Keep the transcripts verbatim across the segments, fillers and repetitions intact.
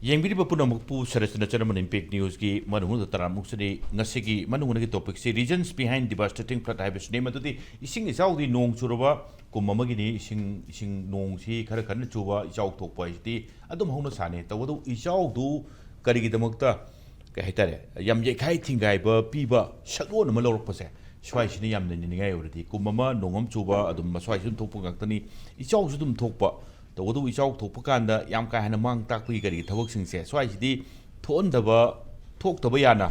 ꯌꯦꯡꯕꯤꯔꯤꯕ ꯄꯨꯝꯅꯃꯛꯄꯨ ꯁꯔꯠ ꯆꯅꯆꯟ ꯑꯃꯅ Impact Newsꯀꯤ ꯃꯅꯨꯡꯗ ꯇꯔꯥꯃꯨꯛꯁꯤꯗꯤ ꯉꯁꯤꯒꯤ ꯃꯅꯨꯡꯗꯒꯤ topicꯁꯤ Reasons Behind Devastating Flood ꯍꯥꯏꯕꯁꯤꯅꯤ꯫ ꯃꯗꯨꯗꯤ ꯏꯁꯤꯡ ꯏꯆꯥꯎꯗꯤ ꯅꯣꯡ ꯆꯨꯔꯕ ꯀꯨꯝ ꯑꯃꯒꯤꯅꯤ꯫ ꯏꯁꯤꯡ, ꯏꯁꯤꯡ ꯅꯣꯡꯁꯤ ꯈꯔ ꯀꯟꯅ ꯆꯨꯕ, ꯏꯆꯥꯎ ꯊꯣꯛꯄ ꯍꯥꯏꯁꯤꯗꯤ ꯑꯗꯨꯝ ꯍꯧꯅ ꯁꯥꯅꯤ꯫ ꯇꯧꯕꯇꯕꯨ ꯏꯆꯥꯎꯗꯨ ꯀꯔꯤꯒꯤꯗꯃꯛꯇ, ꯀꯩ ꯍꯥꯏꯇꯥꯔꯦ, ꯌꯥꯝ ꯌꯩꯈꯥꯏ ꯊꯤꯡꯒꯥꯏꯕ ꯄꯤꯕ ꯁꯛꯂꯣꯟ ꯑꯃ ꯂꯧꯔꯛꯄꯁꯦ, ꯁ꯭ꯋꯥꯏꯁꯤꯅ ꯌꯥꯝꯅ ꯅꯤꯡꯉꯥꯏ ꯑꯣꯏꯔꯗꯤ꯫ ꯀꯨꯝ ꯑꯃ ꯅꯣꯡ ꯑꯃ ꯆꯨꯕ, ꯑꯗꯨꯝ ꯃꯁ꯭ꯋꯥꯏꯁꯤ ꯑꯗꯨꯝ ꯊꯣꯛꯄ ꯉꯥꯛꯇꯅꯤ꯫ ꯏꯆꯥꯎꯁꯨ ꯑꯗꯨꯝ ꯊꯣꯛꯄ, ꯇꯧꯕꯇꯕꯨ ꯏꯆꯥꯎ ꯊꯣꯛꯄ ꯀꯥꯟꯗ ꯌꯥꯝ ꯀꯥ ꯍꯦꯟꯅ ꯃꯥꯡ ꯇꯥꯛꯄꯒꯤ ꯀꯔꯤꯒꯤ ꯊꯕꯛꯁꯤꯡꯁꯦ ꯁ꯭ꯋꯥꯏꯁꯤꯗꯤ ꯊꯣꯛꯍꯟꯗꯕ, ꯊꯣꯛꯇꯕ ꯌꯥꯅ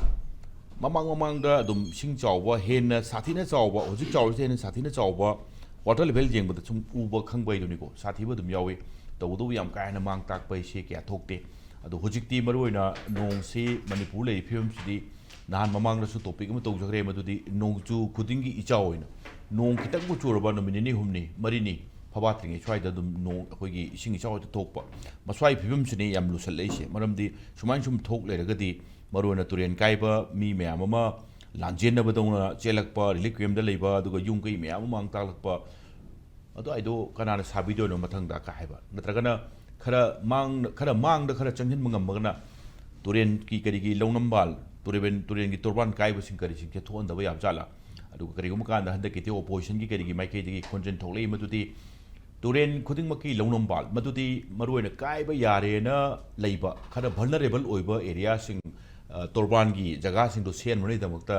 ꯃꯃꯥꯡ ꯃꯃꯥꯡꯗ ꯑꯗꯨꯝ ꯏꯁꯤꯡ ꯆꯥꯎꯕ, ꯍꯦꯟꯅ ꯁꯥꯊꯤꯅ ꯆꯥꯎꯕ, ꯍꯧꯖꯤꯛ ꯆꯥꯎꯔꯤꯁꯦ ꯍꯦꯟꯅ ꯁꯥꯊꯤꯅ ꯆꯥꯎꯕ water level ꯌꯦꯡꯕꯗ ꯁꯨꯝ ꯎꯕ ꯈꯪꯕ ꯍꯥꯏꯗꯨꯅꯤꯀꯣ, ꯁꯥꯊꯤꯕ ꯑꯗꯨꯝ ꯌꯥꯎꯏ꯫ ꯇꯧꯕꯇꯕꯨ ꯌꯥꯝ ꯀꯥ ꯍꯦꯟꯅ ꯃꯥꯡ ꯇꯥꯛꯄ ꯍꯥꯏꯁꯦ ꯀꯌꯥ ꯊꯣꯛꯇꯦ꯫ ꯑꯗꯣ ꯍꯧꯖꯤꯛꯇꯤ ꯃꯔꯨꯑꯣꯏꯅ ꯅꯣꯡꯁꯤ ꯃꯅꯤꯄꯨꯔ ꯂꯩꯔꯤꯕ ꯐꯤꯕꯝꯁꯤꯗꯤ ꯅꯍꯥꯟ ꯃꯃꯥꯡꯗꯁꯨ topic ꯑꯃ ꯇꯧꯖꯈ꯭ꯔꯦ, ꯃꯗꯨꯗꯤ ꯅꯣꯡꯖꯨ ꯈꯨꯗꯤꯡꯒꯤ ꯏꯆꯥꯎ ꯑꯣꯏꯅ ꯅꯣꯡ ꯈꯤꯇꯪꯕꯨ ꯆꯨꯔꯕ ꯅꯨꯃꯤꯠ ꯅꯤꯅꯤ ꯍꯨꯝꯅꯤ ꯃꯔꯤꯅꯤ ꯐꯕꯥꯠꯇ꯭ꯔꯤꯉꯩ ꯁ꯭ꯋꯥꯏꯗ ꯑꯗꯨꯝ ꯅꯣꯡ, ꯑꯩꯈꯣꯏꯒꯤ ꯏꯁꯤꯡ ꯏꯆꯥꯎ ꯍꯦꯛꯇ ꯊꯣꯛꯄ, ꯃꯁ꯭ꯋꯥꯏ ꯐꯤꯕꯝꯁꯤꯅꯤ ꯌꯥꯝ ꯂꯨꯁꯜꯂꯛꯏꯁꯦ꯫ ꯃꯔꯝꯗꯤ ꯁꯨꯃꯥꯏꯅ ꯁꯨꯝ ꯊꯣꯛ ꯂꯩꯔꯒꯗꯤ ꯃꯔꯨꯑꯣꯏꯅ ꯇꯨꯔꯦꯟ ꯀꯥꯏꯕ, ꯃꯤ ꯃꯌꯥꯝ ꯑꯃ ꯂꯥꯟꯖꯦꯟꯅꯕꯗꯧꯅ ꯆꯦꯜꯂꯛꯄ, relief campꯇ ꯂꯩꯕ, ꯑꯗꯨꯒ ꯌꯨꯝ ꯀꯩ ꯃꯌꯥꯝ ꯑꯃ ꯃꯥꯡ ꯇꯥꯛꯂꯛꯄ, ꯑꯗꯨꯋꯥꯏꯗꯣ ꯀꯅꯥꯅ ꯁꯥꯕꯤꯗꯣꯏꯅꯣ ꯃꯊꯪꯗ ꯀꯥ ꯍꯥꯏꯕ? ꯅꯠꯇ꯭ꯔꯒꯅ ꯈꯔ ꯃꯥꯡ-, ꯈꯔ ꯃꯥꯡꯗ ꯈꯔ ꯆꯪꯁꯤꯟꯕ ꯉꯝꯃꯒꯅ ꯇꯨꯔꯦꯟꯒꯤ ꯀꯔꯤꯒꯤ ꯂꯧꯅꯝꯕꯥꯜ, ꯇꯨꯔꯦꯟ, ꯇꯨꯔꯦꯟꯒꯤ ꯇꯣꯔꯕꯥꯟ ꯀꯥꯏꯕꯁꯤꯡ ꯀꯔꯤꯁꯤꯡꯁꯦ ꯊꯣꯛꯍꯟꯗꯕ ꯌꯥꯕ ꯖꯥꯠꯂꯥ? ꯑꯗꯨꯒ ꯀꯔꯤꯒꯨꯝꯕ ꯀꯥꯟꯗ ꯍꯟꯗꯛꯀꯤꯗꯤ oppositionꯒꯤ ꯀꯔꯤꯒꯤ ꯃꯥꯏꯀꯩꯗꯒꯤ ꯈꯣꯟꯖꯦꯜ ꯊꯣꯛꯂꯛꯏ, ꯃꯗꯨꯗꯤ ꯇꯨꯔꯦꯟ ꯈꯨꯗꯤꯡꯃꯛꯀꯤ ꯂꯧꯅꯝꯕꯥꯜ, ꯃꯗꯨꯗꯤ ꯃꯔꯨꯑꯣꯏꯅ ꯀꯥꯏꯕ ꯌꯥꯔꯦꯅ ꯂꯩꯕ ꯈꯔ vulnerable ꯑꯣꯏꯕ areaꯁꯤꯡ, ꯑ, ꯇꯣꯔꯕꯥꯟꯒꯤ ꯖꯒꯥꯁꯤꯡꯗꯣ ꯁꯦꯝꯅꯕꯒꯤꯗꯃꯛꯇ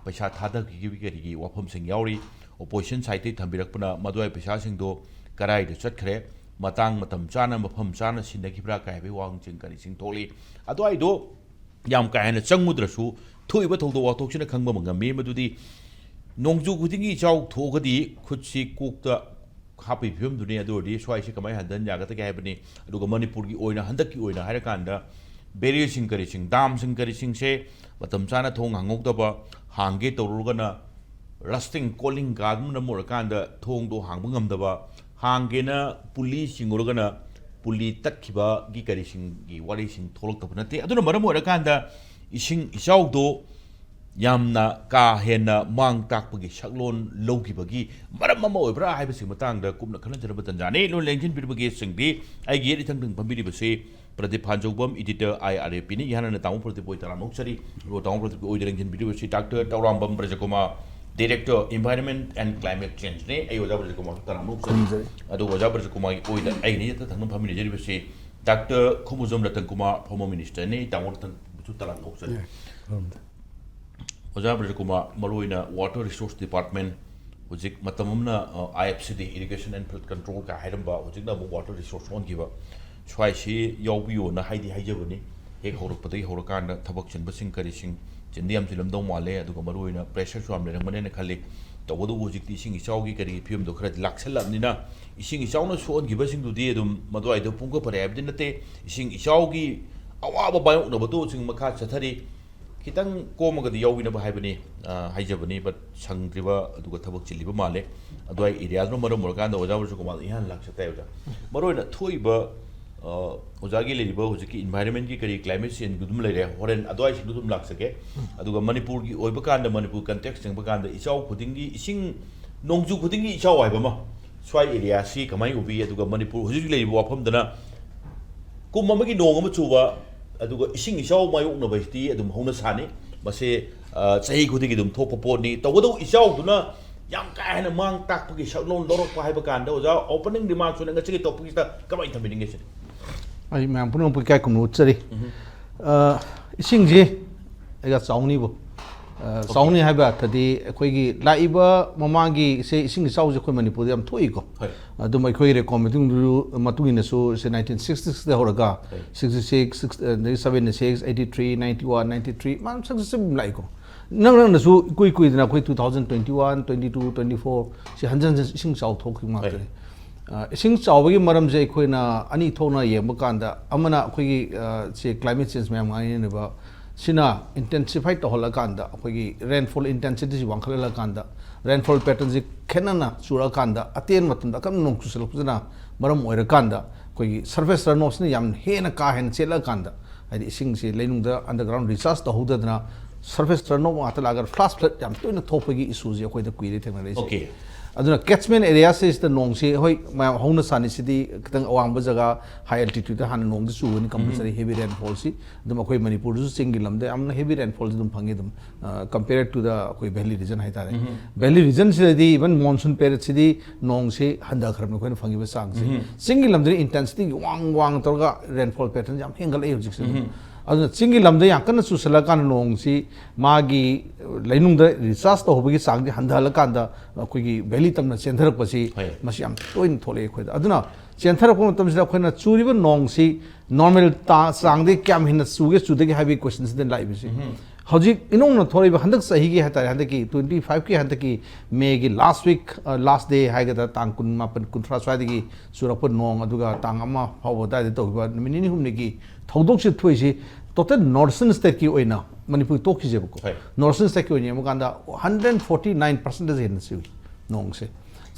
ꯄꯩꯁꯥ ꯊꯥꯗꯈꯤꯕꯒꯤ ꯀꯔꯤꯒꯤ ꯋꯥꯐꯝꯁꯤꯡ ꯌꯥꯎꯔꯤ꯫ Opposition sideꯇꯒꯤ ꯊꯝꯕꯤꯔꯛꯄꯅ ꯃꯗꯨꯋꯥꯏ ꯄꯩꯁꯥꯁꯤꯡꯗꯣ ꯀꯔꯥꯏꯗ ꯆꯠꯈ꯭ꯔꯦ, ꯃꯇꯥꯡ ꯃꯇꯝ ꯆꯥꯅ ꯃꯐꯝ ꯆꯥꯅ ꯁꯤꯟꯅꯈꯤꯕ꯭ꯔꯥ ꯀꯥꯏꯕꯒꯤ ꯋꯥꯍꯪꯁꯤꯡ ꯀꯔꯤꯁꯤꯡ ꯊꯣꯛꯂꯤ꯫ ꯑꯗꯨꯋꯥꯏꯗꯣ ꯌꯥꯝ ꯀꯥ ꯍꯦꯟꯅ ꯆꯪꯉꯨꯗ꯭ꯔꯁꯨ ꯊꯣꯛꯏꯕ ꯊꯧꯗꯣꯛ ꯋꯥꯊꯣꯛꯁꯤꯅ ꯈꯪꯕ ꯑꯃ ꯉꯝꯃꯤ꯫ ꯃꯗꯨꯗꯤ ꯅꯣꯡꯖꯨ ꯈꯨꯗꯤꯡꯒꯤ ꯏꯆꯥꯎ ꯊꯣꯛꯑꯒꯗꯤ ꯈꯨꯠꯁꯤ ꯀꯣꯛꯇ ꯍꯥꯞꯄꯒꯤ ꯐꯤꯕꯝꯗꯨꯅꯤ꯫ ꯑꯗꯨ ꯑꯣꯏꯔꯗꯤ ꯁ꯭ꯋꯥꯏꯁꯤ ꯀꯃꯥꯏꯅ ꯍꯟꯊꯍꯟ ꯌꯥꯒꯗꯒꯦ ꯍꯥꯏꯕꯅꯤ꯫ ꯑꯗꯨꯒ ꯃꯅꯤꯄꯨꯔꯒꯤ ꯑꯣꯏꯅ, ꯍꯟꯗꯛꯀꯤ ꯑꯣꯏꯅ ꯍꯥꯏꯔꯀꯥꯟꯗ barrierꯁꯤꯡ ꯀꯔꯤꯁꯤꯡ, damꯁꯤꯡ ꯀꯔꯤꯁꯤꯡꯁꯦ ꯃꯇꯝ ꯆꯥꯅ ꯊꯣꯡ ꯍꯥꯡꯍꯧꯗꯕ, ꯍꯥꯡꯒꯦ ꯇꯧꯔꯨꯔꯒꯅ rusting, ꯀꯣꯂꯤꯡ ꯀꯥꯗꯨꯅ ꯃꯔꯝ ꯑꯣꯏꯔꯀꯥꯟꯗ ꯊꯣꯡꯗꯣ ꯍꯥꯡꯕ ꯉꯝꯗꯕ, ꯍꯥꯡꯒꯦꯅ ꯄꯨꯂꯤ ꯆꯤꯡꯉꯨꯔꯒꯅ ꯄꯨꯂꯤ ꯇꯠꯈꯤꯕꯒꯤ ꯀꯔꯤꯁꯤꯡꯒꯤ ꯋꯥꯔꯤꯁꯤꯡ ꯊꯣꯛꯂꯛꯇꯕ ꯅꯠꯇꯦ꯫ ꯑꯗꯨꯅ ꯃꯔꯝ ꯑꯣꯏꯔꯀꯥꯟꯗ ꯏꯁꯤꯡ ꯏꯆꯥꯎꯗꯣ ꯌꯥꯝꯅ ꯀꯥ ꯍꯦꯟꯅ ꯃꯥꯡ ꯇꯥꯛꯄꯒꯤ ꯁꯛꯂꯣꯟ ꯂꯧꯈꯤꯕꯒꯤ ꯃꯔꯝ ꯑꯃ ꯑꯣꯏꯕ꯭ꯔꯥ ꯍꯥꯏꯕꯁꯤꯒꯤ ꯃꯇꯥꯡꯗ ꯀꯨꯞꯅ ꯈꯟꯅꯖꯅꯕ ꯇꯟꯖꯥꯅꯤ꯫ ꯂꯣꯟ ꯂꯦꯡꯁꯤꯟꯕꯤꯔꯤꯕꯒꯤ ꯁꯤꯡꯗꯤ ꯑꯩꯒꯤ ꯌꯦꯠ ꯏꯊꯪ ꯊꯪ ꯐꯝꯕꯤꯔꯤꯕꯁꯤ Pradeep ꯍꯥꯟꯖꯧꯕꯝ, editor, I R A P ꯅꯤ꯫ ꯏꯍꯥꯟ ꯍꯥꯟꯅ ꯇꯥꯃꯣ ꯄ꯭ꯔꯗꯤꯞ ꯑꯣꯏ ꯇꯔꯥꯝꯅ ꯑꯣꯛꯆꯔꯤ꯫ ꯑꯗꯨꯒ ꯇꯥꯃꯣ ꯄ꯭ꯔꯗꯤꯞꯀꯤ ꯑꯣꯏꯗ ꯂꯦꯡꯁꯤꯟꯕꯤꯔꯤꯕꯁꯤ doctor ꯇꯧꯔꯥꯝꯕꯝ ꯕ꯭ꯔꯖꯀꯨꯃꯥꯔ, director, environment and climate change ꯅꯤ꯫ ꯑꯩ ꯑꯣꯖꯥ ꯕ꯭ꯔꯖꯀꯨꯃꯥꯔꯁꯨ ꯇꯔꯥꯝꯅ ꯑꯣꯛꯆꯔꯤ꯫ ꯈꯨꯔꯨꯝꯖꯔꯤ꯫ ꯑꯗꯨꯒ ꯑꯣꯖꯥ ꯕ꯭ꯔꯖꯀꯨꯃꯥꯔꯒꯤ ꯑꯣꯏꯗ ꯑꯩꯒꯤ ꯏꯊꯛ ꯊꯪꯅ ꯐꯝꯃꯤꯟꯅꯖꯔꯤꯕꯁꯤ doctor Khumujam Ratan Kumar, former minister ꯅꯤ꯫ ꯇꯥꯃꯣ ꯔꯇꯟꯕꯨꯁꯨ ꯇꯔꯥꯝꯅ ꯑꯣꯛꯆꯔꯤ꯫ ꯌꯥꯏ, ꯈꯨꯔꯨꯝꯖꯔꯤ꯫ ꯑꯣꯖꯥ ꯕ꯭ꯔꯖꯀꯨꯃꯥꯔ, ꯃꯔꯨꯑꯣꯏꯅ water resource department, ꯍꯧꯖꯤꯛ ꯃꯇꯝ ꯑꯃꯅ, ꯑ, I F C D, Irrigation and Flood Control ꯀ ꯍꯥꯏꯔꯝꯕ, ꯍꯧꯖꯤꯛꯅ ꯑꯃꯨꯛ water resource ꯑꯣꯟꯈꯤꯕ, ꯁ꯭ꯋꯥꯏꯁꯤ ꯌꯥꯎꯕꯤꯌꯣꯅ ꯍꯥꯏꯗꯤ ꯍꯥꯏꯖꯕꯅꯤ꯫ ꯍꯦꯛ ꯍꯧꯔꯛꯄꯗꯒꯤ ꯍꯧꯔꯀꯥꯟꯗ ꯊꯕꯛ ꯆꯤꯟꯕꯁꯤꯡ ꯀꯔꯤꯁꯤꯡ ꯆꯤꯟꯗꯤ ꯌꯥꯝ ꯆꯤꯜꯂꯝꯗꯧ ꯃꯥꯜꯂꯦ, ꯑꯗꯨꯒ ꯃꯔꯨꯑꯣꯏꯅ pressureꯁꯨ ꯌꯥꯝ ꯂꯩꯔꯝꯒꯅꯦꯅ ꯈꯜꯂꯤ꯫ ꯇꯧꯕꯇꯕꯨ ꯍꯧꯖꯤꯛꯇꯤ ꯏꯁꯤꯡ ꯏꯆꯥꯎꯒꯤ ꯀꯔꯤꯒꯤ ꯐꯤꯕꯝꯗꯣ ꯈꯔꯗꯤ ꯂꯥꯛꯁꯜꯂꯛꯑꯕꯅꯤꯅ, ꯏꯁꯤꯡ ꯏꯆꯥꯎꯅ ꯁꯣꯛꯍꯟꯈꯤꯕꯁꯤꯡꯗꯨꯗꯤ ꯑꯗꯨꯝ ꯃꯗꯨꯋꯥꯏꯗ ꯄꯨꯡꯀ ꯐꯔꯦ ꯍꯥꯏꯕꯗꯤ ꯅꯠꯇꯦ꯫ ꯏꯁꯤꯡ ꯏꯆꯥꯎꯒꯤ ꯑꯋꯥꯕ ꯃꯥꯌꯣꯛꯅꯕꯗꯣ ꯍꯧꯖꯤꯛ ꯃꯈꯥ ꯆꯠꯊꯔꯤ꯫ ꯈꯤꯇꯪ ꯀꯣꯝꯃꯒꯗꯤ ꯌꯥꯎꯕꯤꯅꯕ ꯍꯥꯏꯕꯅꯤ, ꯑ, ꯍꯥꯏꯖꯕꯅꯤ, but ꯁꯪꯗ꯭ꯔꯤꯕ ꯑꯗꯨꯒ ꯊꯕꯛ ꯆꯤꯜꯂꯤꯕ ꯃꯥꯜꯂꯦ꯫ ꯑꯗꯨꯋꯥꯏ areaꯗꯨꯅ ꯃꯔꯝ ꯑꯣꯏꯔꯀꯥꯟꯗ ꯑꯣꯖꯥ ꯕ꯭ꯔꯖꯀꯨꯃꯥꯔꯗ ꯏꯍꯥꯟ ꯂꯥꯛꯆ ꯇꯥꯏ ꯑꯣꯖꯥ꯫ ꯃꯔꯨꯑꯣꯏꯅ ꯊꯣꯛꯏꯕ, ꯑ, ꯑꯣꯖꯥꯒꯤ ꯂꯩꯔꯤꯕ ꯍꯧꯖꯤꯛꯀꯤ environmentꯀꯤ ꯀꯔꯤ climate changeꯒꯤ ꯑꯗꯨꯝ ꯂꯩꯔꯦ, ꯍꯣꯔꯦꯟ ꯑꯗꯨꯋꯥꯏꯁꯤꯡꯗꯨ ꯑꯗꯨꯝ ꯂꯥꯛꯆꯒꯦ꯫ ꯑꯗꯨꯒ ꯃꯅꯤꯄꯨꯔꯒꯤ ꯑꯣꯏꯕ ꯀꯥꯟꯗ, ꯃꯅꯤꯄꯨꯔ context ꯌꯦꯡꯕ ꯀꯥꯟꯗ ꯏꯆꯥꯎ ꯈꯨꯗꯤꯡꯒꯤ ꯏꯁꯤꯡ, ꯅꯣꯡꯖꯨ ꯈꯨꯗꯤꯡꯒꯤ ꯏꯆꯥꯎ ꯍꯥꯏꯕ ꯑꯃ, ꯁ꯭ꯋꯥꯏ areaꯁꯤ ꯀꯃꯥꯏꯅ ꯎꯕꯤ? ꯑꯗꯨꯒ ꯃꯅꯤꯄꯨꯔ ꯍꯧꯖꯤꯛ ꯍꯧꯖꯤꯛ ꯂꯩꯔꯤꯕ ꯋꯥꯐꯝꯗꯅ ꯀꯨꯝ ꯑꯃꯒꯤ ꯅꯣꯡ ꯑꯃ ꯆꯨꯕ, ꯑꯗꯨꯒ ꯏꯁꯤꯡ ꯏꯆꯥꯎ ꯃꯥꯌꯣꯛꯅꯕꯁꯤꯗꯤ ꯑꯗꯨꯝ ꯍꯧꯅ ꯁꯥꯅꯤ꯫ ꯃꯁꯤ, ꯑ, ꯆꯍꯤ ꯈꯨꯗꯤꯡꯒꯤ ꯑꯗꯨꯝ ꯊꯣꯛꯄ ꯄꯣꯠꯅꯤ꯫ ꯇꯧꯕꯇꯕꯨ ꯏꯆꯥꯎꯗꯨꯅ ꯌꯥꯝ ꯀꯥ ꯍꯦꯟꯅ ꯃꯥꯡ ꯇꯥꯛꯄꯒꯤ ꯁꯛꯂꯣꯟ ꯂꯧꯔꯛꯄ ꯍꯥꯏꯕ ꯀꯥꯟꯗ, ꯑꯣꯖꯥ, opening remarksꯅ ꯉꯁꯤꯒꯤ topicꯁꯤꯗ ꯀꯃꯥꯏꯅ ꯊꯝꯕꯤꯅꯤꯡꯒꯦ ꯁꯤꯅꯤ? ꯑꯩ ꯃꯌꯥꯝ ꯄꯨꯝꯅꯃꯛꯄꯨ ꯏꯀꯥꯏ ꯈꯨꯝꯅꯕ ꯎꯠꯆꯔꯤ꯫ ꯎꯝ꯫ ꯑ, ꯏꯁꯤꯡꯁꯤ ꯑꯩꯒ ꯆꯥꯎꯅꯤꯕꯨ, ꯑ, ꯆꯥꯎꯅꯤ ꯍꯥꯏꯕ ꯑꯔꯊꯗꯤ ꯑꯩꯈꯣꯏꯒꯤ ꯂꯥꯛꯏꯕ ꯃꯃꯥꯡꯒꯤ ꯏꯁꯦ-, ꯏꯁꯤꯡ ꯏꯆꯥꯎꯁꯦ ꯑꯩꯈꯣꯏ ꯃꯅꯤꯄꯨꯔꯗ ꯌꯥꯝ ꯊꯣꯛꯏꯀꯣ꯫ ꯍꯣꯏ꯫ ꯑꯗꯨꯝ ꯑꯩꯈꯣꯏ record ꯃꯇꯨꯡꯗ, ꯃꯇꯨꯡ ꯏꯟꯅꯁꯨ ꯁꯦ nineteen sixty sixꯇ ꯍꯧꯔꯒ ꯍꯣꯏ꯫ Sixty six, six, ꯑꯗꯒꯤ seventy six, eighty three, ninety one, ninety three, ꯃꯌꯥꯝ successive ꯑꯗꯨꯝ ꯂꯥꯛꯏꯀꯣ꯫ ꯅꯪ ꯅꯪꯅꯁꯨ ꯏꯀꯨꯏ ꯀꯨꯏꯗꯅ ꯑꯩꯈꯣꯏ two thousand twenty one, twenty two, twenty four ꯁꯤ ꯍꯟꯖꯟ ꯍꯟꯖꯟ ꯏꯁꯤꯡ ꯆꯥꯎ ꯊꯣꯛꯈꯤꯕ ꯉꯥꯛꯇꯅꯤ꯫ ꯍꯣꯏ꯫ ꯑ, ꯏꯁꯤꯡ ꯆꯥꯎꯕꯒꯤ ꯃꯔꯝꯁꯦ ꯑꯩꯈꯣꯏꯅ ꯑꯅꯤ ꯊꯣꯛꯅ ꯌꯦꯡꯕ ꯀꯥꯟꯗ, ꯑꯃꯅ ꯑꯩꯈꯣꯏꯒꯤ, ꯑ, ꯁꯤ climate change ꯃꯌꯥꯝ ꯉꯥꯡꯅꯔꯤꯕ ꯁꯤꯅ intensify ꯇꯧꯍꯜꯂꯀꯥꯟꯗ, ꯑꯩꯈꯣꯏꯒꯤ rainfall intensityꯁꯤ ꯋꯥꯡꯈꯠꯍꯜꯂꯀꯥꯟꯗ, rainfall patternꯁꯤ ꯈꯦꯠꯅꯅ ꯆꯨꯔꯛꯑꯀꯥꯟꯗ, ꯑꯇꯦꯟꯕ ꯃꯇꯝꯗ ꯑꯀꯟꯕ ꯅꯣꯡ ꯆꯨꯁꯤꯜꯂꯛꯄꯁꯤꯅ ꯃꯔꯝ ꯑꯣꯏꯔꯀꯥꯟꯗ, ꯑꯩꯈꯣꯏꯒꯤ surface runoffꯁꯤꯅ ꯌꯥꯝ ꯍꯦꯟꯅ ꯀꯥ ꯍꯦꯟꯅ ꯆꯦꯜꯂꯛꯑꯀꯥꯟꯗ, ꯍꯥꯏꯗꯤ ꯏꯁꯤꯡꯁꯤ ꯂꯩꯅꯨꯡꯗ underground recharge ꯇꯧꯍꯧꯗꯗꯅ surface runoff ꯉꯥꯛꯇ ꯂꯥꯛꯑꯒ flash flood ꯌꯥꯝ ꯇꯣꯏꯅ ꯊꯣꯛꯄꯒꯤ issueꯁꯤ ꯑꯩꯈꯣꯏꯗ ꯀꯨꯏꯔꯦ ꯊꯦꯡꯅꯔꯛꯏꯁꯦ꯫ Okay꯫ ꯑꯗꯨꯅ catchment areaꯁꯤꯗ ꯅꯣꯡꯁꯤ, ꯍꯣꯏ, ꯃꯌꯥꯝ ꯍꯧꯅ ꯁꯥꯅꯤꯁꯤꯗꯤ ꯈꯤꯇꯪ ꯑꯋꯥꯡꯕ ꯖꯒꯥ, high altitudeꯇ ꯍꯥꯟꯅ ꯅꯣꯡꯁꯤ ꯆꯨꯒꯅꯤ, compulsory heavy rainfallꯁꯤ꯫ ꯑꯗꯨꯝ ꯑꯩꯈꯣꯏ ꯃꯅꯤꯄꯨꯔꯗꯁꯨ ꯆꯤꯡꯒꯤ ꯂꯝꯗ ꯌꯥꯝꯅ heavy rainfallꯁꯤ ꯑꯗꯨꯝ ꯐꯪꯉꯤ ꯑꯗꯨꯝ, compare to the ꯑꯩꯈꯣꯏ valley region ꯍꯥꯏꯇꯥꯔꯦ꯫ Valley regionꯁꯤꯗꯗꯤ even monsoon periodꯁꯤꯗꯤ ꯅꯣꯡꯁꯤ ꯍꯟꯊꯈ꯭ꯔꯕꯅꯤ ꯑꯩꯈꯣꯏꯅ ꯐꯪꯉꯤꯕ ꯆꯥꯡꯁꯤ꯫ ꯆꯤꯡꯒꯤ ꯂꯝꯗꯗꯤ intensityꯒꯤ ꯋꯥꯡ ꯋꯥꯡ ꯇꯧꯔꯒ rainfall patternꯁꯤ ꯌꯥꯝ ꯍꯦꯟꯒꯠꯂꯛꯏ ꯍꯧꯖꯤꯛꯁꯦ꯫ ꯑꯗꯨꯅ ꯆꯤꯡꯒꯤ ꯂꯝꯗ ꯌꯥꯝ ꯀꯟꯅ ꯆꯨꯁꯜꯂꯀꯥꯟꯗ ꯅꯣꯡꯁꯤ ꯃꯥꯒꯤ ꯂꯩꯅꯨꯡꯗ recharge ꯇꯧꯍꯧꯕꯒꯤ ꯆꯥꯡꯗꯤ ꯍꯟꯊꯍꯜꯂꯀꯥꯟꯗ ꯑꯩꯈꯣꯏꯒꯤ valley ꯇꯝꯅ ꯆꯦꯟꯊꯔꯛꯄꯁꯤ, ꯍꯣꯏ, ꯃꯁꯤ ꯌꯥꯝ ꯇꯣꯏꯅ ꯊꯣꯛꯂꯛꯑꯦ ꯑꯩꯈꯣꯏꯗ꯫ ꯑꯗꯨꯅ ꯆꯦꯟꯊꯔꯛꯄ ꯃꯇꯝꯁꯤꯗ ꯑꯩꯈꯣꯏꯅ ꯆꯨꯔꯤꯕ ꯅꯣꯡꯁꯤ normal ꯆꯥꯡꯗꯒꯤ ꯀꯌꯥꯝ ꯍꯦꯟꯅ ꯆꯨꯒꯦ ꯆꯨꯗꯒꯦ ꯍꯥꯏꯕꯒꯤ questionꯁꯤꯗ ꯂꯥꯛꯏꯕꯁꯤ꯫ ꯍꯧꯖꯤꯛ ꯏꯅꯧꯅ ꯊꯣꯛꯂꯛꯏꯕ ꯍꯟꯗꯛ ꯆꯍꯤꯒꯤ ꯍꯥꯏꯇꯥꯔꯦ, ꯍꯟꯗꯛꯀꯤ twenty fiveꯀꯤ ꯍꯟꯗꯛꯀꯤ Mayꯒꯤ last week, last day ꯍꯥꯏꯒꯗ꯭ꯔꯥ, ꯇꯥꯡ ꯀꯨꯟ ꯃꯥꯄꯟ, ꯀꯨꯟꯊ꯭ꯔꯥ ꯁ꯭ꯋꯥꯏꯗꯒꯤ ꯆꯨꯔꯛꯄ ꯅꯣꯡ, ꯑꯗꯨꯒ ꯇꯥꯡ ꯑꯃ ꯐꯥꯎꯕ ꯑꯗꯨꯋꯥꯏꯗ ꯇꯧꯈꯤꯕ ꯅꯨꯃꯤꯠ ꯅꯤꯅꯤ ꯍꯨꯝꯅꯤꯒꯤ ꯊꯧꯗꯣꯛꯁꯤ ꯊꯣꯛꯏꯁꯤ total North Eastern stateꯀꯤ ꯑꯣꯏꯅ, ꯃꯅꯤꯄꯨꯔ ꯇꯣꯛꯈꯤꯁꯦꯕꯀꯣ꯫ ꯍꯣꯏ꯫ North Eastern stateꯀꯤ ꯑꯣꯏꯅ ꯌꯦꯡꯕ ꯀꯥꯟꯗ hundred forty nine percent ꯍꯦꯟꯅ ꯆꯨꯏ ꯅꯣꯡꯁꯦ꯫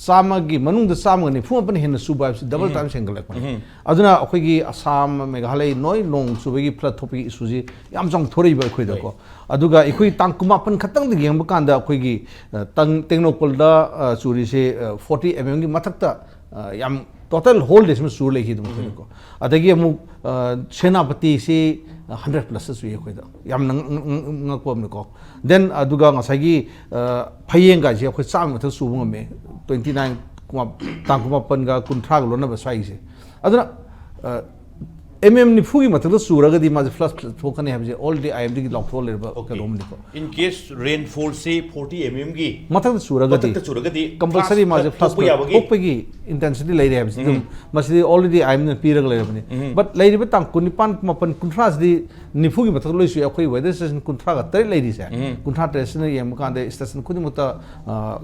ꯆꯥꯝꯃꯒꯤ ꯃꯅꯨꯡꯗ ꯆꯥꯝꯃꯒ ꯅꯤꯐꯨ ꯃꯥꯄꯟ ꯍꯦꯟꯅ ꯆꯨꯕ ꯍꯥꯏꯕꯁꯤ double times ꯍꯦꯟꯒꯠꯂꯛꯄꯅꯤ꯫ ꯑꯗꯨꯅ ꯑꯩꯈꯣꯏꯒꯤ ꯑꯁꯥꯝ, ꯃꯦꯘꯥꯂꯌ ꯂꯣꯏ ꯅꯣꯡ ꯆꯨꯕꯒꯤ flood ꯊꯣꯛꯄꯒꯤ issueꯁꯤ ꯌꯥꯝ ꯆꯥꯎꯅ ꯊꯣꯔꯛꯏꯕ ꯑꯩꯈꯣꯏꯗꯀꯣ꯫ ꯍꯣꯏ꯫ ꯑꯗꯨꯒ ꯑꯩꯈꯣꯏ ꯇꯥꯡ ꯀꯨꯟꯃꯥꯄꯟ ꯈꯛꯇꯪꯗ ꯌꯦꯡꯕ ꯀꯥꯟꯗ ꯑꯩꯈꯣꯏꯒꯤ, ꯑ, ꯇꯪ-, ꯇꯦꯡꯅꯧꯄꯜꯗ, ꯑ, ꯆꯨꯔꯤꯁꯦ, ꯑ, forty mmꯒꯤ ꯃꯊꯛꯇ, ꯑ, ꯌꯥꯝ total whole dayꯁꯤꯃ ꯆꯨꯔ ꯂꯩꯈꯤ ꯑꯗꯨꯝ ꯑꯩꯈꯣꯏꯗꯀꯣ꯫ ꯑꯗꯒꯤ ꯑꯃꯨꯛ, ꯑ, ꯁꯦꯅꯥꯄꯇꯤꯁꯤ hundred plus ꯆꯨꯏ ꯑꯩꯈꯣꯏꯗ꯫ ꯌꯥꯝꯅ ꯉ-, ꯉ-, ꯉ-, ꯉꯛꯄ ꯑꯃꯅꯤꯀꯣ꯫ Then ꯑꯗꯨꯒ ꯉꯁꯥꯏꯒꯤ, ꯑ, ꯐꯌꯦꯡꯒꯥꯏꯁꯦ ꯑꯩꯈꯣꯏ ꯆꯥꯝꯃ ꯃꯊꯛ ꯆꯨꯕ ꯉꯝꯃꯦ꯫ Twenty nine ꯀꯨꯃꯥ-, ꯇꯥꯡ ꯀꯨꯟꯃꯥꯄꯟꯒ ꯀꯨꯟꯊ꯭ꯔꯥꯒ ꯂꯣꯟꯅꯕ ꯁ꯭ꯋꯥꯏꯒꯤꯁꯦ꯫ ꯑꯗꯨꯅ, ꯑ, mm ꯅꯤꯐꯨꯒꯤ ꯃꯊꯛꯇ ꯆꯨꯔꯒꯗꯤ ꯃꯥꯁꯦ flash flood ꯊꯣꯛꯀꯅꯤ ꯍꯥꯏꯕꯁꯦ already IMDꯒꯤ ꯂꯥꯎꯊꯣꯛꯑ ꯂꯩꯔꯕ Okay꯫ ꯀꯩꯅꯣꯝꯅꯤꯀꯣ꯫ In case rainfallꯁꯤ forty mmꯒꯤ ꯃꯊꯛꯇ ꯆꯨꯔꯒꯗꯤ ꯃꯊꯛꯇ ꯆꯨꯔꯒꯗꯤ compulsory flash ꯃꯥꯁꯦ flood flash ꯊꯣꯛꯄ flood ꯌꯥꯕꯒꯤ ꯊꯣꯛꯄꯒꯤ intensityꯗꯤ ꯂꯩꯔꯦ ꯍꯥꯏꯕꯁꯤ ꯑꯗꯨꯝ ꯎꯝ꯫ ꯃꯁꯤꯗꯤ already IMꯅ ꯄꯤꯔꯒ ꯂꯩꯔꯕꯅꯤ꯫ ꯎꯝ꯫ But ꯂꯩꯔꯤꯕ ꯇꯥꯡ ꯀꯨꯟꯅꯤꯄꯥꯟ, ꯀꯨꯟꯃꯥꯄꯟ, ꯀꯨꯟꯊ꯭ꯔꯥꯁꯤꯗꯤ ꯅꯤꯐꯨꯒꯤ ꯃꯊꯛꯇ ꯂꯣꯏ ꯆꯨꯏ꯫ ꯑꯩꯈꯣꯏ weather station ꯀꯨꯟꯊ꯭ꯔꯥꯒ ꯇꯔꯦꯠ ꯂꯩꯔꯤꯁꯦ, ꯎꯝ꯫ ꯀꯨꯟꯊ꯭ꯔꯥ ꯇꯔꯦꯠꯁꯤꯅ ꯌꯦꯡꯕ ꯀꯥꯟꯗ station ꯈꯨꯗꯤꯡꯃꯛꯇ, ꯑ,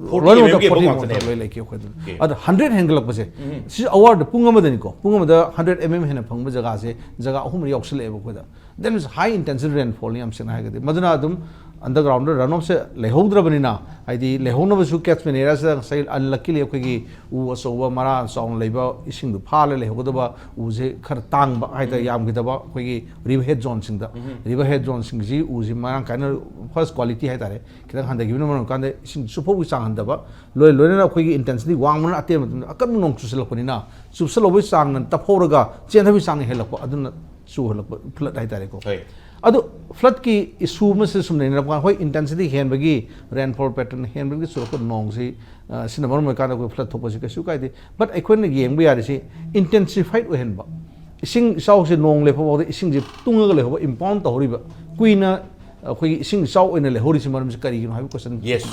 forty ꯂꯣꯏꯅꯃꯛꯇ mmꯒꯤ forty ꯑꯕꯣꯛ ꯃꯊꯛꯇ ꯉꯥꯛꯇꯅꯦꯕ꯫ ꯂꯣꯏ ꯂꯩꯈꯤ ꯑꯩꯈꯣꯏꯗ꯫ Okay꯫ ꯑꯗ hundred ꯍꯦꯟꯒꯠꯂꯛꯄꯁꯦ, ꯎꯝ꯫ ꯁꯤ hourꯗ ꯄꯨꯡ ꯑꯃꯗꯅꯤꯀꯣ, ꯄꯨꯡ ꯑꯃꯗ hundred mm ꯍꯦꯟꯅ ꯐꯪꯕ ꯖꯒꯥꯁꯦ ꯖꯒꯥ ꯑꯍꯨꯝ ꯃꯔꯤ ꯌꯥꯎꯁꯜꯂꯛꯑꯦꯕ ꯑꯩꯈꯣꯏꯗ꯫ That means high intensity rainfallꯅꯤ ꯌꯥꯝ ꯁꯦꯡꯅ ꯍꯥꯏꯔꯒꯗꯤ꯫ ꯃꯗꯨꯅ ꯑꯗꯨꯝ ꯑꯟꯗꯔꯒ꯭ꯔꯥꯎꯟꯗ ꯔꯟ ꯑꯣꯐꯁꯦ ꯂꯩꯍꯧꯗ꯭ꯔꯕꯅꯤꯅ, ꯍꯥꯏꯗꯤ ꯂꯩꯍꯧꯅꯕꯁꯨ ꯀꯦꯠꯆꯃꯦꯟ ꯑꯦꯔꯤꯌꯥꯁꯤꯗ ꯉꯁꯥꯏ ꯑꯟꯂꯛꯀꯤꯂꯤ ꯑꯩꯈꯣꯏꯒꯤ ꯎ ꯑꯆꯧꯕ ꯃꯔꯥ ꯆꯥꯎꯅ ꯂꯩꯕ, ꯏꯁꯤꯡꯗꯨ ꯐꯥꯔ ꯂꯩꯍꯧꯒꯗꯕ ꯎꯁꯦ ꯈꯔ ꯇꯥꯡꯕ ꯍꯥꯏꯇꯥꯔꯦ, ꯌꯥꯝꯈꯤꯗꯕ ꯑꯩꯈꯣꯏꯒꯤ ꯔꯤꯚꯔ ꯍꯦꯗ ꯖꯣꯟꯁꯤꯡꯗ, ꯔꯤꯚꯔ ꯍꯦꯗ ꯖꯣꯟꯁꯤꯡꯁꯤ ꯎꯁꯤ ꯃꯔꯥꯡ ꯀꯥꯏꯅ, ꯐꯥꯔꯁ ꯀ꯭ꯋꯥꯂꯤꯇꯤ ꯍꯥꯏꯇꯥꯔꯦ, ꯈꯤꯇꯪ ꯍꯟꯊꯈꯤꯕꯅ ꯃꯔꯝ ꯑꯣꯏꯔꯀꯥꯟꯗ ꯏꯁꯤꯡ ꯆꯨꯞꯐꯧꯕꯒꯤ ꯆꯥꯡ ꯍꯟꯊꯕ, ꯂꯣꯏ ꯂꯣꯏꯅꯅ ꯑꯩꯈꯣꯏꯒꯤ ꯏꯟꯇꯦꯟꯁꯤꯇꯤ ꯋꯥꯡꯕꯅ ꯑꯇꯦꯟꯕ ꯃꯇꯝꯗ ꯑꯀꯟꯕ ꯅꯣꯡ ꯆꯨꯁꯤꯜꯂꯛꯄꯅꯤꯅ, ꯆꯨꯞꯁꯜꯍꯧꯕꯒꯤ ꯆꯥꯡꯅ ꯇꯞꯍꯧꯔꯒ ꯆꯦꯟꯊꯕꯒꯤ ꯆꯥꯡꯅ ꯍꯦꯜꯂꯛꯄ, ꯑꯗꯨꯅ ꯆꯨꯍꯜꯂꯛꯄ ꯐ꯭ꯂꯠ ꯍꯥꯏꯇꯥꯔꯦꯀꯣ꯫ ꯍꯣꯏ꯫ ꯑꯗꯣ ꯐ꯭ꯂꯠꯀꯤ ꯏꯁꯨ ꯑꯃꯁꯦ ꯁꯨꯝ ꯂꯩꯅꯔꯛꯄ ꯀꯥꯟꯗ, ꯍꯣꯏ, ꯏꯟꯇꯦꯟꯁꯤꯇꯤ ꯍꯦꯟꯕꯒꯤ, ꯔꯦꯟꯐꯣꯜ ꯄꯦꯇꯔꯟ ꯍꯦꯟꯕꯒꯤ ꯆꯨꯔꯛꯄ ꯅꯣꯡꯁꯤ, ꯑ, ꯁꯤꯅ ꯃꯔꯝ ꯑꯣꯏꯔꯀꯥꯟꯗ ꯑꯩꯈꯣꯏ ꯐ꯭ꯂꯠ ꯊꯣꯛꯄꯁꯤ ꯀꯩꯁꯨ ꯀꯥꯏꯗꯦ꯫ ꯕꯠ ꯑꯩꯈꯣꯏꯅ ꯌꯦꯡꯕ ꯌꯥꯔꯤꯁꯤ ꯏꯟꯇꯦꯟꯁꯤꯐꯥꯏꯠ ꯑꯣꯏꯍꯟꯕ, ꯏꯁꯤꯡ ꯏꯆꯥꯎꯁꯦ ꯅꯣꯡ ꯂꯦꯞꯄ ꯐꯥꯎꯗ ꯏꯁꯤꯡꯁꯦ ꯇꯨꯡꯉꯒ ꯂꯩꯍꯧꯕ, ꯏꯝꯄꯥꯎꯟ ꯇꯧꯍꯧꯔꯤꯕ, ꯀꯨꯏꯅ ꯑꯩꯈꯣꯏꯒꯤ ꯏꯁꯤꯡ ꯏꯆꯥꯎ ꯑꯣꯏꯅ ꯂꯩꯍꯧꯔꯤꯁꯤ ꯃꯔꯝꯁꯤ ꯀꯔꯤꯒꯤꯅꯣ ꯍꯥꯏꯕ ꯀꯣꯏꯁꯟ Yes.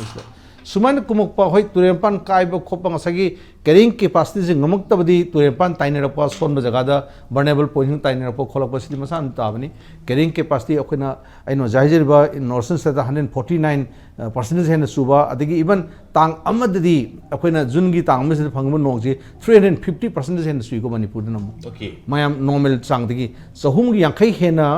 ꯁꯨꯃꯥꯏꯅ ꯀꯨꯝꯃꯛꯄ, ꯍꯣꯏ, ꯇꯨꯔꯦꯜ ꯃꯄꯥꯟ ꯀꯥꯏꯕ ꯈꯣꯠꯄ, ꯉꯁꯥꯏꯒꯤ ꯀꯦꯔꯤꯡ ꯀꯦꯄꯥꯁꯤꯇꯤꯁꯦ ꯉꯝꯃꯛꯇꯕꯗꯤ ꯇꯨꯔꯦꯜ ꯃꯄꯥꯟ ꯇꯥꯏꯅꯔꯛꯄ, ꯑꯁꯣꯟꯕ ꯖꯒꯥꯗ ꯚꯜꯅꯦꯔꯦꯕꯜ ꯄꯣꯏꯟꯁꯤꯡ ꯇꯥꯏꯅꯔꯛꯄ ꯈꯣꯠꯂꯛꯄ, ꯁꯤꯗꯤ ꯃꯁꯥꯅ ꯇꯥꯕꯅꯤ꯫ ꯀꯦꯔꯤꯡ ꯀꯦꯄꯥꯁꯤꯇꯤ ꯑꯩꯈꯣꯏꯅ, ꯑꯩꯅ ꯍꯧꯖꯤꯛ ꯍꯥꯏꯖꯔꯤꯕ north east hundred forty nine percentage ꯍꯦꯟꯅ ꯆꯨꯕ, ꯑꯗꯒꯤ ꯏꯚꯟ ꯇꯥꯡ ꯑꯃꯗꯗꯤ ꯑꯩꯈꯣꯏꯅ ꯖꯨꯟꯒꯤ ꯇꯥꯡ ꯑꯃꯁꯤꯗ ꯐꯪꯕ ꯅꯣꯡꯁꯤ ꯊ꯭ꯔꯤ ꯍꯟꯗ꯭ꯔꯦꯠ ꯐꯤꯐꯇꯤ ꯄꯥꯔꯁꯦꯟꯇꯦꯖ ꯍꯦꯟꯅ ꯆꯨꯏꯀꯣ ꯃꯅꯤꯄꯨꯔꯗꯅ ꯑꯃꯨꯛ꯫ Okay. ꯃꯌꯥꯝ ꯅꯣꯔꯃꯦꯜ ꯆꯥꯡꯗꯒꯤ ꯆꯍꯨꯝꯒꯤ ꯌꯥꯡꯈꯩ ꯍꯦꯟꯅ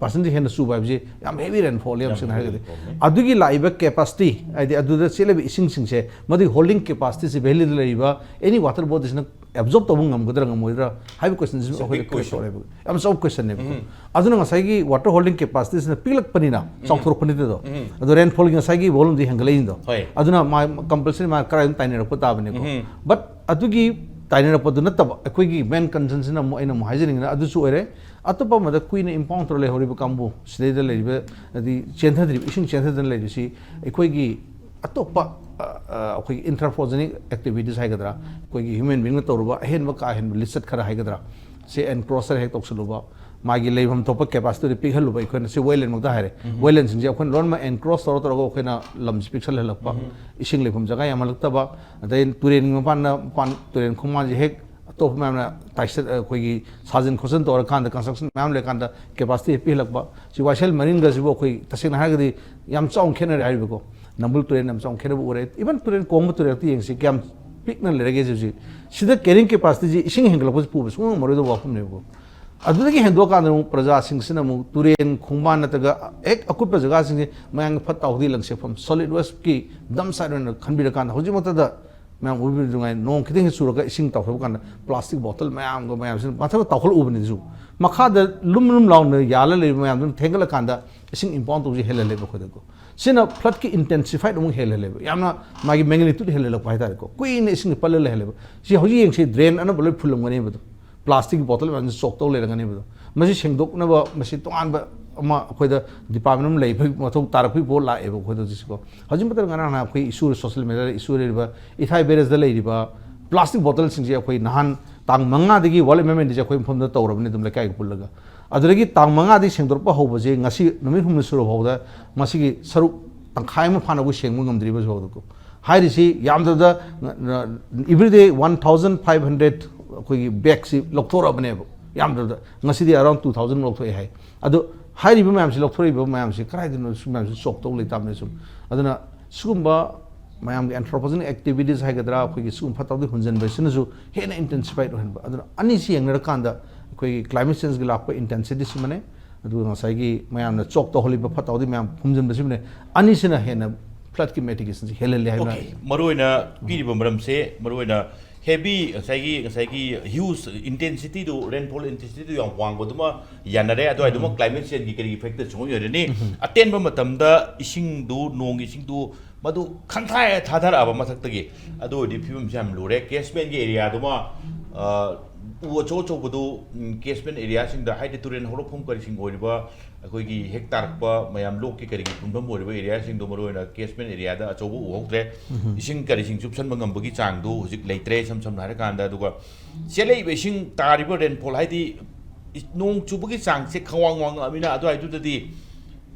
ꯄꯥꯔꯁꯦꯟꯇꯦꯖ ꯍꯦꯟꯅ ꯆꯨꯕ ꯍꯥꯏꯕꯁꯤ ꯌꯥꯝ ꯍꯦꯚꯤ ꯔꯦꯟꯐꯣꯜ ꯌꯥꯝ ꯌꯥꯝ ꯁꯦꯡꯅ heavy ꯍꯥꯏꯔꯒꯗꯤ꯫ rainfall ꯅꯤ꯫ ꯑꯗꯨꯒꯤ ꯂꯥꯛꯏꯕ ꯀꯦꯄꯥꯁꯤꯇꯤ, ꯍꯥꯏꯗꯤ ꯑꯗꯨꯗ ꯆꯦꯜꯂꯤꯕ ꯏꯁꯤꯡꯁꯤꯡꯁꯦ, ꯃꯗꯨꯒꯤ ꯍꯣꯜꯗꯤꯡ ꯀꯦꯄꯥꯁꯤꯇꯤꯁꯤ ꯚꯦꯂꯤꯗ ꯂꯩꯔꯤꯕ ꯑꯦꯅꯤ ꯋꯥꯇꯔ ꯕꯣꯗꯤꯁꯤꯅ ꯑꯦꯕꯖꯣꯔꯕ ꯇꯧꯕ ꯉꯝꯒꯗ꯭ꯔꯥ ꯉꯝꯃꯣꯏꯗ꯭ꯔꯥ ꯍꯥꯏꯕ ꯀꯣꯏꯁꯟꯁꯤ It's a ꯑꯩꯈꯣꯏꯗ big question. ꯀ꯭ꯔꯤꯌꯦꯠ ꯇꯧꯔꯦꯕ꯫ ꯌꯥꯝ ꯆꯥꯎꯕ ꯀꯣꯏꯁꯟꯅꯦꯕꯀꯣ꯫ ꯑꯗꯨꯅ ꯉꯁꯥꯏꯒꯤ ꯋꯥꯇꯔ ꯍꯣꯜꯗꯤꯡ ꯀꯦꯄꯥꯁꯤꯇꯤꯁꯤꯅ ꯄꯤꯛꯂꯛꯄꯅꯤꯅ, ꯆꯥꯎꯊꯣꯔꯛꯄꯅꯤꯗꯣ꯫ ꯑꯗꯣ ꯔꯦꯟꯐꯣꯜꯒꯤ ꯉꯁꯥꯏꯒꯤ ꯚꯣꯂꯨꯝꯗꯤ ꯍꯦꯟꯒꯠꯂꯛꯏꯗꯣ꯫ ꯍꯣꯏ꯫ ꯑꯗꯨꯅ ꯃꯥ ꯀꯝꯄꯜꯁꯔꯤ ꯃꯥ ꯀꯔꯥꯏ ꯑꯗꯨꯝ ꯇꯥꯏꯅꯔꯛꯄ ꯇꯥꯕꯅꯦꯀꯣ꯫ ꯕꯠ ꯑꯗꯨꯒꯤ ꯇꯥꯏꯅꯔꯛꯄꯗꯨ ꯅꯠꯇꯕ, ꯑꯩꯈꯣꯏꯒꯤ ꯃꯦꯟ ꯀꯟꯁꯔꯟꯁꯤꯅ ꯑꯃꯨꯛ ꯑꯩꯅ ꯑꯃꯨꯛ ꯍꯥꯏꯖꯅꯤꯡꯉꯤꯅ ꯑꯗꯨꯁꯨ ꯑꯣꯏꯔꯦ, ꯑꯇꯣꯞꯄ ꯑꯃꯗ ꯀꯨꯏꯅ ꯏꯝꯄꯥꯎꯟ ꯇꯧꯔ ꯂꯩꯍꯧꯔꯤꯕ ꯀꯥꯡꯕꯨ, ꯁꯤꯗꯩꯗ ꯂꯩꯔꯤꯕ, ꯍꯥꯏꯗꯤ ꯆꯦꯟꯊꯗ꯭ꯔꯤꯕ, ꯏꯁꯤꯡ ꯆꯦꯟꯊꯗꯅ ꯂꯩꯔꯤꯁꯤ ꯑꯩꯈꯣꯏꯒꯤ ꯑꯇꯣꯞꯄ, ꯑ, ꯑ, ꯑꯩꯈꯣꯏꯒꯤ ꯏꯟꯊ꯭ꯔꯥꯐꯣꯖꯦꯅꯤꯛ ꯑꯦꯛꯇꯤꯚꯤꯇꯤꯁ ꯍꯥꯏꯒꯗ꯭ꯔꯥ, ꯑꯩꯈꯣꯏꯒꯤ ꯍ꯭ꯌꯨꯃꯦꯟ ꯕꯤꯡꯅ ꯇꯧꯔꯨꯕ ꯑꯍꯦꯟꯕ ꯀꯥ ꯍꯦꯟꯕ ꯂꯤꯆꯠ ꯈꯔ ꯍꯥꯏꯒꯗ꯭ꯔꯥ, ꯁꯤ ꯑꯦꯟꯀ꯭ꯔꯣꯆꯔ ꯍꯦꯛ ꯇꯧꯁꯜꯂꯨꯕ, ꯃꯥꯒꯤ ꯂꯩꯐꯝ ꯊꯣꯛꯄ ꯀꯦꯄꯥꯁꯤꯇꯤꯗꯨ ꯄꯤꯛꯍꯜꯂꯨꯕ, ꯑꯩꯈꯣꯏꯅ ꯁꯤ ꯋꯦꯠꯂꯦꯟꯃꯛꯇ ꯍꯥꯏꯔꯦ, ꯋꯦꯠꯂꯦꯟꯁꯤꯡꯁꯦ ꯑꯩꯈꯣꯏꯅ ꯂꯣꯏꯅꯃꯛ ꯑꯦꯟꯀ꯭ꯔꯣꯆ ꯇꯧꯔ ꯇꯧꯔꯒ ꯑꯩꯈꯣꯏꯅ ꯂꯝꯁꯤ ꯄꯤꯛꯁꯜꯍꯜꯂꯛꯄ, ꯏꯁꯤꯡ ꯂꯩꯐꯝ ꯖꯒꯥ ꯌꯥꯝꯍꯜꯂꯛꯇꯕ, ꯑꯗꯩ ꯇꯨꯔꯦꯟꯒꯤ ꯃꯄꯥꯟꯗ, ꯃꯄꯥꯟ ꯇꯨꯔꯦꯟ ꯈꯣꯡꯕꯥꯟꯁꯦ ꯍꯦꯛ ꯑꯇꯣꯞꯄ ꯃꯌꯥꯝꯅ ꯇꯥꯏꯁꯠ-, ꯑꯩꯈꯣꯏꯒꯤ ꯁꯥꯖꯤꯟ ꯈꯣꯠꯆꯤꯟ ꯇꯧꯔꯀꯥꯟꯗ, ꯀꯟꯁꯇ꯭ꯔꯛꯁꯟ ꯃꯌꯥꯝ ꯂꯩꯔꯀꯥꯟꯗ ꯀꯦꯄꯥꯁꯤꯇꯤ ꯄꯤꯍꯜꯂꯛꯄ꯫ ꯁꯤ ꯋꯥꯏꯁꯦꯜ ꯃꯔꯤꯡꯒꯁꯤꯕꯨ ꯑꯩꯈꯣꯏ ꯇꯁꯦꯡꯅ ꯍꯥꯏꯔꯒꯗꯤ ꯌꯥꯝ ꯆꯥꯎꯅ ꯈꯦꯠꯅꯔꯦ ꯍꯥꯏꯔꯤꯕꯀꯣ꯫ ꯅꯝꯕꯨꯜ ꯇꯨꯔꯦꯟ ꯌꯥꯝ ꯆꯥꯎꯅ ꯈꯦꯠꯅꯕ ꯎꯔꯦ꯫ ꯏꯚꯟ ꯇꯨꯔꯦꯟ ꯀꯣꯡꯕ ꯇꯨꯔꯦꯜꯇ ꯌꯦꯡꯁꯤ, ꯀꯌꯥꯝ ꯄꯤꯛꯅ ꯂꯩꯔꯒꯦ ꯍꯧꯖꯤꯛ꯫ ꯁꯤꯗ ꯀꯦꯔꯤꯡ ꯀꯦꯄꯥꯁꯤꯇꯤꯁꯤ ꯏꯁꯤꯡ ꯍꯦꯟꯒꯠꯂꯛꯄꯁꯤ ꯄꯨꯕ ꯁꯨꯡꯉꯝ ꯉꯝꯃꯔꯣꯏꯗꯕ ꯋꯥꯐꯝꯅꯦꯕꯀꯣ꯫ ꯑꯗꯨꯗꯒꯤ ꯍꯦꯟꯗꯣꯛꯑꯀꯥꯟꯗ ꯑꯃꯨꯛ ꯄ꯭ꯔꯖꯥꯁꯤꯡꯁꯤꯅ ꯑꯃꯨꯛ ꯇꯨꯔꯦꯟ ꯈꯣꯡꯕꯥꯟ ꯅꯠꯇ꯭ꯔꯒ ꯍꯦꯛ ꯑꯀꯨꯠꯄ ꯖꯒꯥꯁꯤꯡꯁꯦ ꯃꯌꯥꯝꯒꯤ ꯐꯠꯇ ꯍꯥꯎꯗꯤ ꯂꯪꯁꯦꯐꯝ, solid waste ꯀꯤ dump site ꯑꯣꯏꯅ ꯈꯟꯕꯤꯔꯀꯥꯟꯗ ꯍꯧꯖꯤꯛꯃꯛꯇꯗ ꯃꯌꯥꯝ ꯎꯕꯤꯔꯤꯗꯨꯉꯥꯏ ꯅꯣꯡ ꯈꯤꯇꯪ ꯍꯦꯛ ꯆꯨꯔꯒ ꯏꯁꯤꯡ ꯇꯧꯈ꯭ꯔꯕ ꯀꯥꯟꯗ plastic bottle ꯃꯌꯥꯝꯒ ꯃꯌꯥꯝꯁꯤꯅ ꯃꯊꯛꯇ ꯇꯧꯈꯠꯂꯛꯎꯕꯅꯤꯁꯨ ꯃꯈꯥꯗ ꯂꯨꯝ ꯂꯨꯝ ꯂꯥꯎꯅ ꯌꯥꯜꯂ ꯂꯩꯕ ꯃꯌꯥꯝꯗꯨꯅ ꯊꯦꯡꯒꯠꯂꯀꯥꯟꯗ ꯏꯁꯤꯡ impound ꯇꯧꯕꯁꯦ ꯍꯦꯜꯍꯜꯂꯦꯕ ꯑꯩꯈꯣꯏꯗꯀꯣ꯫ ꯁꯤꯅ flood ꯀꯤ intensified ꯑꯃꯨꯛ ꯍꯦꯜꯍꯜꯂꯦꯕ, ꯌꯥꯝꯅ ꯃꯥꯒꯤ magnitude ꯍꯦꯜꯍꯜꯂꯛꯄ ꯍꯥꯏꯇꯥꯔꯦꯀꯣ꯫ ꯀꯨꯏꯅ ꯏꯁꯤꯡꯁꯦ ꯄꯜꯂ ꯂꯩꯍꯜꯂꯦꯕ꯫ ꯁꯤ ꯍꯧꯖꯤꯛ ꯌꯦꯡꯁꯤ, drain ꯑꯅꯝꯕ ꯂꯣꯏ ꯐꯨꯜꯂꯝꯒꯅꯦꯕ ꯑꯗꯣ꯫ Plastic ꯀꯤ bottle ꯃꯌꯥꯝꯁꯦ ꯆꯣꯛ ꯇꯧ ꯂꯩꯔꯝꯒꯅꯦꯕ ꯑꯗꯣ꯫ ꯃꯁꯤ ꯁꯦꯡꯗꯣꯛꯅꯕ ꯃꯁꯤ ꯇꯣꯉꯥꯟꯕ ꯑꯃ ꯑꯩꯈꯣꯏꯗ department ꯑꯃ ꯂꯩꯕꯒꯤ ꯃꯊꯧ ꯇꯥꯔꯛꯄꯒꯤ ꯄꯣꯠ ꯂꯥꯛꯑꯦꯕ ꯑꯩꯈꯣꯏꯗ ꯍꯧꯖꯤꯛꯁꯤꯀꯣ꯫ ꯍꯧꯖꯤꯛ ꯃꯇꯝꯗ ꯉꯔꯥꯡ ꯅꯍꯥꯟ ꯑꯩꯈꯣꯏ issue, social media ꯗ issue ꯂꯩꯔꯤꯕ ꯏꯊꯥꯏ barrage ꯇ ꯂꯩꯔꯤꯕ plastic bottle ꯁꯤꯡꯁꯦ ꯑꯩꯈꯣꯏ ꯅꯍꯥꯟ ꯇꯥꯡ ꯃꯉꯥꯗꯒꯤ World Environment Day ꯁꯦ ꯑꯩꯈꯣꯏ ꯃꯐꯝꯗ ꯇꯧꯔꯕꯅꯤ ꯑꯗꯨꯝ ꯂꯩꯀꯥꯏꯒ ꯄꯨꯜꯂꯒ꯫ ꯑꯗꯨꯗꯒꯤ ꯇꯥꯡ ꯃꯉꯥꯗꯒꯤ ꯁꯦꯡꯗꯣꯔꯛꯄ ꯍꯧꯕꯁꯦ ꯉꯁꯤ ꯅꯨꯃꯤꯠ ꯍꯨꯝꯅꯤ ꯁꯨꯔ ꯐꯥꯎꯕꯗ ꯃꯁꯤꯒꯤ ꯁꯔꯨꯛ ꯇꯪꯈꯥꯏ ꯑꯃ ꯐꯥꯅꯕ ꯁꯦꯡꯕ ꯉꯝꯗ꯭ꯔꯤꯕꯁꯨ ꯍꯧꯗꯀꯣ꯫ ꯍꯥꯏꯔꯤꯁꯤ ꯌꯥꯝꯗ꯭ꯔꯕꯗ every day one thousand five hundred ꯑꯩꯈꯣꯏꯒꯤ bag ꯁꯤ ꯂꯧꯊꯣꯔꯛꯑꯕꯅꯦꯕ꯫ ꯌꯥꯝꯗ꯭ꯔꯕꯗ ꯉꯁꯤꯗꯤ around two thousand ꯂꯧꯊꯣꯛꯑꯦ ꯍꯥꯏ꯫ ꯑꯗꯣ ꯍꯥꯏꯔꯤꯕ ꯃꯌꯥꯝꯁꯤ, ꯂꯧꯊꯣꯔꯛꯏꯕ ꯃꯌꯥꯝꯁꯤ ꯀꯗꯥꯏꯗꯅꯣ? ꯁꯤ ꯃꯌꯥꯝꯁꯤ ꯆꯣꯛ ꯇꯧ ꯂꯩꯇꯥꯕꯅꯦ ꯁꯨꯝ꯫ ꯑꯗꯨꯅ ꯁꯤꯒꯨꯝꯕ ꯃꯌꯥꯝꯒꯤ anthropogenic activities ꯍꯥꯏꯒꯗ꯭ꯔꯥ, ꯑꯩꯈꯣꯏꯒꯤ ꯁꯤꯒꯨꯝꯕ ꯐꯠꯇ ꯍꯥꯎꯗꯤ ꯍꯨꯟꯖꯤꯟꯕꯁꯤꯅꯁꯨ ꯍꯦꯟꯅ intensified ꯑꯣꯏꯍꯟꯕ꯫ ꯑꯗꯨꯅ ꯑꯅꯤꯁꯤ ꯌꯦꯡꯅꯔꯀꯥꯟꯗ ꯑꯩꯈꯣꯏꯒꯤ climate change ꯀꯤ ꯂꯥꯛꯄ intensity ꯁꯤꯃꯅꯦ, ꯑꯗꯨꯒ ꯉꯁꯥꯏꯒꯤ ꯃꯌꯥꯝꯅ ꯆꯣꯛ ꯇꯧꯍꯜꯂꯤꯕ ꯐꯠꯇ ꯍꯥꯎꯗꯤ ꯃꯌꯥꯝ ꯍꯨꯝꯖꯤꯟꯕꯁꯤꯃꯅꯦ, ꯑꯅꯤꯁꯤꯅ ꯍꯦꯟꯅ flood ꯀꯤ mitigation ꯁꯤ ꯍꯦꯜꯍꯜꯂꯦ ꯍꯥꯏꯕ꯫ Okay, ꯃꯔꯨꯑꯣꯏꯅ ꯄꯤꯔꯤꯕ ꯃꯔꯝꯁꯦ, ꯃꯔꯨꯑꯣꯏꯅ heavy, ꯉꯁꯥꯏꯒꯤ, ꯉꯁꯥꯏꯒꯤ huge intensity ꯗꯨ, rainfall intensity ꯗꯨ ꯌꯥꯝ ꯋꯥꯡꯕꯗꯨꯃ ꯌꯥꯅꯔꯦ꯫ ꯑꯗꯨꯋꯥꯏꯗꯨꯃ climate change ꯀꯤ ꯀꯔꯤꯒꯤ factor ꯁꯨꯡꯑꯣꯏ ꯑꯣꯏꯔꯅꯤ꯫ ꯑꯇꯦꯟꯕ ꯃꯇꯝꯗ ꯏꯁꯤꯡꯗꯨ, ꯅꯣꯡꯒꯤ ꯏꯁꯤꯡꯗꯨ ꯃꯗꯨ ꯈꯪꯊꯥ ꯊꯥꯊꯔꯛꯑꯕ ꯃꯊꯛꯇꯒꯤ, ꯑꯗꯨ ꯑꯣꯏꯔꯗꯤ ꯐꯤꯕꯝꯁꯦ ꯌꯥꯝ ꯂꯨꯔꯦ꯫ Catchment ꯒꯤ area ꯗꯨꯃ, ꯑ, ꯎ ꯑꯆꯧ ꯑꯆꯧꯕꯗꯨ, ꯎꯝ, catchment area ꯁꯤꯡꯗ, ꯍꯥꯏꯗꯤ ꯇꯨꯔꯦꯜ ꯍꯧꯔꯛꯐꯝ ꯀꯔꯤꯁꯤꯡ ꯑꯣꯏꯔꯤꯕ, ꯑꯩꯈꯣꯏꯒꯤ ꯍꯦꯛ ꯇꯥꯔꯛꯄ ꯃꯌꯥꯝ ꯂꯣꯛꯀꯤ ꯀꯔꯤꯒꯤ ꯄꯨꯟꯐꯝ ꯑꯣꯏꯔꯤꯕ area ꯁꯤꯡꯗꯣ, ꯃꯔꯨꯑꯣꯏꯅ catchment area ꯗ ꯑꯆꯧꯕ ꯎꯍꯧꯗ꯭ꯔꯦ꯫ ꯏꯁꯤꯡ ꯀꯔꯤꯁꯤꯡ ꯆꯨꯞꯁꯟꯕ ꯉꯝꯕꯒꯤ ꯆꯥꯡꯗꯨ ꯍꯧꯖꯤꯛ ꯂꯩꯇ꯭ꯔꯦ, ꯏꯁꯝ ꯁꯝꯅ ꯍꯥꯏꯔꯀꯥꯟꯗ꯫ ꯑꯗꯨꯒ ꯆꯦꯜꯂꯛꯏꯕ ꯏꯁꯤꯡ, ꯇꯥꯔꯤꯕ rainfall, ꯍꯥꯏꯗꯤ ꯏ-, ꯅꯣꯡ ꯆꯨꯕꯒꯤ ꯆꯥꯡꯁꯦ ꯈꯪꯋꯥꯡ ꯋꯥꯡꯉꯛꯑꯃꯤꯅ, ꯑꯗꯨꯋꯥꯏꯗꯨꯗꯗꯤ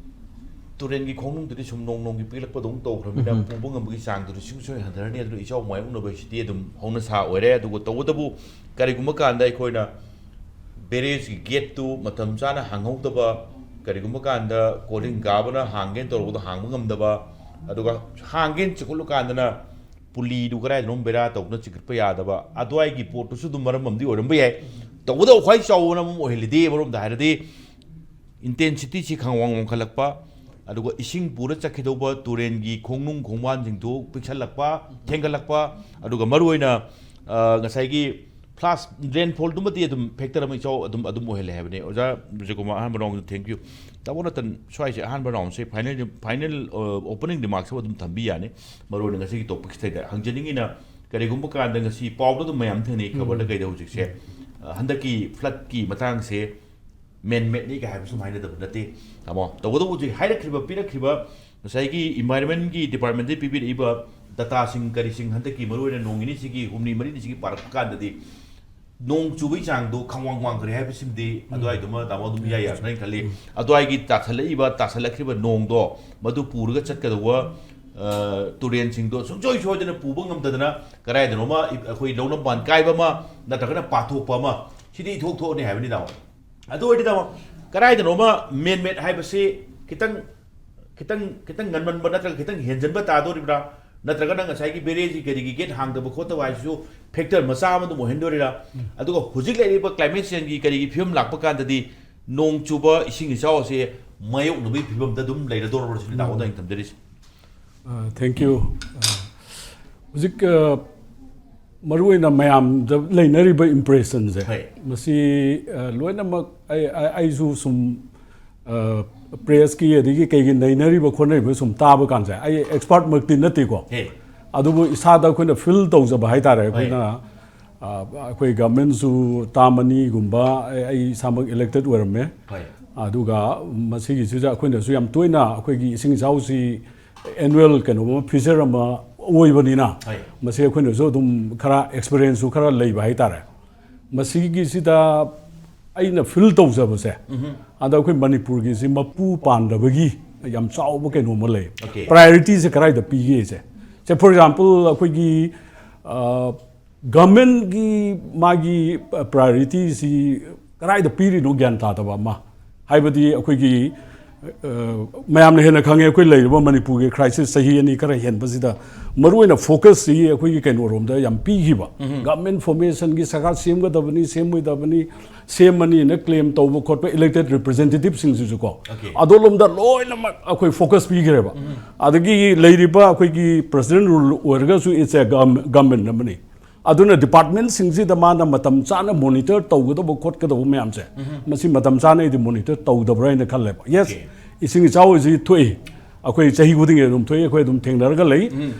ꯇꯨꯔꯦꯜꯒꯤ ꯈꯣꯡꯅꯨꯡꯗꯨꯗꯤ ꯁꯨꯝ ꯅꯣꯡ ꯅꯣꯡꯒꯤ ꯄꯤꯛꯂꯛꯄꯗꯧꯅ ꯇꯧꯈ꯭ꯔꯕꯅꯤꯅ, ꯎꯝ꯫ ꯄꯨꯕ ꯉꯝꯕꯒꯤ ꯆꯥꯡꯗꯨꯗꯤ ꯁꯨꯡꯁꯣꯏ ꯍꯟꯊꯔꯅꯤ꯫ ꯑꯗꯨꯅ ꯏꯆꯥꯎ ꯃꯥꯌꯣꯛꯅꯕ ꯍꯥꯏꯁꯤꯗꯤ ꯑꯗꯨꯝ ꯍꯧꯅ ꯁꯥ ꯑꯣꯏꯔꯦ꯫ ꯑꯗꯨꯒ ꯇꯧꯕꯇꯕꯨ ꯀꯔꯤꯒꯨꯝꯕ ꯀꯥꯟꯗ ꯑꯩꯈꯣꯏꯅ barrage ꯀꯤ gate ꯇꯨ ꯃꯇꯝ ꯆꯥꯅ ꯍꯥꯡꯍꯧꯗꯕ, ꯀꯔꯤꯒꯨꯝꯕ ꯀꯥꯟꯗ ꯀꯣꯂꯤꯡ ꯀꯥꯕꯅ ꯍꯥꯡꯒꯦꯅ ꯇꯧꯔꯛꯄꯗ ꯍꯥꯡꯕ ꯉꯝꯗꯕ, ꯑꯗꯨꯒ ꯍꯥꯡꯒꯦꯅ ꯆꯤꯡꯈꯠꯂꯨ ꯀꯥꯟꯗꯅ ꯄꯨꯂꯤꯗꯨ ꯀꯗꯥꯏꯗꯅꯣꯝ ꯕꯦꯔꯥ ꯇꯧꯗꯅ ꯆꯤꯡꯈꯠꯄ ꯌꯥꯗꯕ, ꯑꯗꯨꯋꯥꯏꯒꯤ ꯄꯣꯠꯇꯨꯁꯨ ꯑꯗꯨꯝ ꯃꯔꯝ ꯑꯃꯗꯤ ꯑꯣꯏꯔꯝꯕ ꯌꯥꯏ꯫ ꯇꯧꯕꯇꯕꯨ ꯈ꯭ꯋꯥꯏ ꯆꯥꯎꯕꯅ ꯑꯃ ꯑꯣꯏꯍꯜꯂꯤꯗꯤ, ꯑꯃꯔꯣꯝꯗ ꯍꯥꯏꯔꯗꯤ intensity ꯁꯤ ꯈꯪꯋꯥꯡ ꯋꯥꯡꯈꯠꯂꯛꯄ, ꯑꯗꯨꯒ ꯏꯁꯤꯡ ꯄꯨꯔ ꯆꯠꯈꯤꯗꯧꯕ ꯇꯨꯔꯦꯟꯒꯤ ꯈꯣꯡꯅꯨꯡ ꯈꯣꯡꯕꯥꯟꯁꯤꯡꯗꯨ ꯄꯤꯛꯁꯜꯂꯛꯄ, ꯊꯦꯡꯒꯠꯂꯛꯄ, ꯑꯗꯨꯒ ꯃꯔꯨꯑꯣꯏꯅ, ꯑ, ꯉꯁꯥꯏꯒꯤ flash rainfall ꯗꯨꯃꯗꯤ ꯑꯗꯨꯝ factor ꯑꯃ ꯏꯆꯥꯎ ꯑꯗꯨꯝ, ꯑꯗꯨꯝ ꯑꯣꯏꯍꯜꯂꯦ ꯍꯥꯏꯕꯅꯤ꯫ ꯑꯣꯖꯥ ꯕꯤꯖꯌꯀꯨꯃꯥꯔ, ꯑꯍꯥꯟꯕ round ꯗ thank you꯫ ꯇꯥꯃꯣ ꯔꯇꯟ, ꯁ꯭ꯋꯥꯏꯁꯦ ꯑꯍꯥꯟꯕ round ꯁꯦ final, final, ꯑ, opening remarks ꯑꯃ ꯑꯗꯨꯝ ꯊꯝꯕꯤ ꯌꯥꯅꯤ꯫ ꯃꯔꯨꯑꯣꯏꯅ ꯉꯁꯤꯒꯤ topic ꯁꯤꯗ ꯍꯪꯖꯅꯤꯡꯉꯤꯅ, ꯀꯔꯤꯒꯨꯝꯕ ꯀꯥꯟꯗ ꯉꯁꯤ ꯄꯥꯎꯗ ꯑꯗꯨꯝ ꯃꯌꯥꯝ ꯊꯦꯡꯅꯩ, ꯈꯕꯔꯗ ꯎꯝ꯫ ꯀꯩꯗ ꯍꯧꯖꯤꯛꯁꯦ, ꯑ, ꯍꯟꯗꯛꯀꯤ flood ꯀꯤ ꯃꯇꯥꯡꯁꯦ man made ꯅꯤ ꯀꯥꯏ ꯍꯥꯏꯕ ꯁꯨꯝ ꯍꯥꯏꯅꯗꯕ ꯅꯠꯇꯦ꯫ ꯇꯥꯃꯣ, ꯇꯧꯕꯇꯕꯨ ꯍꯧꯖꯤꯛ ꯍꯥꯏꯔꯛꯈ꯭ꯔꯤꯕ, ꯄꯤꯔꯛꯈ꯭ꯔꯤꯕ ꯉꯁꯥꯏꯒꯤ environment ꯀꯤ department ꯇꯒꯤ ꯄꯤꯕꯤꯔꯛꯏꯕ data ꯁꯤꯡ ꯀꯔꯤꯁꯤꯡ, ꯍꯟꯗꯛꯀꯤ ꯃꯔꯨꯑꯣꯏꯅ ꯅꯣꯡ ꯅꯤꯅꯤꯁꯤꯒꯤ, ꯍꯨꯝꯅꯤ ꯃꯔꯤꯅꯤꯁꯤꯒꯤ ꯄꯥꯔꯛꯄ ꯀꯥꯟꯗꯗꯤ ꯅꯣꯡ ꯆꯨꯕꯒꯤ ꯆꯥꯡꯗꯣ ꯈꯪꯋꯥꯡ ꯋꯥꯡꯈ꯭ꯔꯦ ꯍꯥꯏꯕꯁꯤꯃꯗꯤ ꯎꯝ꯫ ꯑꯗꯨꯋꯥꯏꯗꯨꯃ ꯇꯥꯃꯣ ꯑꯗꯨꯝ ꯏꯌꯥ ꯌꯥꯔꯅꯤ ꯍꯥꯏꯅ ꯈꯜꯂꯤ꯫ ꯎꯝ꯫ ꯑꯗꯨꯋꯥꯏꯒꯤ ꯇꯥꯁꯜꯂꯛꯏꯕ, ꯇꯥꯁꯜꯂꯛꯈ꯭ꯔꯤꯕ ꯅꯣꯡꯗꯣ, ꯃꯗꯨ ꯄꯨꯔꯒ ꯆꯠꯀꯗꯧꯕ, ꯑ, ꯇꯨꯔꯦꯟꯁꯤꯡꯗꯣ ꯁꯨꯡꯁꯣꯏ ꯁꯣꯏꯗꯅ ꯄꯨꯕ ꯉꯝꯗꯗꯅ ꯀꯗꯥꯏꯗꯅꯣꯃ ꯑꯩꯈꯣꯏ ꯂꯧꯅꯝ ꯕꯥꯟ ꯀꯥꯏꯕ ꯑꯃ ꯅꯠꯇ꯭ꯔꯒꯅ ꯄꯥꯊꯣꯛꯄ ꯑꯃ, ꯁꯤꯗꯤ ꯏꯊꯣꯛ ꯊꯣꯛꯑꯅꯤ ꯍꯥꯏꯕꯅꯤ ꯇꯥꯃꯣ꯫ ꯑꯗꯨ ꯑꯣꯏꯔꯗꯤ ꯇꯥꯃꯣ, ꯀꯗꯥꯏꯗꯅꯣꯃ man made ꯍꯥꯏꯕꯁꯤ ꯈꯤꯇꯪ, ꯈꯤꯇꯪ, ꯈꯤꯇꯪ ꯉꯟꯃꯟꯕ ꯅꯠꯇ꯭ꯔꯒ ꯈꯤꯇꯪ ꯍꯦꯟꯖꯟꯕ ꯇꯥꯗꯣꯔꯤꯕ꯭ꯔꯥ? ꯅꯠꯇ꯭ꯔꯒꯅ ꯉꯁꯥꯏꯒꯤ ꯕꯦꯔꯦꯖꯀꯤ ꯀꯔꯤꯒꯤ gate ꯍꯥꯡꯗꯕ ꯈꯣꯠꯇꯕ ꯍꯥꯏꯁꯤꯁꯨ factor ꯃꯆꯥ ꯑꯃ ꯑꯗꯨꯝ ꯑꯣꯏꯍꯟꯗꯣꯔꯤꯔꯥ? ꯎꯝ꯫ ꯑꯗꯨꯒ ꯍꯧꯖꯤꯛ ꯂꯩꯔꯤꯕ climate change ꯀꯤ ꯀꯔꯤꯒꯤ ꯐꯤꯕꯝ ꯂꯥꯛꯄ ꯀꯥꯟꯗꯗꯤ ꯅꯣꯡ ꯆꯨꯕ, ꯏꯁꯤꯡ ꯏꯆꯥꯎ ꯑꯁꯦ ꯃꯥꯌꯣꯛꯅꯕꯒꯤ ꯐꯤꯕꯝꯗ ꯑꯗꯨꯝ ꯂꯩꯔꯗꯧꯔꯕ꯭ꯔꯥ ꯁꯤꯅꯤ ꯇꯥꯃꯣꯗ ꯎꯝ꯫ ꯑꯩꯅ ꯊꯝꯖꯔꯤꯁꯦ꯫ ꯑ, thank you꯫ ꯑ, ꯍꯧꯖꯤꯛ, ꯑ, ꯃꯔꯨꯑꯣꯏꯅ ꯃꯌꯥꯝꯗ ꯂꯩꯅꯔꯤꯕ impression ꯁꯦ, ꯍꯣꯏ꯫ ꯃꯁꯤ, ꯑ, ꯂꯣꯏꯅꯃꯛ ꯑꯩ, ꯑꯩ, ꯑꯩꯁꯨ ꯁꯨꯝ, ꯑ, press ꯀꯤ ꯑꯗꯒꯤ ꯀꯩꯒꯤ ꯅꯩꯅꯔꯤꯕ ꯈꯣꯠꯅꯔꯤꯕ ꯁꯨꯝ ꯇꯥꯕ ꯀꯥꯟꯁꯦ, ꯑꯩ expert ꯃꯛꯇꯤ ꯅꯠꯇꯦꯀꯣ꯫ ꯍꯦ꯫ ꯑꯗꯨꯕꯨ ꯏꯁꯥꯗ ꯑꯩꯈꯣꯏꯅ feel ꯇꯧꯖꯕ ꯍꯥꯏꯇꯥꯔꯦ꯫ ꯍꯣꯏ꯫ ꯑꯩꯈꯣꯏꯅ, ꯑ, ꯑꯩꯈꯣꯏ government ꯁꯨ term ꯑꯅꯤꯒꯨꯝꯕ ꯑꯩ, ꯑꯩ ꯏꯁꯥꯃꯛ elected ꯑꯣꯏꯔꯝꯃꯦ꯫ ꯍꯣꯏ꯫ ꯑꯗꯨꯒ ꯃꯁꯤꯒꯤꯁꯤꯗ ꯑꯩꯈꯣꯏꯅꯁꯨ ꯌꯥꯝ ꯇꯣꯏꯅ ꯑꯩꯈꯣꯏꯒꯤ ꯏꯁꯤꯡ ꯏꯆꯥꯎꯁꯤ annual ꯀꯩꯅꯣ ꯑꯃ, feature ꯑꯃ ꯑꯣꯏꯕꯅꯤꯅ, ꯍꯣꯏ꯫ ꯃꯁꯤ ꯑꯩꯈꯣꯏꯅꯁꯨ ꯑꯗꯨꯝ ꯈꯔ experience ꯁꯨ ꯈꯔ ꯂꯩꯕ ꯍꯥꯏꯇꯥꯔꯦ꯫ ꯃꯁꯤꯒꯤꯁꯤꯗ ꯑꯩꯅ feel ꯇꯧꯖꯕꯁꯦ, ꯎꯝꯍꯨꯝ꯫ ꯑꯗ ꯑꯩꯈꯣꯏ ꯃꯅꯤꯄꯨꯔꯒꯤꯁꯤ ꯃꯄꯨ ꯄꯥꯟꯗꯕꯒꯤ ꯌꯥꯝ ꯆꯥꯎꯕ ꯀꯩꯅꯣ ꯑꯃ ꯂꯩ꯫ Okay꯫ Priority ꯁꯦ ꯀꯗꯥꯏꯗ ꯄꯤꯒꯦꯁꯦ? ꯁꯦ, for example, ꯑꯩꯈꯣꯏꯒꯤ, ꯑ, government ꯀꯤ ꯃꯥꯒꯤ priority ꯁꯤ ꯀꯗꯥꯏꯗ ꯄꯤꯔꯤꯅꯣ ꯒ꯭ꯌꯥꯟ ꯇꯥꯗꯕ ꯑꯃ꯫ ꯍꯥꯏꯕꯗꯤ ꯑꯩꯈꯣꯏꯒꯤ, ꯑ, ꯃꯌꯥꯝꯅ ꯍꯦꯟꯅ ꯈꯪꯉꯦ, ꯑꯩꯈꯣꯏ ꯂꯩꯔꯤꯕ ꯃꯅꯤꯄꯨꯔꯒꯤ ꯀ꯭ꯔꯥꯏꯁꯤꯁ ꯆꯍꯤ ꯑꯅꯤ ꯈꯔ ꯍꯦꯟꯕꯁꯤꯗ ꯃꯔꯨꯑꯣꯏꯅ ꯐꯣꯀꯁꯁꯤ ꯑꯩꯈꯣꯏꯒꯤ ꯀꯩꯅꯣꯔꯣꯝꯗ ꯌꯥꯝ ꯄꯤꯈꯤꯕ꯫ ꯒꯚꯔꯟꯃꯦꯟꯠ ꯐꯣꯔꯃꯦꯁꯟꯒꯤ ꯁꯔꯀꯥꯔ ꯁꯦꯝꯒꯗꯕꯅꯤ, ꯁꯦꯝꯃꯣꯏꯗꯕꯅꯤ, ꯁꯦꯝꯃꯅꯤꯅ ꯀ꯭ꯂꯦꯝ ꯇꯧꯕ ꯈꯣꯠꯄ ꯏꯂꯦꯛꯇꯦꯗ ꯔꯤꯄ꯭ꯔꯖꯦꯟꯇꯦꯇꯤꯚꯁꯤꯡꯁꯤꯁꯨꯀꯣ, Okay. ꯑꯗꯣꯝꯂꯣꯝꯗ ꯂꯣꯏꯅꯃꯛ ꯑꯩꯈꯣꯏ ꯐꯣꯀꯁ ꯄꯤꯈ꯭ꯔꯦꯕ꯫ ꯑꯗꯒꯤ ꯂꯩꯔꯤꯕ ꯑꯩꯈꯣꯏꯒꯤ ꯄ꯭ꯔꯁꯤꯗꯦꯟꯠ ꯔꯨꯜ ꯑꯣꯏꯔꯒꯁꯨ it's a government ꯑꯃꯅꯤ꯫ ꯑꯗꯨꯅ ꯗꯤꯄꯥꯔꯠꯃꯦꯟꯠꯁꯤꯡꯁꯤꯗ ꯃꯥꯅ ꯃꯇꯝ ꯆꯥꯅ ꯃꯣꯅꯤꯇꯔ ꯇꯧꯒꯗꯕ ꯈꯣꯠꯀꯗꯕ ꯃꯌꯥꯝꯁꯦ, ꯃꯁꯤ ꯃꯇꯝ ꯆꯥꯅ ꯑꯩꯗꯤ ꯃꯣꯅꯤꯇꯔ ꯇꯧꯗꯕ꯭ꯔꯥ ꯍꯥꯏꯅ ꯈꯜꯂꯦꯕ꯫ Yes, Okay. ꯏꯁꯤꯡ ꯏꯆꯥꯎ ꯍꯥꯏꯁꯤ ꯊꯣꯛꯏ, ꯑꯩꯈꯣꯏ ꯆꯍꯤ ꯈꯨꯗꯤꯡꯒꯤ ꯑꯗꯨꯝ ꯊꯣꯛꯏ, ꯑꯩꯈꯣꯏ ꯑꯗꯨꯝ ꯊꯦꯡꯅꯔꯒ ꯂꯩ꯫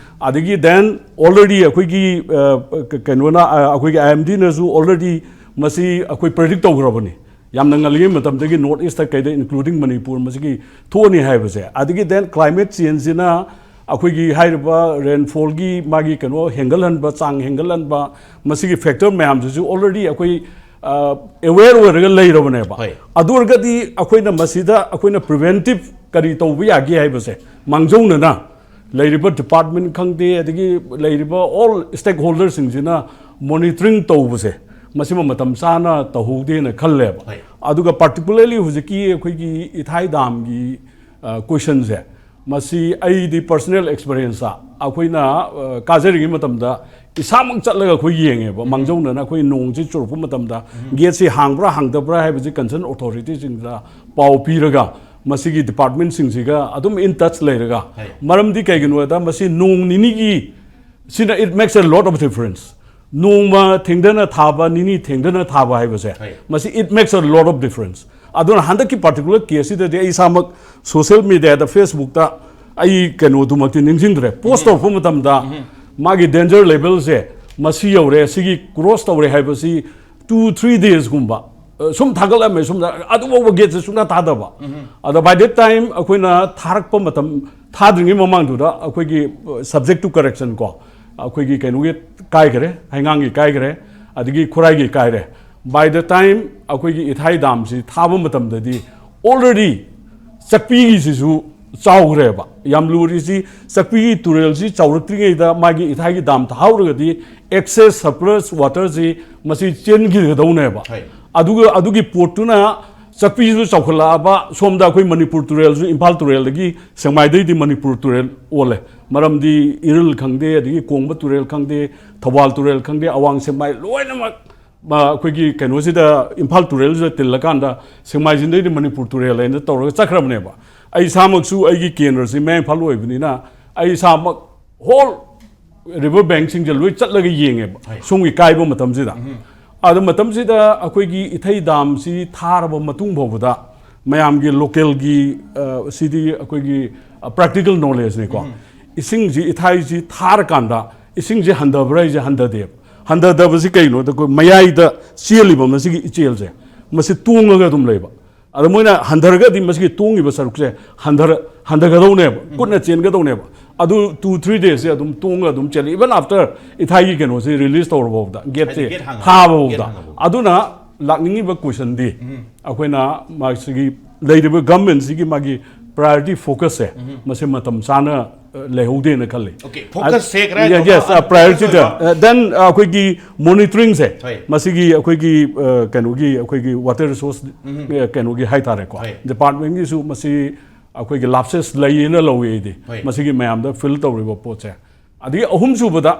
ꯑꯗꯒꯤ ꯗꯦꯟ ꯑꯣꯜꯔꯦꯗꯤ ꯑꯩꯈꯣꯏꯒꯤ ꯑ, ꯀ- ꯀꯩꯅꯣꯅ ꯑ, ꯑꯩꯈꯣꯏꯒꯤ ꯑꯥꯏ ꯑꯦꯝ ꯗꯤꯅꯁꯨ ꯑꯣꯜꯔꯦꯗꯤ ꯃꯁꯤ ꯑꯩꯈꯣꯏ ꯄ꯭ꯔꯤꯗꯤꯛ ꯇꯧꯈ꯭ꯔꯕꯅꯤ, ꯌꯥꯝꯅ ꯉꯜꯂꯤꯉꯩ ꯃꯇꯝꯗꯒꯤ ꯅꯣꯔꯠ ꯏꯁꯇ ꯀꯩꯗ ꯏꯟꯀ꯭ꯂꯨꯗꯤꯡ ꯃꯅꯤꯄꯨꯔ ꯃꯁꯤꯒꯤ ꯊꯣꯛꯑꯅꯤ ꯍꯥꯏꯕꯁꯦ꯫ ꯑꯗꯒꯤ ꯗꯦꯟ ꯀ꯭ꯂꯥꯏꯃꯦꯠ ꯆꯦꯟꯖꯁꯤꯅ ꯑꯩꯈꯣꯏꯒꯤ ꯍꯥꯏꯔꯤꯕ ꯔꯦꯟꯐꯣꯜꯒꯤ ꯃꯥꯒꯤ ꯀꯩꯅꯣ ꯍꯦꯟꯒꯠꯍꯟꯕ, ꯆꯥꯡ ꯍꯦꯟꯒꯠꯍꯟꯕ, ꯃꯁꯤꯒꯤ ꯐꯦꯛꯇꯔ ꯃꯌꯥꯝꯁꯤꯁꯨ ꯑꯣꯜꯔꯦꯗꯤ ꯑꯩꯈꯣꯏ ꯑꯦꯋꯦꯌꯔ ꯑꯣꯏꯔꯒ ꯂꯩꯔꯕꯅꯦꯕ꯫ ꯍꯣꯏ꯫ ꯑꯗꯨ ꯑꯣꯏꯔꯒꯗꯤ ꯑꯩꯈꯣꯏꯅ ꯃꯁꯤꯗ ꯑꯩꯈꯣꯏꯅ ꯄ꯭ꯔꯤꯚꯦꯟꯇꯤꯞ ꯀꯔꯤ ꯇꯧꯕ ꯌꯥꯒꯦ ꯍꯥꯏꯕꯁꯦ ꯃꯥꯡꯖꯧꯅꯅ ꯂꯩꯔꯤꯕ ꯗꯤꯄꯥꯔꯠꯃꯦꯟꯠ ꯈꯪꯗꯦ, ꯑꯗꯒꯤ ꯂꯩꯔꯤꯕ ꯑꯣꯜ ꯁ꯭ꯇꯦꯛ ꯍꯣꯜꯗꯔꯁꯤꯡꯁꯤꯅ ꯃꯣꯅꯤꯇꯔꯤꯡ ꯇꯧꯕꯁꯦ, ꯃꯁꯤꯃ ꯃꯇꯝ ꯆꯥꯅ ꯇꯧꯍꯧꯗꯦꯅ ꯈꯜꯂꯦꯕ꯫ ꯍꯣꯏ꯫ ꯑꯗꯨꯒ ꯄꯥꯔꯇꯤꯀꯨꯂꯔꯂꯤ ꯍꯧꯖꯤꯛꯀꯤ ꯑꯩꯈꯣꯏꯒꯤ ꯏꯊꯥꯏ ꯗꯥꯝꯒꯤ ꯀꯣꯏꯁꯟꯁꯦ, ꯃꯁꯤ ꯑꯩꯗꯤ ꯄꯔꯁꯅꯦꯜ ꯑꯦꯛꯁꯄꯤꯔꯤꯌꯦꯟꯁꯇ ꯑꯩꯈꯣꯏꯅ ꯑ, ꯀꯥꯖꯔꯤꯉꯩ ꯃꯇꯝꯗ ꯏꯁꯥꯃꯛ ꯆꯠꯂꯒ ꯑꯩꯈꯣꯏ ꯌꯦꯡꯉꯦꯕ꯫ ꯃꯥꯡꯖꯧꯅꯅ ꯑꯩꯈꯣꯏ ꯅꯣꯡꯁꯤ ꯆꯨꯔꯛꯄ ꯃꯇꯝꯗ ꯒꯦꯠꯁꯤ ꯍꯥꯡꯕ꯭ꯔꯥ ꯍꯥꯡꯗꯕ꯭ꯔꯥ ꯍꯥꯏꯕꯁꯤ ꯀꯟꯁꯔꯟ ꯑꯣꯊꯣꯔꯤꯇꯤꯁꯤꯡꯗ ꯄꯥꯎ ꯄꯤꯔꯒ ꯃꯁꯤꯒꯤ ꯗꯤꯄꯥꯔꯠꯃꯦꯟꯠꯁꯤꯡꯁꯤꯒ ꯑꯗꯨꯝ ꯏꯟ ꯇꯆ ꯂꯩꯔꯒ, ꯍꯣꯏ꯫ ꯃꯔꯝꯗꯤ ꯀꯩꯒꯤꯅꯣ ꯍꯥꯏꯗ ꯃꯁꯤ ꯅꯣꯡ ꯅꯤꯅꯤꯒꯤ ꯁꯤꯅ it makes a lot of difference꯫ ꯅꯣꯡꯃ ꯊꯦꯡꯗꯅ ꯊꯥꯕ, ꯅꯤꯅꯤ ꯊꯦꯡꯗꯅ ꯊꯥꯕ ꯍꯥꯏꯕꯁꯦ, ꯍꯣꯏ꯫ ꯃꯁꯤ it makes a lot of difference꯫ ꯑꯗꯨꯅ ꯍꯟꯗꯛꯀꯤ ꯄꯥꯔꯇꯤꯀꯨꯂꯔ ꯀꯦꯁꯁꯤꯗꯗꯤ ꯑꯩ ꯏꯁꯥꯃꯛ ꯁꯣꯁꯤꯌꯦꯜ ꯃꯤꯗꯤꯌꯥꯗ, ꯐꯦꯁꯕꯨꯛꯇ ꯑꯩ ꯀꯩꯅꯣꯗꯨꯃꯛꯇꯤ ꯅꯤꯡꯁꯤꯡꯗ꯭ꯔꯦ, ꯄꯣꯁ ꯇꯧꯔꯛꯄ ꯃꯇꯝꯗ ꯃꯥꯒꯤ ꯗꯦꯟꯖꯔ ꯂꯦꯚꯦꯜꯁꯦ ꯃꯁꯤ ꯌꯧꯔꯦ, ꯁꯤꯒꯤ ꯀ꯭ꯔꯣꯁ ꯇꯧꯔꯦ ꯍꯥꯏꯕꯁꯤ ꯇꯨ ꯊ꯭ꯔꯤ ꯗꯦꯖꯀꯨꯝꯕ ꯁꯨꯝ ꯊꯥꯒꯠꯂꯝꯃꯦ꯫ ꯁꯨꯝ ꯑꯗꯨꯐꯥꯎꯕ ꯒꯦꯠꯁꯦ ꯁꯨꯡꯊꯥ ꯊꯥꯗꯕ꯫ ꯑꯗ by that time ꯑꯩꯈꯣꯏꯅ ꯊꯥꯔꯛꯄ ꯃꯇꯝ, ꯊꯥꯗ꯭ꯔꯤꯉꯩ ꯃꯃꯥꯡꯗꯨꯗ ꯑꯩꯈꯣꯏꯒꯤ subject to correction ꯀꯣ, ꯑꯩꯈꯣꯏꯒꯤ ꯀꯩꯅꯣꯒꯤ ꯀꯥꯏꯈ꯭ꯔꯦ, ꯍꯩꯉꯥꯡꯒꯤ ꯀꯥꯏꯈ꯭ꯔꯦ, ꯑꯗꯒꯤ ꯈꯨꯔꯥꯏꯒꯤ ꯀꯥꯏꯔꯦ꯫ By the time ꯑꯩꯈꯣꯏꯒꯤ ꯏꯊꯥꯏ ꯗꯥꯝꯁꯤ ꯊꯥꯕ ꯃꯇꯝꯗꯗꯤ already ꯆꯥꯛꯄꯤꯒꯤꯁꯤꯁꯨ ꯆꯥꯎꯈ꯭ꯔꯦꯕ꯫ ꯌꯥꯝ ꯂꯨꯔꯤꯁꯤ ꯆꯥꯛꯄꯤꯒꯤ ꯇꯨꯔꯦꯜꯁꯤ ꯆꯥꯎꯔꯛꯇ꯭ꯔꯤꯉꯩꯗ ꯃꯥꯒꯤ ꯏꯊꯥꯏꯒꯤ ꯗꯥꯝ ꯊꯥꯍꯧꯔꯒꯗꯤ excess surplus waterꯁꯤ ꯃꯁꯤ ꯆꯦꯟꯈꯤꯒꯗꯧꯅꯦꯕ꯫ ꯍꯣꯏ꯫ ꯑꯗꯨꯒ ꯑꯗꯨꯒꯤ ꯄꯣꯠꯇꯨꯅ ꯆꯥꯛꯄꯤꯁꯨ ꯆꯥꯎꯈꯠꯂꯛꯑꯕ, ꯁꯣꯝꯗ ꯑꯩꯈꯣꯏ ꯃꯅꯤꯄꯨꯔ ꯇꯨꯔꯦꯜꯁꯨ, ꯏꯝꯐꯥꯜ ꯇꯨꯔꯦꯜꯗꯒꯤ ꯁꯦꯛꯃꯥꯏꯗꯩꯗꯤ ꯃꯅꯤꯄꯨꯔ ꯇꯨꯔꯦꯜ ꯑꯣꯜꯂꯦ꯫ ꯃꯔꯝꯗꯤ ꯏꯔꯤꯜ ꯈꯪꯗꯦ, ꯑꯗꯒꯤ ꯀꯣꯡꯕ ꯇꯨꯔꯦꯜ ꯈꯪꯗꯦ, ꯊꯧꯕꯥꯜ ꯇꯨꯔꯦꯜ ꯈꯪꯗꯦ, ꯑꯋꯥꯡ ꯁꯦꯛꯃꯥꯏ ꯂꯣꯏꯅꯃꯛ, ꯑ, ꯑꯩꯈꯣꯏꯒꯤ ꯀꯩꯅꯣꯁꯤꯗ, ꯏꯝꯐꯥꯜ ꯇꯨꯔꯦꯜꯁꯤꯗ ꯇꯤꯜꯂꯀꯥꯟꯗ ꯁꯦꯛꯃꯥꯏꯖꯤꯡꯗꯩꯗꯤ ꯃꯅꯤꯄꯨꯔ ꯇꯨꯔꯦꯜ ꯍꯥꯏꯅ ꯇꯧꯔꯒ ꯆꯠꯈ꯭ꯔꯕꯅꯦꯕ꯫ ꯑꯩ ꯏꯁꯥꯃꯛꯁꯨ ꯑꯩꯒꯤ ꯀꯦꯟꯗ꯭ꯔꯁꯤ ꯃꯌꯥꯏ ꯏꯝꯐꯥꯜ ꯑꯣꯏꯕꯅꯤꯅ, ꯑꯩ ꯏꯁꯥꯃꯛ ꯍꯣꯜ ꯔꯤꯚꯔ ꯕꯦꯡꯁꯤꯡꯁꯦ ꯂꯣꯏ ꯆꯠꯂꯒ ꯌꯦꯡꯉꯦꯕ, ꯍꯣꯏ꯫ ꯁꯣꯝꯒꯤ ꯀꯥꯏꯕ ꯃꯇꯝꯁꯤꯗ꯫ ꯎꯝ꯫ ꯑꯗꯨ ꯃꯇꯝꯁꯤꯗ ꯑꯩꯈꯣꯏꯒꯤ ꯏꯊꯩ ꯗꯥꯝꯁꯤ ꯊꯥꯔꯕ ꯃꯇꯨꯡ ꯐꯥꯎꯕꯗ ꯃꯌꯥꯝꯒꯤ ꯂꯣꯀꯦꯜꯒꯤ, ꯑ, ꯁꯤꯗꯤ ꯑꯩꯈꯣꯏꯒꯤ, ꯑ, ꯄ꯭ꯔꯦꯛꯇꯤꯀꯦꯜ ꯅꯣꯂꯦꯖꯅꯤꯀꯣ꯫ ꯎꯝ꯫ ꯏꯁꯤꯡꯁꯤ, ꯏꯊꯩꯁꯤ ꯊꯥꯔꯀꯥꯟꯗ ꯏꯁꯤꯡꯁꯤ ꯍꯟꯊꯕ꯭ꯔꯥ ꯍꯥꯏꯁꯦ ꯍꯟꯊꯗꯦꯕ꯫ ꯍꯟꯊꯗꯕꯁꯤ ꯀꯩꯅꯣꯗ, ꯑꯩꯈꯣꯏ ꯃꯌꯥꯏꯗ ꯆꯦꯜꯂꯤꯕ ꯃꯁꯤꯒꯤ ꯏꯆꯦꯜꯁꯦ, ꯃꯁꯤ ꯇꯣꯡꯉꯒ ꯑꯗꯨꯝ ꯂꯩꯕ꯫ ꯑꯗꯣ ꯃꯣꯏꯅ ꯍꯟꯊꯔꯒꯗꯤ ꯃꯁꯤꯒꯤ ꯇꯣꯡꯉꯤꯕ ꯁꯔꯨꯛꯁꯦ ꯍꯟꯊꯔ-, ꯍꯟꯊꯒꯗꯧꯅꯦꯕ, ꯈꯨꯠꯅ ꯆꯦꯟꯒꯗꯧꯅꯦꯕ꯫ ꯑꯗꯨ two three days ꯁꯦ ꯑꯗꯨꯝ ꯇꯣꯡꯉꯒ ꯑꯗꯨꯝ ꯆꯦꯜꯂꯤ, even after ꯏꯊꯥꯏꯒꯤ ꯀꯩꯅꯣꯁꯦ ꯔꯤꯂꯤꯁ ꯇꯧꯔꯕꯐꯥꯎꯗ, ꯒꯦꯠꯁꯦ ꯍꯥꯏꯗꯤ ꯒꯦꯠ ꯍꯥꯡꯉ-, ꯊꯥꯕꯐꯥꯎꯗ꯫ ꯒꯦꯠ ꯍꯥꯡꯉꯕꯐꯥꯎꯗ꯫ ꯑꯗꯨꯅ ꯂꯥꯛꯅꯤꯡꯉꯤꯕ ꯀꯣꯏꯁꯟꯗꯤ, ꯑꯩꯈꯣꯏꯅ ꯃꯁꯤꯒꯤ ꯂꯩꯔꯤꯕ ꯒꯚꯔꯟꯃꯦꯟꯁꯤꯒꯤ ꯃꯥꯒꯤ ꯄ꯭ꯔꯥꯏꯌꯣꯔꯤꯇꯤ ꯐꯣꯀꯁꯁꯦ, ꯃꯁꯤ ꯃꯇꯝ ꯆꯥꯅ, ꯑ, ꯂꯩꯍꯧꯗꯦꯅ ꯈꯜꯂꯤ꯫ Okay, focus ꯁꯦ ꯀꯗꯥꯏꯗ ꯌꯦꯁ, ꯌꯦꯁ, ꯑꯣꯏꯕ? ꯑ, ꯄ꯭ꯔꯥꯏꯌꯣꯔꯤꯇꯤꯗ꯫ Focus ꯑꯣꯏꯕ? ꯑ, then, ꯑ, ꯑꯩꯈꯣꯏꯒꯤ ꯃꯣꯅꯤꯇꯔꯤꯡꯁꯦ, ꯍꯣꯏ꯫ ꯃꯁꯤꯒꯤ ꯑꯩꯈꯣꯏꯒꯤ, ꯑ, ꯀꯩꯅꯣꯒꯤ, ꯑꯩꯈꯣꯏꯒꯤ ꯋꯥꯇꯔ ꯔꯤꯁꯣꯔꯁ, ꯑ, ꯀꯩꯅꯣꯒꯤ ꯍꯥꯏꯇꯥꯔꯦꯀꯣ, ꯍꯣꯏ꯫ ꯗꯤꯄꯥꯔꯠꯃꯦꯟꯒꯤꯁꯨ ꯃꯁꯤ ꯑꯩꯈꯣꯏꯒꯤ ꯂꯥꯞꯁꯦꯁ ꯂꯩꯌꯦꯅ ꯂꯧꯋꯤ ꯑꯩꯗꯤ, ꯍꯣꯏ꯫ ꯃꯁꯤꯒꯤ ꯃꯌꯥꯝꯗ ꯐꯤꯜ ꯇꯧꯔꯤꯕ ꯄꯣꯠꯁꯦ꯫ ꯑꯗꯒꯤ ꯑꯍꯨꯝꯁꯨꯕꯗ,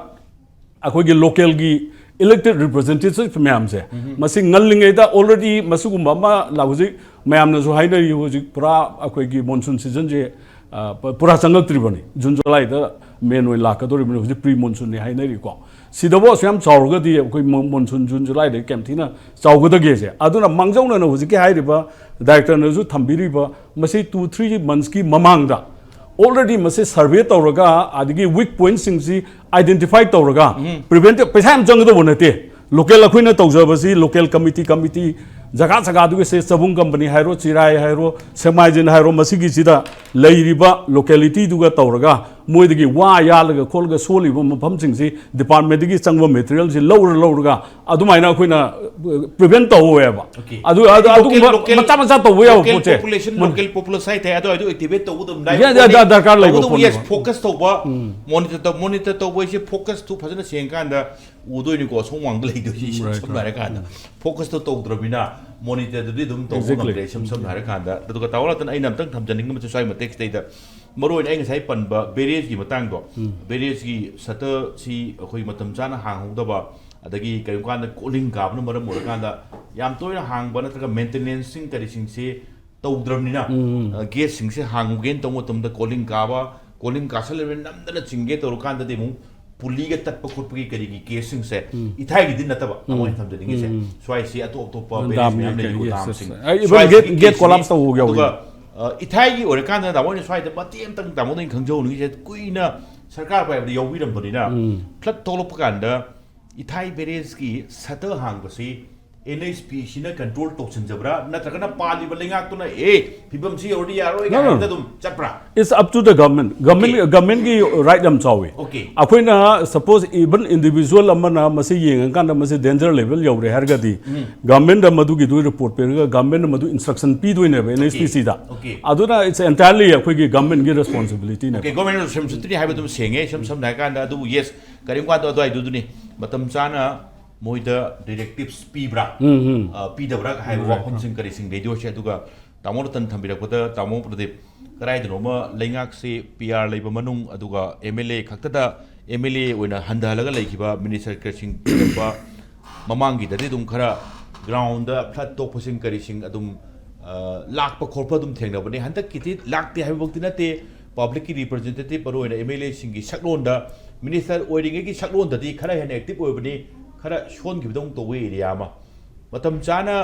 ꯑꯩꯈꯣꯏꯒꯤ ꯂꯣꯀꯦꯜꯒꯤ ꯏꯂꯦꯛꯇꯦꯗ ꯔꯤꯄ꯭ꯔꯖꯦꯟꯇꯦꯇꯤꯚ ꯃꯌꯥꯝꯁꯦ, ꯃꯁꯤ ꯉꯜꯂꯤꯉꯩꯗ already ꯃꯁꯤꯒꯨꯝꯕ ꯑꯃ ꯂꯥꯛ-, ꯍꯧꯖꯤꯛ ꯃꯌꯥꯝꯅꯁꯨ ꯍꯥꯏꯅꯔꯤ, ꯍꯧꯖꯤꯛ ꯄꯨꯔꯥ ꯑꯩꯈꯣꯏꯒꯤ ꯃꯣꯟꯁꯨꯟ ꯁꯤꯖꯟꯁꯦ, ꯑ, ꯄ-, ꯄꯨꯔꯥ ꯆꯪꯉꯛꯇ꯭ꯔꯤꯕꯅꯤ, ꯖꯨꯟ ꯖꯨꯂꯥꯏꯗ ꯃꯦꯟ ꯑꯣꯏꯅ ꯂꯥꯛꯀꯗꯧꯔꯤꯕꯅꯤ, ꯍꯧꯖꯤꯛ ꯄ꯭ꯔꯤ ꯃꯣꯟꯁꯨꯟꯅꯤ ꯍꯥꯏꯅꯔꯤꯀꯣ꯫ ꯁꯤꯗꯕꯨ ꯑꯁꯨꯛ ꯌꯥꯝ ꯆꯥꯎꯔꯒꯗꯤ ꯑꯩꯈꯣꯏ ꯃꯣ-, ꯃꯣꯟꯁꯨꯟ ꯖꯨꯟ ꯖꯨꯂꯥꯏꯗꯒꯤ ꯀꯌꯥꯝ ꯊꯤꯅ ꯆꯥꯎꯒꯗꯒꯦꯁꯦ꯫ ꯑꯗꯨꯅ ꯃꯥꯡꯖꯧꯅꯅ ꯍꯧꯖꯤꯛꯀꯤ ꯍꯥꯏꯔꯤꯕ ꯗꯥꯏꯔꯦꯛꯇꯔꯅꯁꯨ ꯊꯝꯕꯤꯔꯤꯕ ꯃꯁꯤ two three months ꯀꯤ ꯃꯃꯥꯡꯗ already ꯃꯁꯤ ꯁꯔꯚꯦ ꯇꯧꯔꯒ, ꯑꯗꯒꯤ ꯋꯤꯛ ꯄꯣꯏꯟꯠꯁꯤꯡꯁꯤ ꯑꯥꯏꯗꯦꯟꯇꯤꯐꯥꯏ ꯇꯧꯔꯒ, ꯎꯝ꯫ ꯄ꯭ꯔꯤꯚꯦꯟꯇꯤꯚ, ꯄꯩꯁꯥ ꯌꯥꯝ ꯆꯪꯒꯗꯧꯕ ꯅꯠꯇꯦ꯫ ꯂꯣꯀꯦꯜ ꯑꯩꯈꯣꯏꯅ ꯇꯧꯖꯕꯁꯤ, ꯂꯣꯀꯦꯜ ꯀꯃꯤꯇꯤ, ꯀꯃꯤꯇꯤ, ꯖꯒꯥ ꯖꯒꯥꯗꯨꯒꯤ ꯁꯦ, ꯆꯕꯨꯡ ꯀꯝꯄꯅꯤ ꯍꯥꯏꯔꯣ, ꯆꯤꯔꯥꯏ ꯍꯥꯏꯔꯣ, ꯁꯦꯛꯃꯥꯏꯖꯤꯟ ꯍꯥꯏꯔꯣ, ꯃꯁꯤꯒꯤꯁꯤꯗ ꯂꯩꯔꯤꯕ ꯂꯣꯀꯦꯂꯤꯇꯤꯗꯨꯒ ꯇꯧꯔꯒ ꯃꯣꯏꯗꯒꯤ ꯋꯥ ꯌꯥꯜꯂꯒ ꯈꯣꯠꯂꯒ ꯁꯣꯜꯂꯤꯕ ꯃꯐꯝꯁꯤꯡꯁꯤ ꯗꯤꯄꯥꯔꯠꯃꯦꯟꯠꯇꯒꯤ ꯆꯪꯕ ꯃꯦꯇꯔꯤꯌꯦꯜꯁꯤ ꯂꯧꯔ ꯂꯧꯔꯒ ꯑꯗꯨꯃꯥꯏꯅ ꯑꯩꯈꯣꯏꯅ ꯄ꯭ꯔꯤꯚꯦꯟ ꯇꯧꯋꯦꯕ꯫ Okay꯫ ꯑꯗꯨ, ꯑꯗꯨ, ꯍꯥꯏꯗꯤ ꯑꯗꯨꯒꯨꯝꯕ ꯂꯣꯀꯦꯜ, ꯃꯆꯥ ꯃꯆꯥ ꯇꯧꯕ ꯌꯥꯕ ꯂꯣꯀꯦꯜ ꯄꯣꯠꯁꯦ꯫ ꯄꯣꯄꯨꯂꯦꯁꯟ, ꯃ- ꯂꯣꯀꯦꯜ ꯄꯣꯄꯨꯂꯁ ꯍꯥꯏꯇꯥꯔꯦ, ꯑꯗꯨ, ꯑꯗꯨ ꯑꯦꯛꯇꯤꯚꯦꯠ ꯇꯧꯒꯗꯕꯅꯤ꯫ ꯌꯥ, ꯌꯥ, ꯌꯥ, ꯗꯔꯀꯥꯔ ꯂꯩꯕ ꯇꯧꯒꯗꯕꯅꯤ꯫ ꯄꯣꯠꯅꯦꯕ꯫ Yes, ꯐꯣꯀꯁ ꯇꯧꯕ, ꯎꯝ꯫ ꯃꯣꯅꯤꯇꯔ ꯇꯧ-, ꯃꯣꯅꯤꯇꯔ ꯇꯧꯕ ꯍꯥꯏꯁꯦ ꯐꯣꯀꯁꯇꯨ ꯐꯖꯅ ꯁꯦꯡꯉꯀꯥꯟꯗ ꯎꯗꯣꯏꯅꯤꯀꯣ, ꯑꯁꯣꯝ ꯋꯥꯡꯗ ꯂꯩꯗꯣꯏꯁꯤ, ꯎꯝ, right, ꯁꯝꯅ right꯫ ꯍꯥꯏꯔꯀꯥꯟꯗ꯫ ꯎꯝ꯫ ꯐꯣꯀꯁꯇꯨ ꯇꯧꯗ꯭ꯔꯕꯅꯤꯅ ꯃꯣꯅꯤꯇꯔꯗꯨꯗꯤ ꯑꯗꯨꯝ ꯇꯧꯕ ꯉꯝꯗ꯭ꯔꯦ, ꯏꯁꯝ ꯁꯝꯅ ꯍꯥꯏꯔꯀꯥꯟꯗ꯫ ꯑꯗꯨꯒ ꯇꯥꯃꯣ ꯔꯇꯟ, ꯑꯩꯅ ꯑꯝꯇꯪ ꯊꯝꯖꯅꯤꯡꯕ ꯑꯃꯁꯨ ꯁ꯭ꯋꯥꯏ ꯃꯇꯦꯛꯁꯤꯗꯩꯗ, ꯃꯔꯨ ꯑꯣꯏꯅ ꯑꯩ ꯉꯁꯥꯏ ꯄꯟꯕ barrageꯀꯤ ꯃꯇꯥꯡꯗꯣ, barrageꯀꯤ shutterꯁꯤ ꯑꯩꯈꯣꯏ ꯃꯇꯝ ꯆꯥꯅ ꯍꯥꯡꯍꯧꯗꯕ, ꯑꯗꯒꯤ ꯀꯔꯤꯒꯨꯝꯕ ꯀꯥꯟꯗ ꯀꯣꯂꯤꯡ ꯀꯥꯕꯅ ꯃꯔꯝ ꯑꯣꯏꯔꯀꯥꯟꯗ ꯌꯥꯝ ꯇꯣꯏꯅ ꯍꯥꯡꯕ ꯅꯠꯇ꯭ꯔꯒ maintenanceꯁꯤꯡ ꯀꯔꯤꯁꯤꯡꯁꯦ ꯇꯧꯗ꯭ꯔꯕꯅꯤꯅ, ꯎꯝ꯫ ꯑ, gateꯁꯤꯡꯁꯦ ꯍꯥꯡꯉꯨꯒꯦꯅ ꯇꯧꯕ ꯃꯇꯝꯗ ꯀꯣꯂꯤꯡ ꯀꯥꯕ, ꯀꯣꯂꯤꯡ ꯀꯥꯁꯜꯂꯕꯅꯤꯅ ꯅꯝꯗꯅ ꯆꯤꯡꯒꯦ ꯇꯧꯔꯀꯥꯟꯗꯗꯤ ꯑꯃꯨꯛ ꯄꯨꯂꯤꯒ ꯇꯠꯄ ꯈꯣꯠꯄꯒꯤ ꯀꯔꯤꯒꯤ caseꯁꯤꯡꯁꯦ ꯎꯝ꯫ ꯏꯊꯥꯏꯒꯤꯗꯤ ꯅꯠꯇꯕ, ꯎꯝ꯫ ꯑꯃ ꯑꯩꯅ ꯊꯝꯖꯅꯤꯡꯉꯤꯁꯦ꯫ ꯎꯝ꯫ ꯁ꯭ꯋꯥꯏꯁꯤ ꯑꯇꯣꯞ ꯑꯇꯣꯞꯄ ꯗꯥꯝ barrage ꯃꯌꯥꯝ ꯂꯩ, ꯀꯩ, yes, ꯒꯣꯗꯥꯝꯁꯤꯡ꯫ Yes, yes. ꯑ, even ꯁ꯭ꯋꯥꯏꯁꯤꯒꯤ gate, gate caseꯁꯤꯅꯤ꯫ Collapse ꯇꯧꯕ ꯌꯥꯎꯏ꯫ ꯑꯗꯨꯒ, ꯑ, ꯏꯊꯥꯏꯒꯤ ꯑꯣꯏꯔꯀꯥꯟꯗ ꯇꯥꯃꯣ ꯑꯩꯅ ꯁ꯭ꯋꯥꯏꯗ ꯃꯇꯦꯛ ꯑꯃꯇꯪ ꯇꯥꯃꯣꯗ ꯑꯩꯅ ꯈꯪꯖꯍꯧꯅꯤꯡꯉꯤꯁꯦ, ꯀꯨꯏꯅ ꯁꯔꯀꯥꯔ ꯄꯥꯏꯕꯗ ꯌꯥꯎꯕꯤꯔꯝꯕꯅꯤꯅ, ꯎꯝ꯫ Flood ꯊꯣꯛꯂꯛꯄ ꯀꯥꯟꯗ ꯏꯊꯥꯏ barrageꯀꯤ shutter ꯍꯥꯡꯕꯁꯤ NHPCꯅ control ꯇꯧꯁꯤꯟꯖꯕ꯭ꯔꯥ, ꯅꯠꯇ꯭ꯔꯒꯅ ꯄꯥꯜꯂꯤꯕ ꯂꯩꯉꯥꯛꯇꯨꯅ, "ꯑꯦ, ꯐꯤꯕꯝꯁꯤ ꯌꯧꯔꯗꯤ ꯌꯥꯔꯣꯏ" No, no, ꯍꯥꯏꯕꯗ no. ꯑꯗꯨꯝ ꯆꯠꯄ꯭ꯔꯥ? It's up to the government. Government, Okay. Governmentꯀꯤ right ꯌꯥꯝ ꯆꯥꯎꯋꯤ꯫ Okay. ꯑꯩꯈꯣꯏꯅ suppose even individual ꯑꯃꯅ ꯃꯁꯤ ꯌꯦꯡꯉꯀꯥꯟꯗ ꯃꯁꯤ danger level ꯌꯧꯔꯦ ꯍꯥꯏꯔꯒꯗꯤ, ꯎꯝ꯫ Governmentꯗ ꯃꯗꯨꯒꯤꯗꯨ report ꯄꯤꯔꯒ governmentꯅ ꯃꯗꯨ instruction ꯄꯤꯗꯣꯏꯅꯦꯕ NHPCꯗ꯫ Okay. ꯑꯗꯨꯅ it's entirely ꯑꯩꯈꯣꯏꯒꯤ governmentꯀꯤ responsibilityꯅꯦꯕ꯫ Okay, government responsibility ꯍꯥꯏꯕꯗꯨ ꯁꯦꯡꯉꯦ, ꯏꯁꯝ ꯁꯝꯅ ꯍꯥꯏꯔꯀꯥꯟꯗ꯫ ꯑꯗꯨꯕꯨ yes, ꯀꯔꯤꯒꯨꯝꯕ ꯀꯥꯟꯗ ꯑꯗꯨꯋꯥꯏꯗꯨꯗꯨꯅꯤ ꯃꯇꯝ ꯆꯥꯅ ꯃꯣꯏꯗ directives ꯄꯤꯕ꯭ꯔꯥ, ꯎꯝ, ꯎꯝ꯫ ꯑ, ꯄꯤꯗꯕ꯭ꯔꯥ ꯍꯥꯏꯕ Right. ꯋꯥꯐꯝꯁꯤꯡ ꯀꯔꯤꯁꯤꯡ ꯂꯩꯗꯣꯏꯁꯦ꯫ ꯑꯗꯨꯒ ꯇꯥꯃꯣ ꯔꯇꯟ ꯊꯝꯕꯤꯔꯛꯄꯗ, ꯇꯥꯃꯣ ꯄ꯭ꯔꯗꯤꯞ, ꯀꯗꯥꯏꯗꯅꯣꯃ ꯂꯩꯉꯥꯛꯁꯤ PR ꯂꯩꯕ ꯃꯅꯨꯡ, ꯑꯗꯨꯒ MLA ꯈꯛꯇꯗ, MLA ꯑꯣꯏꯅ ꯍꯟꯊꯍꯜꯂꯒ ꯂꯩꯈꯤꯕ minister ꯀꯔꯤꯁꯤꯡ ꯊꯤꯔꯛꯄ, ꯃꯃꯥꯡꯒꯤꯗꯗꯤ ꯑꯗꯨꯝ ꯈꯔ groundꯗ flood ꯊꯣꯛꯄꯁꯤꯡ ꯀꯔꯤꯁꯤꯡ ꯑꯗꯨꯝ, ꯑ, ꯂꯥꯛꯄ ꯈꯣꯠꯄ ꯑꯗꯨꯝ ꯊꯦꯡꯅꯕꯅꯤ꯫ ꯍꯟꯗꯛꯀꯤꯗꯤ ꯂꯥꯛꯇꯦ ꯍꯥꯏꯕꯃꯛꯇꯤ ꯅꯠꯇꯦ, publicꯀꯤ representative, ꯃꯔꯨꯑꯣꯏꯅ MLAꯁꯤꯡꯒꯤ ꯁꯛꯂꯣꯟꯗ, minister ꯑꯣꯏꯔꯤꯉꯩꯒꯤ ꯁꯛꯂꯣꯟꯗꯗꯤ ꯈꯔ ꯍꯦꯟꯅ active ꯑꯣꯏꯕꯅꯤ, ꯈꯔ ꯁꯣꯟꯈꯤꯕꯗꯧꯅ ꯇꯧꯕ area ꯑꯃ꯫ ꯃꯇꯝ ꯆꯥꯅ,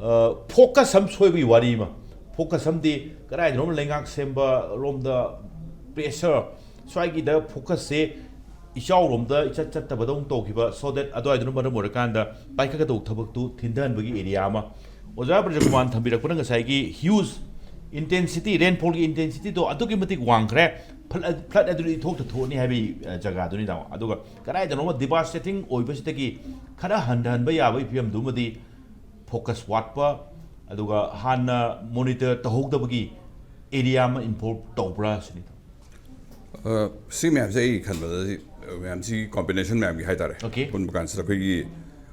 ꯑ, focus ꯑꯃ ꯁꯣꯏꯕꯒꯤ ꯋꯥꯔꯤ ꯑꯃ, focus ꯑꯃꯗꯤ ꯀꯗꯥꯏꯗꯅꯣ ꯂꯩꯉꯥꯛ ꯁꯦꯝꯕ ꯔꯣꯝꯗ pressure, ꯁ꯭ꯋꯥꯏꯒꯤꯗ focusꯁꯦ ꯏꯆꯥꯎꯔꯣꯝꯗ ꯏꯆꯠ ꯆꯠꯇꯕꯗꯧꯅ ꯇꯧꯈꯤꯕ, so that ꯑꯗꯨꯋꯥꯏꯗꯨꯅ ꯃꯔꯝ ꯑꯣꯏꯔꯀꯥꯟꯗ ꯄꯥꯏꯈꯠꯀꯗꯧꯕ ꯊꯕꯛꯇꯨ ꯊꯤꯟꯊꯍꯟꯕꯒꯤ area ꯑꯃ꯫ ꯑꯣꯖꯥ ꯕ꯭ꯔꯖꯀꯨꯃꯥꯔꯅ ꯊꯝꯕꯤꯔꯛꯄꯅ ꯉꯁꯥꯏꯒꯤ huge intensity, rainfallꯒꯤ intensityꯗꯣ ꯑꯗꯨꯛꯀꯤ ꯃꯇꯤꯛ ꯋꯥꯡꯈ꯭ꯔꯦ, flood, flood ꯑꯗꯨꯗꯤ ꯏꯊꯣꯛꯇ ꯊꯣꯛꯑꯅꯤ ꯍꯥꯏꯕꯒꯤ, ꯑ, ꯖꯒꯥꯗꯨꯅꯤ ꯇꯥꯃꯣ꯫ ꯑꯗꯨꯒ ꯀꯗꯥꯏꯗꯅꯣꯃ devastating ꯑꯣꯏꯕꯁꯤꯗꯒꯤ ꯈꯔ ꯍꯟꯊꯍꯟꯕ ꯌꯥꯕꯒꯤ ꯐꯤꯕꯝꯗꯨꯃꯗꯤ focus ꯋꯥꯠꯄ, ꯑꯗꯨꯒ ꯍꯥꯟꯅ monitor ꯇꯧꯍꯧꯗꯕꯒꯤ area ꯑꯃ involve ꯇꯧꯕ꯭ꯔꯥ ꯁꯤꯅꯤ꯫ ꯑ, ꯁꯤ ꯃꯌꯥꯝꯁꯦ ꯑꯩ ꯈꯟꯕꯗ ꯁꯤ, ꯑ, ꯃꯌꯥꯝꯁꯤ combination ꯃꯌꯥꯝꯒꯤ ꯍꯥꯏꯇꯥꯔꯦ꯫ Okay. ꯄꯨꯟꯕ ꯀꯥꯟꯁꯤꯗ ꯑꯩꯈꯣꯏꯒꯤ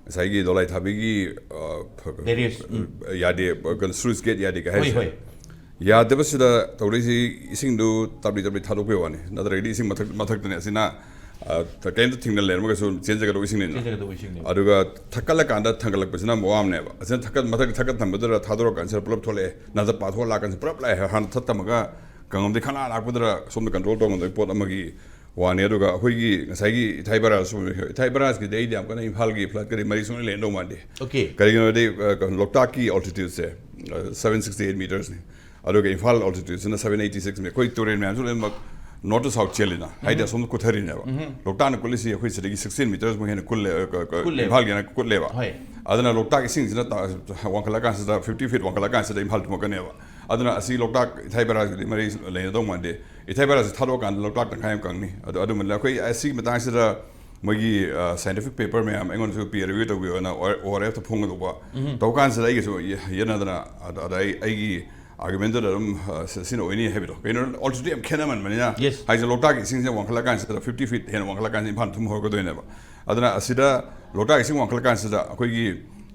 ꯉꯁꯥꯏꯒꯤ ꯗꯣꯂꯥꯏ ꯊꯥꯕꯤꯒꯤ, ꯑ, ꯐ- Barriers, ꯎꯝ. ꯌꯥꯗꯦ, ꯀꯩꯅꯣ, sluice gate ꯌꯥꯗꯦ ꯀꯩ ꯍꯣꯏ, ꯍꯥꯏꯁꯦ꯫ ꯍꯣꯏ. ꯌꯥꯗꯕꯁꯤꯗ ꯇꯧꯔꯛꯏꯁꯤ, ꯏꯁꯤꯡꯗꯨ ꯇꯞꯂꯤ ꯇꯞꯂꯤ ꯊꯥꯗꯣꯛꯄꯩ ꯋꯥꯅꯤ, ꯅꯠꯇ꯭ꯔꯒꯗꯤ ꯏꯁꯤꯡ ꯃꯊꯛ ꯃꯊꯛꯇꯅꯦ ꯑꯁꯤꯅ, ꯑ, ꯀꯩꯝꯇ ꯊꯤꯡꯅ ꯂꯩꯔꯝꯃꯒꯁꯨ ꯆꯦꯟꯖꯒꯗꯧꯕ ꯏꯁꯤꯡꯅꯤꯅ꯫ ꯆꯦꯟꯖꯒꯗꯧꯕ ꯏꯁꯤꯡꯅꯤꯅ꯫ ꯑꯗꯨꯒ ꯊꯛꯀꯠꯂꯀꯥꯟꯗ ꯊꯥꯡꯒꯠꯂꯛꯄꯁꯤꯅ ꯑꯃꯨꯛ ꯋꯥꯕꯅꯦꯕ꯫ ꯑꯁꯤꯅ ꯊꯛꯀꯠ ꯃꯊꯛ ꯊꯛꯀꯠ ꯊꯝꯕꯗꯨꯗ ꯊꯥꯗꯣꯔꯛꯀꯥꯟꯁꯤꯗ ꯄꯨꯂꯞ ꯊꯣꯛꯂꯛꯑꯦ, ꯅꯠꯇ꯭ꯔ ꯄꯥꯊꯣꯛꯑ ꯂꯥꯛꯀꯥꯟꯁꯤꯗ ꯄꯨꯂꯞ ꯂꯥꯛꯑꯦ꯫ ꯍꯥꯟꯅ ꯊꯠ ꯊꯝꯃꯒ ꯀꯪꯉꯝꯗꯤ ꯈꯪꯂꯥꯛ ꯂꯥꯛꯄꯗꯨꯗ ꯁꯣꯝꯗ control ꯇꯧꯉꯝꯗꯕꯒꯤ ꯄꯣꯠ ꯑꯃꯒꯤ ꯋꯥꯅꯤ꯫ ꯑꯗꯨꯒ ꯑꯩꯈꯣꯏꯒꯤ ꯉꯁꯥꯏꯒꯤ ꯏꯊꯥꯏ ꯕꯔꯥꯖꯁꯨ, ꯏꯊꯥꯏ ꯕꯔꯥꯖꯀꯤꯗꯤ ꯑꯩꯗꯤ ꯌꯥꯝ ꯀꯟꯅ ꯏꯝꯐꯥꯜꯒꯤ flood ꯀꯗꯤ ꯃꯔꯤ ꯁꯨꯡꯂꯩ ꯂꯩꯅꯗꯧ ꯃꯥꯟꯗꯦ꯫ Okay. ꯀꯔꯤꯒꯤꯅꯣꯗꯤ, ꯑ, ꯀꯩꯅꯣ, ꯂꯣꯛꯇꯥꯛꯀꯤ altitudeꯁꯦ, ꯑ, seven sixty eight metersꯅꯤ꯫ ꯑꯗꯨꯒ ꯏꯝꯐꯥꯜ altitudeꯁꯤꯅ seven eighty sixꯅꯤ꯫ ꯑꯩꯈꯣꯏ ꯇꯨꯔꯦꯜ ꯃꯌꯥꯝꯁꯨ ꯂꯣꯏꯅꯃꯛ north to south ꯆꯦꯜꯂꯤꯅ, ꯍꯥꯏꯗꯤ ꯑꯁꯣꯝꯗ ꯀꯨꯠꯊꯔꯤꯅꯦꯕ꯫ ꯂꯣꯛꯇꯥꯛꯅ ꯀꯨꯠꯂꯤꯁꯤ ꯑꯩꯈꯣꯏ ꯁꯤꯗꯒꯤ sixteen metersꯃꯨꯛ ꯍꯦꯟꯅ ꯀꯨꯜꯂꯦ, ꯑ, ꯀ-, ꯀ-, ꯀꯨꯜꯂꯦꯕ꯫ ꯏꯝꯐꯥꯜꯒꯤꯅ ꯀꯨꯠꯂꯦꯕ꯫ ꯍꯣꯏ꯫ ꯑꯗꯨꯅ ꯂꯣꯛꯇꯥꯛ ꯏꯁꯤꯡꯁꯤꯅ ꯇ-, ꯋꯥꯡꯈꯠꯂꯀꯥꯟꯁꯤꯗ, fifty feet ꯋꯥꯡꯈꯠꯂꯀꯥꯟꯁꯤꯗ ꯏꯝꯐꯥꯜ ꯊꯨꯝꯃꯛꯀꯅꯦꯕ꯫ ꯑꯗꯨꯅ ꯑꯁꯤ ꯂꯣꯛꯇꯥꯛ ꯏꯊꯥꯏ ꯕꯔꯥꯖꯒꯗꯤ ꯃꯔꯤ ꯂꯩꯅꯗꯧ ꯃꯥꯟꯗꯦ꯫ ꯏꯊꯥꯏ ꯕꯔꯥꯖꯁꯤ ꯊꯥꯗꯣꯛꯑꯀꯥꯟꯗ ꯂꯣꯛꯇꯥꯛ ꯇꯪꯈꯥꯏ ꯑꯃ ꯀꯪꯅꯤ꯫ ꯑꯗꯨ, ꯑꯗꯨꯃꯅ ꯑꯩꯈꯣꯏ ꯑꯁꯤꯒꯤ ꯃꯇꯥꯡꯁꯤꯗ ꯃꯣꯏꯒꯤ, ꯑ, scientific paper ꯃꯌꯥꯝ ꯑꯩꯉꯣꯟꯗꯁꯨ peer review ꯇꯧꯕꯤꯌꯣꯅ, ORFꯇ ꯐꯣꯡꯒꯗꯧꯕ ꯇꯧ ꯀꯥꯟꯁꯤꯗ ꯑꯩꯒꯤꯁꯨ ꯌꯦ-, ꯌꯦꯠꯅꯗꯅ, ꯑꯗ, ꯑꯗ ꯑꯩ, ꯑꯩꯒꯤ argumentꯗꯨꯗ ꯑꯗꯨꯝ, ꯑ, ꯁꯤ-, ꯁꯤꯅ ꯑꯣꯏꯅꯤ ꯍꯥꯏꯕꯗꯣ꯫ ꯀꯩꯅꯣ, altitude ꯌꯥꯝ ꯈꯦꯠꯅꯃꯟꯕꯅꯤꯅ, Yes. ꯍꯥꯏꯁꯦ, ꯂꯣꯛꯇꯥꯛꯀꯤ ꯏꯁꯤꯡꯁꯦ ꯋꯥꯡꯈꯠꯂꯀꯥꯟꯁꯤꯗ, fifty feet ꯍꯦꯟꯅ ꯋꯥꯡꯈꯠꯂꯀꯥꯟꯁꯤꯗ ꯏꯝꯐꯥꯜ ꯊꯨꯝ ꯍꯧꯔꯛꯀꯗꯣꯏꯅꯦꯕꯕ꯫ ꯑꯗꯨꯅ ꯑꯁꯤꯗ ꯂꯣꯛꯇꯥꯛ ꯏꯁꯤꯡ ꯋꯥꯡꯈꯠꯂꯀꯥꯟꯁꯤꯗ ꯑꯩꯈꯣꯏꯒꯤ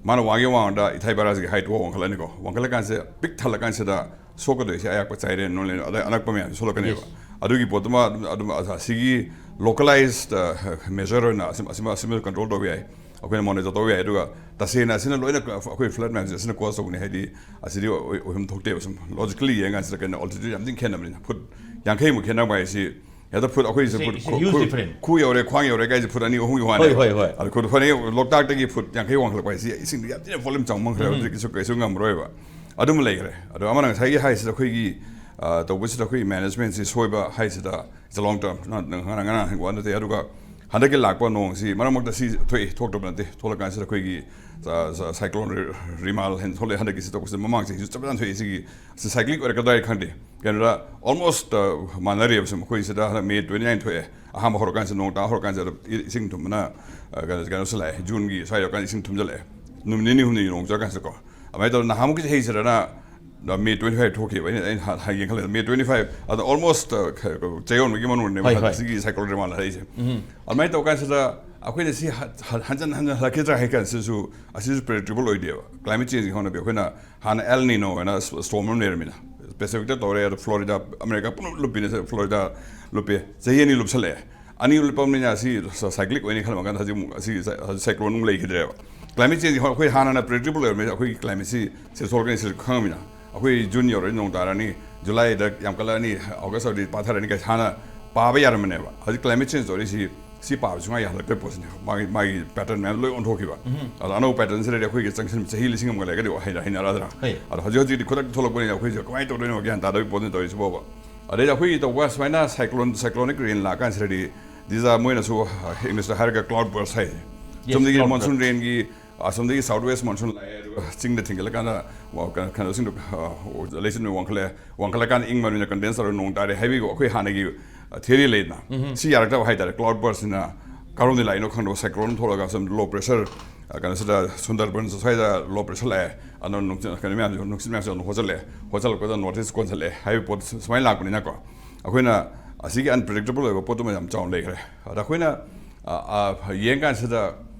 ꯃꯥꯅ ꯋꯥꯡꯒꯦ ꯋꯥꯡꯗ ꯏꯊꯥꯏ ꯕꯔꯥꯖꯒꯤ height ꯐꯥꯎ ꯋꯥꯡꯈꯠꯂꯅꯤꯀꯣ꯫ ꯋꯥꯡꯈꯠꯂꯀꯥꯟꯁꯤꯗ ꯄꯤꯛ ꯊꯜꯂꯀꯥꯟꯁꯤꯗ ꯁꯣꯛꯀꯗꯣꯏꯁꯦ ꯑꯌꯥꯛꯄ ꯆꯥꯏꯔꯦꯟ, ꯅꯣꯂꯦꯟ, ꯑꯗꯩ ꯑꯅꯛꯄ ꯃꯌꯥꯝꯁꯦ ꯁꯣꯛꯂꯛꯀꯅꯦꯕ꯫ Yes. ꯑꯗꯨꯒꯤ ꯄꯣꯠꯇꯨꯃ ꯑꯗꯨꯝ, ꯑꯗꯨꯝ ꯑꯁꯤꯒꯤ localized, ꯑ, measure ꯑꯣꯏꯅ ꯑꯁꯤꯃ, ꯑꯁꯤꯃ, ꯑꯁꯤꯃ control ꯇꯧꯕ ꯌꯥꯏ꯫ ꯑꯩꯈꯣꯏꯅ monitor ꯇꯧꯕ ꯌꯥꯏ꯫ ꯑꯗꯨꯒ ꯇꯁꯦꯡꯅ ꯑꯁꯤꯅ ꯂꯣꯏꯅ ꯑꯩꯈꯣꯏ flood ꯃꯌꯥꯝꯁꯦ ꯑꯁꯤꯅ cause ꯇꯧꯕꯅꯤ ꯍꯥꯏꯗꯤ ꯑꯁꯤꯗꯤ ꯑꯣꯏ-, ꯑꯣꯏꯐꯝ ꯊꯣꯛꯇꯦꯕ꯫ ꯁꯨꯝ logically ꯌꯦꯡꯉꯀꯥꯟꯁꯤꯗ ꯀꯩꯅꯣ, altitude ꯌꯥꯝ ꯊꯤꯅ ꯈꯦꯠꯅꯕꯅꯤꯅ, ꯐꯨꯠ ꯌꯥꯡꯈꯩꯃꯨꯛ ꯈꯦꯠꯅꯕ ꯍꯥꯏꯁꯤ ꯍꯦꯛꯇ ꯐꯨꯠ ꯑꯩꯈꯣꯏꯁꯦ It's a, foot it's a ꯈꯨ-, huge ꯈꯨ-, difference. ꯈꯨ ꯌꯧꯔꯦ, ꯈ꯭ꯋꯥꯡ ꯌꯧꯔꯦ ꯀꯥꯏꯁꯦ ꯐꯨꯠ ꯑꯅꯤ ꯑꯍꯨꯝꯒꯤ ꯋꯥꯅꯦꯕ꯫ ꯍꯣꯏ, ꯍꯣꯏ, ꯍꯣꯏ꯫ ꯑꯗꯨ ꯈꯨꯠ ꯐꯅꯦꯛ ꯂꯣꯛꯇꯥꯛꯇꯒꯤ ꯐꯨꯠ ꯌꯥꯡꯈꯩ ꯋꯥꯡꯈꯠꯂꯛꯄ ꯍꯥꯏꯁꯤ ꯏꯁꯤꯡꯗꯣ ꯌꯥꯝ ꯊꯤꯅ volume ꯆꯪꯕ ꯈꯔ ꯍꯧꯖꯤꯛ ꯀꯩꯁꯨ, ꯀꯩꯁꯨ ꯉꯝꯃꯔꯣꯏꯕ꯫ ꯑꯗꯨꯃ ꯂꯩꯈ꯭ꯔꯦ꯫ ꯑꯗꯣ ꯑꯃꯅ ꯉꯁꯥꯏꯒꯤ ꯍꯥꯏꯁꯤꯗ ꯑꯩꯈꯣꯏꯒꯤ, ꯑ, ꯇꯧꯕꯁꯤꯗ ꯑꯩꯈꯣꯏꯒꯤ managementꯁꯤ ꯁꯣꯏꯕ ꯍꯥꯏꯁꯤꯗ it's a long term, ꯉꯔꯥꯡ, ꯉꯔꯥꯡ ꯍꯪꯕ ꯋꯥ ꯅꯠꯇꯦ꯫ ꯑꯗꯨꯒ ꯍꯟꯗꯛꯀꯤ ꯂꯥꯛꯄ ꯅꯣꯡꯁꯤ ꯃꯔꯛ ꯃꯔꯛꯇ ꯁꯤ ꯊꯣꯛꯏ, ꯊꯣꯛꯇꯕ ꯅꯠꯇꯦ꯫ ꯊꯣꯛꯂꯀꯥꯟꯁꯤꯗ ꯑꯩꯈꯣꯏꯒꯤ, ꯑ, ꯑ, cyclone ꯔꯤ-, ꯔꯤꯃꯥꯜ ꯍꯥꯏꯅ ꯊꯣꯛꯂꯛꯑꯦ꯫ ꯍꯟꯗꯛꯀꯤꯁꯤ ꯇꯧꯕꯁꯤꯗ ꯃꯃꯥꯡ ꯆꯍꯤꯁꯨ ꯆꯞ ꯃꯥꯟꯅ ꯊꯣꯛꯑꯦ꯫ ꯁꯤꯒꯤ ꯁꯤ cyclic ꯑꯣꯏꯔꯛꯀꯗ꯭ꯔꯥ ꯍꯥꯏ ꯈꯪꯗꯦ꯫ ꯀꯩꯅꯣꯗ almost, ꯑ, ꯃꯥꯟꯅꯔꯤꯕ ꯁꯨꯝ꯫ ꯑꯩꯈꯣꯏ ꯁꯤꯗ ꯍꯟꯗꯛ May twenty nine ꯊꯣꯛꯑꯦ꯫ ꯑꯍꯥꯟꯕ ꯍꯧꯔꯀꯥꯟꯁꯤꯗ, ꯅꯣꯡ ꯇꯥ ꯍꯧꯔꯀꯥꯟꯁꯤꯗ ꯏ-, ꯏꯁꯤꯡ ꯊꯨꯝꯕꯅ, ꯑ, ꯀꯩꯅꯣ, ꯀꯩꯅꯣꯁꯨ ꯂꯥꯛꯑꯦ꯫ Juneꯒꯤ ꯁ꯭ꯋꯥꯏ ꯌꯧꯔꯀꯥꯟꯗ ꯏꯁꯤꯡ ꯊꯨꯝꯖꯤꯜꯂꯛꯑꯦ꯫ ꯅꯨꯃꯤꯠ ꯅꯤꯅꯤ ꯍꯨꯝꯅꯤ ꯅꯣꯡ ꯆꯨꯔꯀꯥꯟꯁꯤꯗꯀꯣ꯫ ꯑꯗꯨꯃꯥꯏꯅ ꯇꯧꯗꯅ ꯅꯍꯥꯟꯃꯨꯛꯀꯤ ꯆꯍꯤꯁꯤꯗꯅ, ꯑ, May twenty five ꯊꯣꯛꯈꯤꯕ꯫ ꯑꯩꯅ, ꯑꯩꯅ ꯍ-, ꯍ-, ꯌꯦꯡꯈꯠꯂꯦ, May twenty five, ꯑꯗ almost, ꯑ, ꯈ-, ꯈ-, ꯆꯌꯣꯜ ꯑꯃꯒꯤ ꯃꯅꯨꯡꯗꯅꯦꯕ ꯍꯣꯏ, ꯍꯣꯏ꯫ ꯁꯤꯒꯤ cyclone ꯔꯤꯃꯥꯜ ꯍꯥꯏꯔꯛꯏꯁꯦ꯫ ꯑꯗꯨꯃꯥꯏꯅ ꯇꯧꯔꯀꯥꯟꯁꯤꯗ ꯑꯩꯈꯣꯏꯅ ꯁꯤ ꯍ- ꯍ- ꯍꯟꯖꯟ ꯍꯟꯖꯟ ꯍꯜꯂꯛꯈꯤꯗ꯭ꯔꯥ ꯍꯥꯏ ꯀꯥꯟꯁꯤꯗꯁꯨ, ꯑꯁꯤꯁꯨ ꯄ꯭ꯔꯤꯗꯤꯛꯇꯦꯕꯜ ꯑꯣꯏꯗꯦꯕ꯫ ꯀ꯭ꯂꯥꯏꯃꯦꯠ ꯆꯦꯟꯖꯀꯤ ꯍꯧꯅꯕꯤ ꯑꯩꯈꯣꯏꯅ ꯍꯥꯟꯅ ꯑꯦꯜ ꯅꯤꯅꯣ ꯍꯥꯏꯅ ꯁ꯭ꯇꯣꯔꯝ ꯑꯃ ꯂꯩꯔꯝꯃꯤꯅ, ꯄꯦꯁꯤꯐꯤꯛꯇ ꯇꯧꯔꯦ, ꯑꯗꯣ ꯐ꯭ꯂꯣꯔꯤꯗꯥ, ꯑꯃꯦꯔꯤꯀꯥ ꯄꯨꯝꯂꯨꯞ ꯂꯨꯞꯄꯤꯅꯦ, ꯐ꯭ꯂꯣꯔꯤꯗꯥ ꯂꯨꯞꯄꯤ꯫ ꯆꯍꯤ ꯑꯅꯤ ꯂꯨꯞꯁꯜꯂꯛꯑꯦ꯫ ꯑꯅꯤ ꯂꯨꯞꯄꯝꯅꯤꯅ ꯑꯁꯤ ꯁꯥꯏꯀ꯭ꯂꯤꯛ ꯑꯣꯏꯅꯤ ꯈꯜꯂꯝꯃꯀꯥꯟꯗ ꯍꯧꯖꯤꯛ ꯑꯃꯨꯛ ꯑꯁꯤ ꯁꯥꯏꯀ꯭ꯂꯣꯟ ꯑꯃꯨꯛ ꯂꯩꯈꯤꯗ꯭ꯔꯦꯕ꯫ ꯀ꯭ꯂꯥꯏꯃꯦꯠ ꯆꯦꯟꯖ ꯑꯩꯈꯣꯏ ꯍꯥꯟꯅꯅ ꯄ꯭ꯔꯤꯗꯤꯛꯇꯦꯕꯜ ꯑꯣꯏꯔꯝꯃꯦ, ꯑꯩꯈꯣꯏꯒꯤ ꯀ꯭ꯂꯥꯏꯃꯦꯠꯁꯤ ꯁꯤ ꯊꯣꯛꯂꯛꯀꯅꯤ ꯁꯤ ꯈꯪꯉꯝꯃꯤꯅ꯫ ꯑꯩꯈꯣꯏ ꯖꯨꯟ ꯌꯧꯔꯗꯤ ꯅꯣꯡ ꯇꯥꯔꯅꯤ, ꯖꯨꯂꯥꯏꯗ ꯌꯥꯝ ꯀꯠꯂꯛꯑꯅꯤ, ꯑꯣꯒꯁ ꯌꯧꯔꯗꯤ ꯄꯥꯊꯔꯅꯤ ꯀꯥꯏ ꯍꯥꯟꯅ ꯄꯥꯕ ꯌꯥꯔꯝꯕꯅꯦꯕ꯫ ꯍꯧꯖꯤꯛ ꯀ꯭ꯂꯥꯏꯃꯦꯠ ꯆꯦꯟꯖ ꯇꯧꯔꯤꯁꯤ, ꯁꯤ ꯄꯥꯕ ꯁꯨꯡꯌꯥ ꯌꯥꯍꯜꯂꯛꯇꯕ ꯄꯣꯠꯁꯤꯅꯦ꯫ ꯃꯥꯒꯤ ꯃꯥꯒꯤ ꯄꯦꯇꯔꯟ ꯃꯌꯥꯝ ꯂꯣꯏ ꯑꯣꯟꯊꯣꯛꯈꯤꯕ꯫ ꯑꯗꯣ ꯑꯅꯧꯕ ꯄꯦꯇꯔꯟꯁꯤꯗꯗꯤ ꯑꯩꯈꯣꯏꯒꯤ ꯆꯪꯁꯤꯟ ꯆꯍꯤ ꯂꯤꯁꯤꯡ ꯑꯃꯒ ꯂꯩꯔꯒꯗꯤ ꯍꯩꯅ- ꯍꯩꯅꯔꯗ꯭ꯔꯥ? ꯑꯗꯣ ꯍꯧꯖꯤꯛ ꯍꯧꯖꯤꯛꯇꯤ ꯈꯨꯗꯛꯇ ꯊꯣꯛꯂꯛꯄꯅꯤꯅ ꯑꯩꯈꯣꯏꯁꯦ ꯀꯃꯥꯏꯅ ꯇꯧꯗꯣꯏꯅꯣ ꯒ꯭ꯌꯥꯟ ꯇꯥꯗꯕꯒꯤ ꯄꯣꯠꯅꯤ ꯇꯧꯔꯤꯁꯤ ꯐꯥꯎꯕ꯫ ꯑꯗꯩ ꯑꯩꯈꯣꯏꯒꯤ ꯇꯧꯕ ꯁꯨꯃꯥꯏꯅ ꯁꯥꯏꯀ꯭ꯂꯣꯟ, ꯁꯥꯏꯀ꯭ꯂꯣꯅꯤꯛ ꯔꯦꯟ ꯂꯥꯛꯀꯥꯟꯁꯤꯗꯗꯤ, ꯗꯤꯖꯥ ꯃꯣꯏꯅꯁꯨ, ꯑ, ꯏꯪꯂꯤꯁꯇ ꯍꯥꯏꯔꯒ ꯀ꯭ꯂꯥꯎꯗ ꯕꯔꯁ ꯍꯥꯏ꯫ ꯁꯣꯝꯗꯒꯤ ꯃꯣꯟꯁꯨꯟ ꯔꯦꯟꯒꯤ, ꯑ, ꯁꯣꯝꯗꯒꯤ ꯁꯥꯎꯠ ꯋꯦꯁ ꯃꯣꯟꯁꯨꯟ ꯂꯥꯛꯑꯦ, ꯑꯗꯨꯒ ꯆꯤꯡꯗ ꯊꯤꯡꯒꯠꯂꯀꯥꯟꯗ ꯋꯥ-, ꯀꯩꯅꯣ, ꯀꯩꯅꯣꯁꯤꯡꯗꯣ, ꯑ, ꯂꯩꯆꯤꯟꯗꯣ ꯋꯥꯡꯈꯠꯂꯦ, ꯋꯥꯡꯈꯠꯂꯀꯥꯟꯗ ꯏꯪ ꯃꯅꯨꯡꯗ ꯀꯟꯗꯦꯟꯁ ꯇꯧꯔꯒ ꯅꯣꯡ ꯇꯥꯔꯦ ꯍꯥꯏꯕꯒꯤ ꯑꯩꯈꯣꯏ ꯍꯥꯟꯅꯒꯤ, ꯑ, ꯊꯤꯑꯣꯔꯤ ꯂꯩꯗꯅ꯫ ꯁꯤ ꯌꯥꯔꯛꯇꯕ ꯍꯥꯏꯇꯥꯔꯦ꯫ ꯀ꯭ꯂꯥꯎꯗ ꯕꯔꯁꯁꯤꯅ ꯀꯔꯣꯝꯗꯒꯤ ꯂꯥꯛꯏꯅꯣ ꯈꯪꯗꯕ ꯁꯥꯏꯀ꯭ꯂꯣꯟ ꯊꯣꯛꯂꯒ ꯁꯣꯝ ꯂꯣ ꯄ꯭ꯔꯦꯁꯔ, ꯑ, ꯀꯩꯅꯣꯁꯤꯗ, ꯁꯨꯟꯗꯔꯕꯟꯁ ꯁ꯭ꯋꯥꯏꯗ ꯂꯣ ꯄ꯭ꯔꯦꯁꯔ ꯂꯥꯛꯑꯦ, ꯑꯗꯨꯅ ꯅꯨꯡꯁꯤꯠ, ꯀꯩꯅꯣ ꯃꯌꯥꯝꯁꯦ, ꯅꯨꯡꯁꯤꯠ ꯃꯌꯥꯝꯁꯦ ꯑꯗꯨꯝ ꯍꯣꯆꯜꯂꯛꯑꯦ, ꯍꯣꯆꯜꯂꯛꯄꯗ ꯅꯣꯔꯠ ꯏꯁ ꯀꯣꯟꯁꯤꯜꯂꯛꯑꯦ ꯍꯥꯏꯕ ꯄꯣꯠ ꯁꯨꯃꯥꯏꯅ ꯂꯥꯛꯄꯅꯤꯅꯀꯣ꯫ ꯑꯩꯈꯣꯏꯅ ꯑꯁꯤꯒꯤ ꯑꯟꯄ꯭ꯔꯤꯗꯤꯛꯇꯦꯕꯜ ꯑꯣꯏꯕ ꯄꯣꯠꯇꯨꯃ ꯌꯥꯝ ꯆꯥꯎꯅ ꯂꯩꯈ꯭ꯔꯦ꯫ ꯑꯗ ꯑꯩꯈꯣꯏꯅ, ꯑ, ꯑ, ꯌꯦꯡꯀꯥꯟꯁꯤꯗ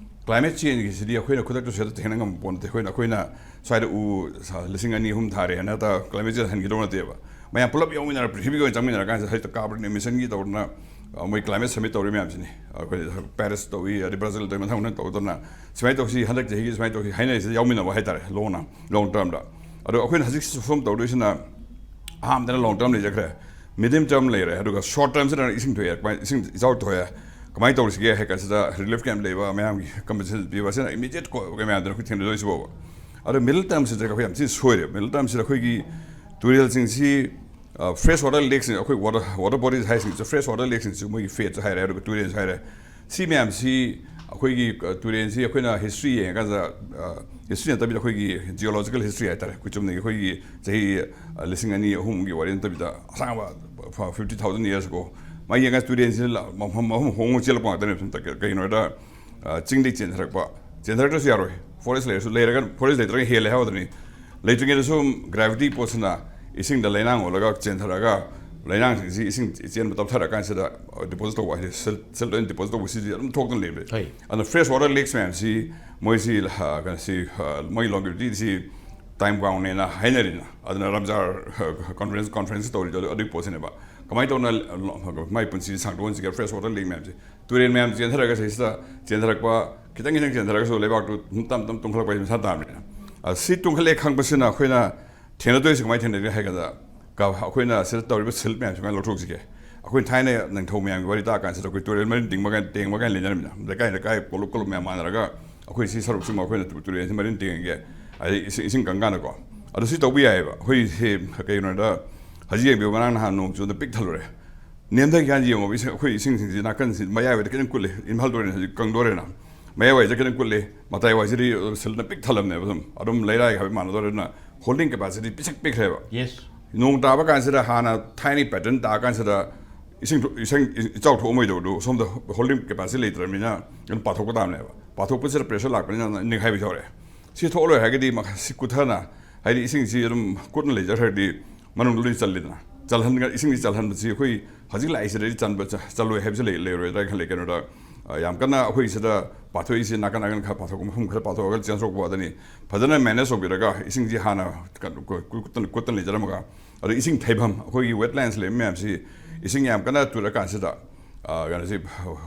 ꯀ꯭ꯂꯥꯏꯃꯦꯠ ꯆꯦꯟꯖꯀꯤꯁꯤꯗꯤ ꯑꯩꯈꯣꯏꯅ ꯈꯨꯗꯛꯇꯁꯨ ꯍꯦꯛꯇ ꯊꯦꯡꯅ ꯉꯝꯕ ꯄꯣꯠ ꯅꯠꯇꯦ꯫ ꯑꯩꯈꯣꯏꯅ, ꯑꯩꯈꯣꯏꯅ ꯁ꯭ꯋꯥꯏꯗ ꯎ ꯁꯥ-, ꯂꯤꯁꯤꯡ ꯑꯅꯤ ꯑꯍꯨꯝ ꯊꯥꯔꯦ ꯍꯥꯏꯅ ꯍꯦꯛꯇ ꯀ꯭ꯂꯥꯏꯃꯦꯠ ꯆꯦꯟꯖ ꯍꯟꯈꯤꯗꯧ ꯅꯠꯇꯦꯕ꯫ ꯃꯌꯥꯝ ꯄꯨꯂꯞ ꯌꯥꯎꯃꯤꯟꯅꯔ, ꯄ꯭ꯔꯤꯊꯤꯕꯤꯒꯤ ꯑꯣꯏꯅ ꯆꯪꯃꯤꯟꯅꯔꯀꯥꯟꯁꯤꯗ ꯍꯦꯛꯇ ꯀꯥꯔꯕꯟ ꯏꯃꯤꯁꯟꯒꯤ ꯇꯧꯗꯅ, ꯑ, ꯃꯣꯏ ꯀ꯭ꯂꯥꯏꯃꯦꯠ ꯁꯃꯤꯠ ꯇꯧꯔꯤ ꯃꯌꯥꯝꯁꯤꯅꯤ꯫ ꯑꯩꯈꯣꯏ ꯄꯦꯔꯤꯁ ꯇꯧꯏ, ꯑꯗꯩ ꯕ꯭ꯔꯥꯖꯤꯜ ꯇꯧꯏ, ꯃꯊꯪ ꯃꯊꯪ ꯇꯧꯗꯅ ꯁꯨꯃꯥꯏꯅ ꯇꯧꯁꯤ, ꯍꯟꯗꯛ ꯆꯍꯤꯒꯤ ꯁꯨꯃꯥꯏꯅ ꯇꯧꯁꯤ ꯍꯥꯏꯅꯔꯤꯁꯤꯗ ꯌꯥꯎꯃꯤꯟꯅꯕ ꯍꯥꯏꯇꯥꯔꯦ, ꯂꯣꯡꯅ, ꯂꯣꯡ ꯇꯔꯝꯗ꯫ ꯑꯗꯣ ꯑꯩꯈꯣꯏꯅ ꯍꯧꯖꯤꯛ ꯁꯣꯝ ꯇꯧꯗꯣꯏꯁꯤꯅ ꯑꯍꯥꯟꯕꯗꯅ ꯂꯣꯡ ꯇꯔꯝ ꯂꯩꯖꯈ꯭ꯔꯦ꯫ ꯃꯤꯗꯤꯌꯝ ꯇꯔꯝ ꯂꯩꯔꯦ, ꯑꯗꯨꯒ ꯁꯣꯔꯠ ꯇꯔꯝꯁꯤꯗ ꯏꯁꯤꯡ ꯊꯣꯛꯑꯦ, ꯀꯃꯥꯏ-, ꯏꯁꯤꯡ ꯏꯆꯥꯎ ꯊꯣꯛꯑꯦ, ꯀꯃꯥꯏꯅ ꯇꯧꯔꯤꯁꯤꯒꯦ ꯍꯥꯏ ꯀꯥꯟꯁꯤꯗ ꯔꯤꯂꯤꯐ ꯀꯦꯝꯞ ꯂꯩꯕ, ꯃꯌꯥꯝꯒꯤ ꯀꯝꯄꯦꯟꯁꯦꯁꯟ ꯄꯤꯕ, ꯑꯁꯤꯅ ꯏꯃꯤꯗꯤꯌꯦꯠ ꯀꯣ-, ꯀꯩ ꯃꯌꯥꯝꯗꯨꯅ ꯑꯩꯈꯣꯏ ꯊꯦꯡꯅꯗꯣꯏꯁꯤꯕꯣꯕ꯫ ꯑꯗꯣ ꯃꯤꯗꯜ ꯇꯔꯝꯁꯤꯗ ꯑꯩꯈꯣꯏ ꯌꯥꯝ ꯊꯤꯅ ꯁꯣꯏꯔꯦ꯫ ꯃꯤꯗꯜ ꯇꯔꯝꯁꯤꯗ ꯑꯩꯈꯣꯏꯒꯤ ꯇꯨꯔꯦꯜꯁꯤꯡꯁꯤ, ꯑ, ꯐ꯭ꯔꯦꯁ ꯋꯥꯇꯔ ꯂꯦꯛꯁꯤꯡ, ꯑꯩꯈꯣꯏ ꯋꯥꯇꯔ, ꯋꯥꯇꯔ ꯕꯣꯗꯤꯁ ꯍꯥꯏꯁꯤꯡꯁꯤ, ꯐ꯭ꯔꯦꯁ ꯋꯥꯇꯔ ꯂꯦꯛꯁꯤꯡꯁꯤ ꯃꯣꯏꯒꯤ ꯐꯦꯠꯁꯨ ꯍꯥꯏꯔꯦ, ꯑꯗꯨꯒ ꯇꯨꯔꯦꯜꯁꯨ ꯍꯥꯏꯔꯦ, ꯁꯤ ꯃꯌꯥꯝꯁꯤ ꯑꯩꯈꯣꯏꯒꯤ, ꯑ, ꯇꯨꯔꯦꯜꯁꯤ ꯑꯩꯈꯣꯏꯅ ꯍꯤꯁꯇ꯭ꯔꯤ ꯌꯦꯡꯉꯀꯥꯟꯗ, ꯑ, ꯍꯤꯁꯇ꯭ꯔꯤ ꯅꯠꯇꯕꯤꯗ ꯑꯩꯈꯣꯏꯒꯤ ꯖꯤꯑꯣꯂꯣꯖꯤꯀꯦꯜ ꯍꯤꯁꯇ꯭ꯔꯤ ꯍꯥꯏꯇꯥꯔꯦ, ꯑꯩꯈꯣꯏ ꯆꯨꯝꯅꯒꯤ ꯑꯩꯈꯣꯏꯒꯤ ꯆꯍꯤ, ꯑ, ꯂꯤꯁꯤꯡ ꯑꯅꯤ ꯑꯍꯨꯝꯒꯤ ꯋꯥꯔꯤ ꯅꯠꯇꯕꯤꯗ ꯑꯁꯥꯡꯕ ꯐꯤꯐꯇꯤ ꯊꯥꯎꯖꯟ ꯌꯔꯁ ꯑꯒꯣ ꯃꯥ ꯌꯦꯡꯉꯀꯥꯟꯗ ꯇꯨꯔꯦꯜꯁꯤ ꯃꯐꯝ ꯃꯐꯝ ꯍꯣꯡꯉ ꯆꯦꯜꯂꯛꯄ ꯉꯥꯛꯇꯅꯦꯕ꯫ ꯁꯨꯝ ꯀꯩ-, ꯀꯩꯒꯤꯅꯣ ꯍꯥꯏꯗ, ꯑ, ꯆꯤꯡꯗꯒꯤ ꯆꯦꯟꯊꯔꯛꯄ, ꯆꯦꯟꯊꯔꯛꯇ꯭ꯔꯁꯨ ꯌꯥꯔꯣꯏ꯫ ꯐꯣꯔꯦꯁ ꯂꯩꯔꯁꯨ, ꯂꯩꯔꯒ, ꯐꯣꯔꯦꯁ ꯂꯩꯇ꯭ꯔꯒ ꯍꯦꯜꯂꯦ ꯍꯥꯏꯕꯗꯨꯅꯤ꯫ ꯂꯩꯇ꯭ꯔꯤꯉꯩꯗꯁꯨ ꯒ꯭ꯔꯥꯚꯤꯇꯤ ꯄꯣꯠꯁꯤꯅ ꯏꯁꯤꯡꯗ ꯂꯩꯅꯥꯡ ꯑꯣꯜꯂꯒ ꯆꯦꯟꯊꯔꯛꯑꯒ ꯂꯩꯅꯥꯡꯁꯤꯡꯁꯤ ꯏꯁꯤꯡ ꯆꯦꯟꯕ ꯇꯞꯊꯔꯀꯥꯟꯁꯤꯗ deposit ꯇꯧꯕ, ꯍꯥꯏꯗꯤ silt, silt ꯑꯣꯏꯅ deposit ꯇꯧꯕꯁꯤꯗꯤ ꯑꯗꯨꯝ ꯊꯣꯛꯇꯅ ꯂꯩꯕ꯫ ꯍꯣꯏ꯫ ꯑꯗꯨꯅ fresh water lakes ꯃꯌꯥꯝꯁꯤ ꯃꯣꯏꯁꯤ, ꯑ, ꯀꯩꯅꯣꯁꯤ, ꯑ, ꯃꯣꯏ longevity ꯁꯤ time bound ꯅꯦꯅ ꯍꯥꯏꯅꯔꯤꯅ꯫ ꯑꯗꯨꯅ ꯔꯝꯖꯥꯔ, ꯑ, conference, conference ꯇꯧꯔꯤꯗꯣ ꯑꯗꯨ, ꯑꯗꯨꯒꯤ ꯄꯣꯠꯁꯤꯅꯦꯕ꯫ ꯀꯃꯥꯏꯅ ꯇꯧꯅ ꯃꯥꯏ ꯄꯨꯟꯁꯤ ꯁꯥꯡꯗꯣꯛꯍꯟꯁꯤꯒꯦ fresh water lake ꯃꯌꯥꯝꯁꯦ? ꯇꯨꯔꯦꯜ ꯃꯌꯥꯝ ꯆꯦꯟꯊꯔꯒ ꯁꯤꯗꯩꯁꯤꯗ ꯆꯦꯟꯊꯔꯛꯄ, ꯈꯤꯇꯪ ꯈꯤꯇꯪ ꯆꯦꯟꯊꯔꯒꯁꯨ ꯂꯩꯕꯥꯛꯇꯨ ꯇꯞ ꯇꯞ ꯇꯨꯡꯈꯠꯂꯛꯄ ꯍꯥꯏꯁꯤ ꯃꯁꯥ ꯇꯥꯕꯅꯤꯅ꯫ ꯑ, ꯁꯤ ꯇꯨꯡꯈꯠꯂꯦ ꯈꯪꯕꯁꯤꯅ ꯑꯩꯈꯣꯏꯅ ꯊꯦꯡꯅꯗꯣꯏꯁꯤ ꯀꯃꯥꯏꯅ ꯊꯦꯡꯅꯗꯣꯏꯅꯣ ꯍꯥꯏ ꯀꯥꯟꯗ, ꯀ-, ꯑꯩꯈꯣꯏꯅ ꯁꯤꯗ ꯇꯧꯔꯤꯕ silt ꯃꯌꯥꯝꯁꯤ ꯀꯃꯥꯏꯅ ꯂꯧꯊꯣꯛꯁꯤꯒꯦ? ꯑꯩꯈꯣꯏ ꯊꯥꯏꯅ ꯅꯤꯡꯊꯧ ꯃꯌꯥꯝꯒꯤ ꯋꯥꯔꯤ ꯇꯥꯛꯑꯀꯥꯟꯁꯤꯗ ꯑꯩꯈꯣꯏ ꯇꯨꯔꯦꯜ ꯃꯔꯤꯟ ꯇꯤꯡꯕ ꯀꯥꯏꯅ, ꯇꯦꯡꯕ ꯀꯥꯏꯅ ꯂꯩꯅꯔꯝꯃꯤꯅ꯫ ꯂꯩꯀꯥꯏ ꯂꯩꯀꯥꯏ ꯀꯣꯂꯨꯞ ꯀꯣꯂꯨꯞ ꯃꯌꯥꯝ ꯃꯥꯟꯅꯔꯒ ꯑꯩꯈꯣꯏ ꯁꯤ ꯁꯔꯨꯛꯁꯤꯃ ꯑꯩꯈꯣꯏꯅ ꯇꯨ-, ꯇꯨꯔꯦꯜꯁꯤ ꯃꯔꯤꯟ ꯇꯤꯡꯉꯒꯦ, ꯑꯗꯩ ꯏꯁꯤꯡ, ꯏꯁꯤꯡ ꯀꯪꯀꯥꯟꯗꯀꯣ꯫ ꯑꯗꯨ ꯁꯤ ꯇꯧꯕ ꯌꯥꯏꯑꯕ꯫ ꯑꯩꯈꯣꯏ ꯁꯤ ꯀꯩꯒꯤꯅꯣꯗ ꯍꯧꯖꯤꯛ ꯌꯦꯡꯕꯤꯌꯨ, ꯉꯔꯥꯡ ꯅꯍꯥꯟ ꯅꯣꯡ ꯆꯨꯕꯗ ꯄꯤꯛ ꯊꯜꯂꯨꯔꯦ꯫ ꯅꯦꯝꯊꯈꯤꯀꯥꯟꯗ ꯌꯦꯡꯉꯣꯕ, ꯏꯁꯤꯡ, ꯑꯩꯈꯣꯏ ꯏꯁꯤꯡꯁꯤꯡꯁꯤ ꯅꯥꯀꯟꯁꯤ ꯃꯌꯥꯏꯋꯥꯏꯗ ꯈꯤꯇꯪ ꯀꯨꯠꯂꯤ, ꯏꯝꯐꯥꯜ ꯇꯨꯔꯦꯜ ꯍꯧꯖꯤꯛ ꯀꯪꯗꯣꯔꯦꯅ꯫ ꯃꯌꯥꯏꯋꯥꯏꯁꯤꯗ ꯈꯤꯇꯪ ꯀꯨꯠꯂꯤ, ꯃꯇꯥꯏꯋꯥꯏꯁꯤꯗꯤ siltꯅ ꯄꯤꯛ ꯊꯜꯂꯝꯅꯦꯕ꯫ ꯑꯗꯨꯝ, ꯑꯗꯨꯝ ꯂꯩꯔꯥꯏꯒ ꯍꯥꯏꯐꯦꯠ ꯃꯥꯟꯅꯗꯣꯔꯦ꯫ ꯑꯗꯨꯅ holding capacity ꯄꯤꯁꯛ ꯄꯤꯛꯈ꯭ꯔꯦꯕ꯫ Yes. ꯅꯣꯡ ꯇꯥꯕ ꯀꯥꯟꯁꯤꯗ ꯍꯥꯟꯅ ꯊꯥꯏꯅꯒꯤ pattern ꯇꯥ ꯀꯥꯟꯁꯤꯗ ꯏꯁꯤꯡ ꯊꯣ-, ꯏꯁꯤꯡ ꯏꯆꯥꯎ ꯊꯣꯛꯑꯝꯃꯣꯏꯗꯧꯗꯣ, ꯁꯣꯝꯗ holding capacity ꯂꯩꯇ꯭ꯔꯕꯅꯤꯅ ꯑꯗꯨꯝ ꯄꯥꯊꯣꯛꯄ ꯇꯥꯕꯅꯦꯕ꯫ ꯄꯥꯊꯣꯛꯄꯁꯤꯗ pressure ꯂꯥꯛꯄꯅꯤꯅ ꯅꯤꯡꯈꯥꯏꯕ ꯌꯥꯎꯔꯦ꯫ ꯁꯤ ꯊꯣꯛꯂꯣꯏ ꯍꯥꯏꯔꯒꯗꯤ ꯃꯈ-, ꯁꯤ ꯀꯨꯠꯊꯅ, ꯍꯥꯏꯗꯤ ꯏꯁꯤꯡꯁꯤ ꯑꯗꯨꯝ ꯀꯨꯠꯅ ꯂꯩꯖꯈ꯭ꯔꯗꯤ ꯃꯅꯨꯡꯗ ꯂꯣꯏ ꯆꯜꯂꯤꯗꯅ꯫ ꯆꯜꯍꯟ-, ꯏꯁꯤꯡꯁꯤ ꯆꯜꯍꯟꯕꯁꯤ ꯑꯩꯈꯣꯏ ꯍꯧꯖꯤꯛ ꯂꯥꯛꯏꯁꯤꯗꯗꯤ ꯆꯟꯕ ꯆ-, ꯆꯜꯂꯣꯏ ꯍꯥꯏꯕꯁꯤ ꯂꯩ-, ꯂꯩꯔꯣꯏꯗ꯭ꯔꯥ ꯈꯜꯂꯤ꯫ ꯀꯩꯅꯣꯗ, ꯑ, ꯌꯥꯝ ꯀꯟꯅ ꯑꯩꯈꯣꯏ ꯁꯤꯗ ꯄꯥꯊꯣꯛꯏꯁꯤ ꯅꯥꯀꯟ ꯅꯥꯀꯟ ꯈꯔ ꯄꯥꯊꯣꯛꯄ, ꯃꯐꯝ ꯈꯔ ꯄꯥꯊꯣꯛꯑꯒ ꯆꯦꯟꯊꯣꯛꯄ ꯑꯗꯅꯤ꯫ ꯐꯖꯅ manage ꯇꯧꯕꯤꯔꯒ ꯏꯁꯤꯡꯁꯤ ꯍꯥꯟꯅ ꯀ-, ꯀꯨ-, ꯀꯨꯠꯇꯅ, ꯀꯨꯠꯇꯅ ꯂꯩꯖꯔꯝꯃꯒ, ꯑꯗ ꯏꯁꯤꯡ ꯊꯩꯐꯝ, ꯑꯩꯈꯣꯏꯒꯤ wetlands ꯂꯩꯕ ꯃꯌꯥꯝꯁꯤ ꯏꯁꯤꯡ ꯌꯥꯝ ꯀꯟꯅ ꯆꯨꯔꯀꯥꯟꯁꯤꯗ, ꯑ, ꯀꯩꯅꯣꯁꯤ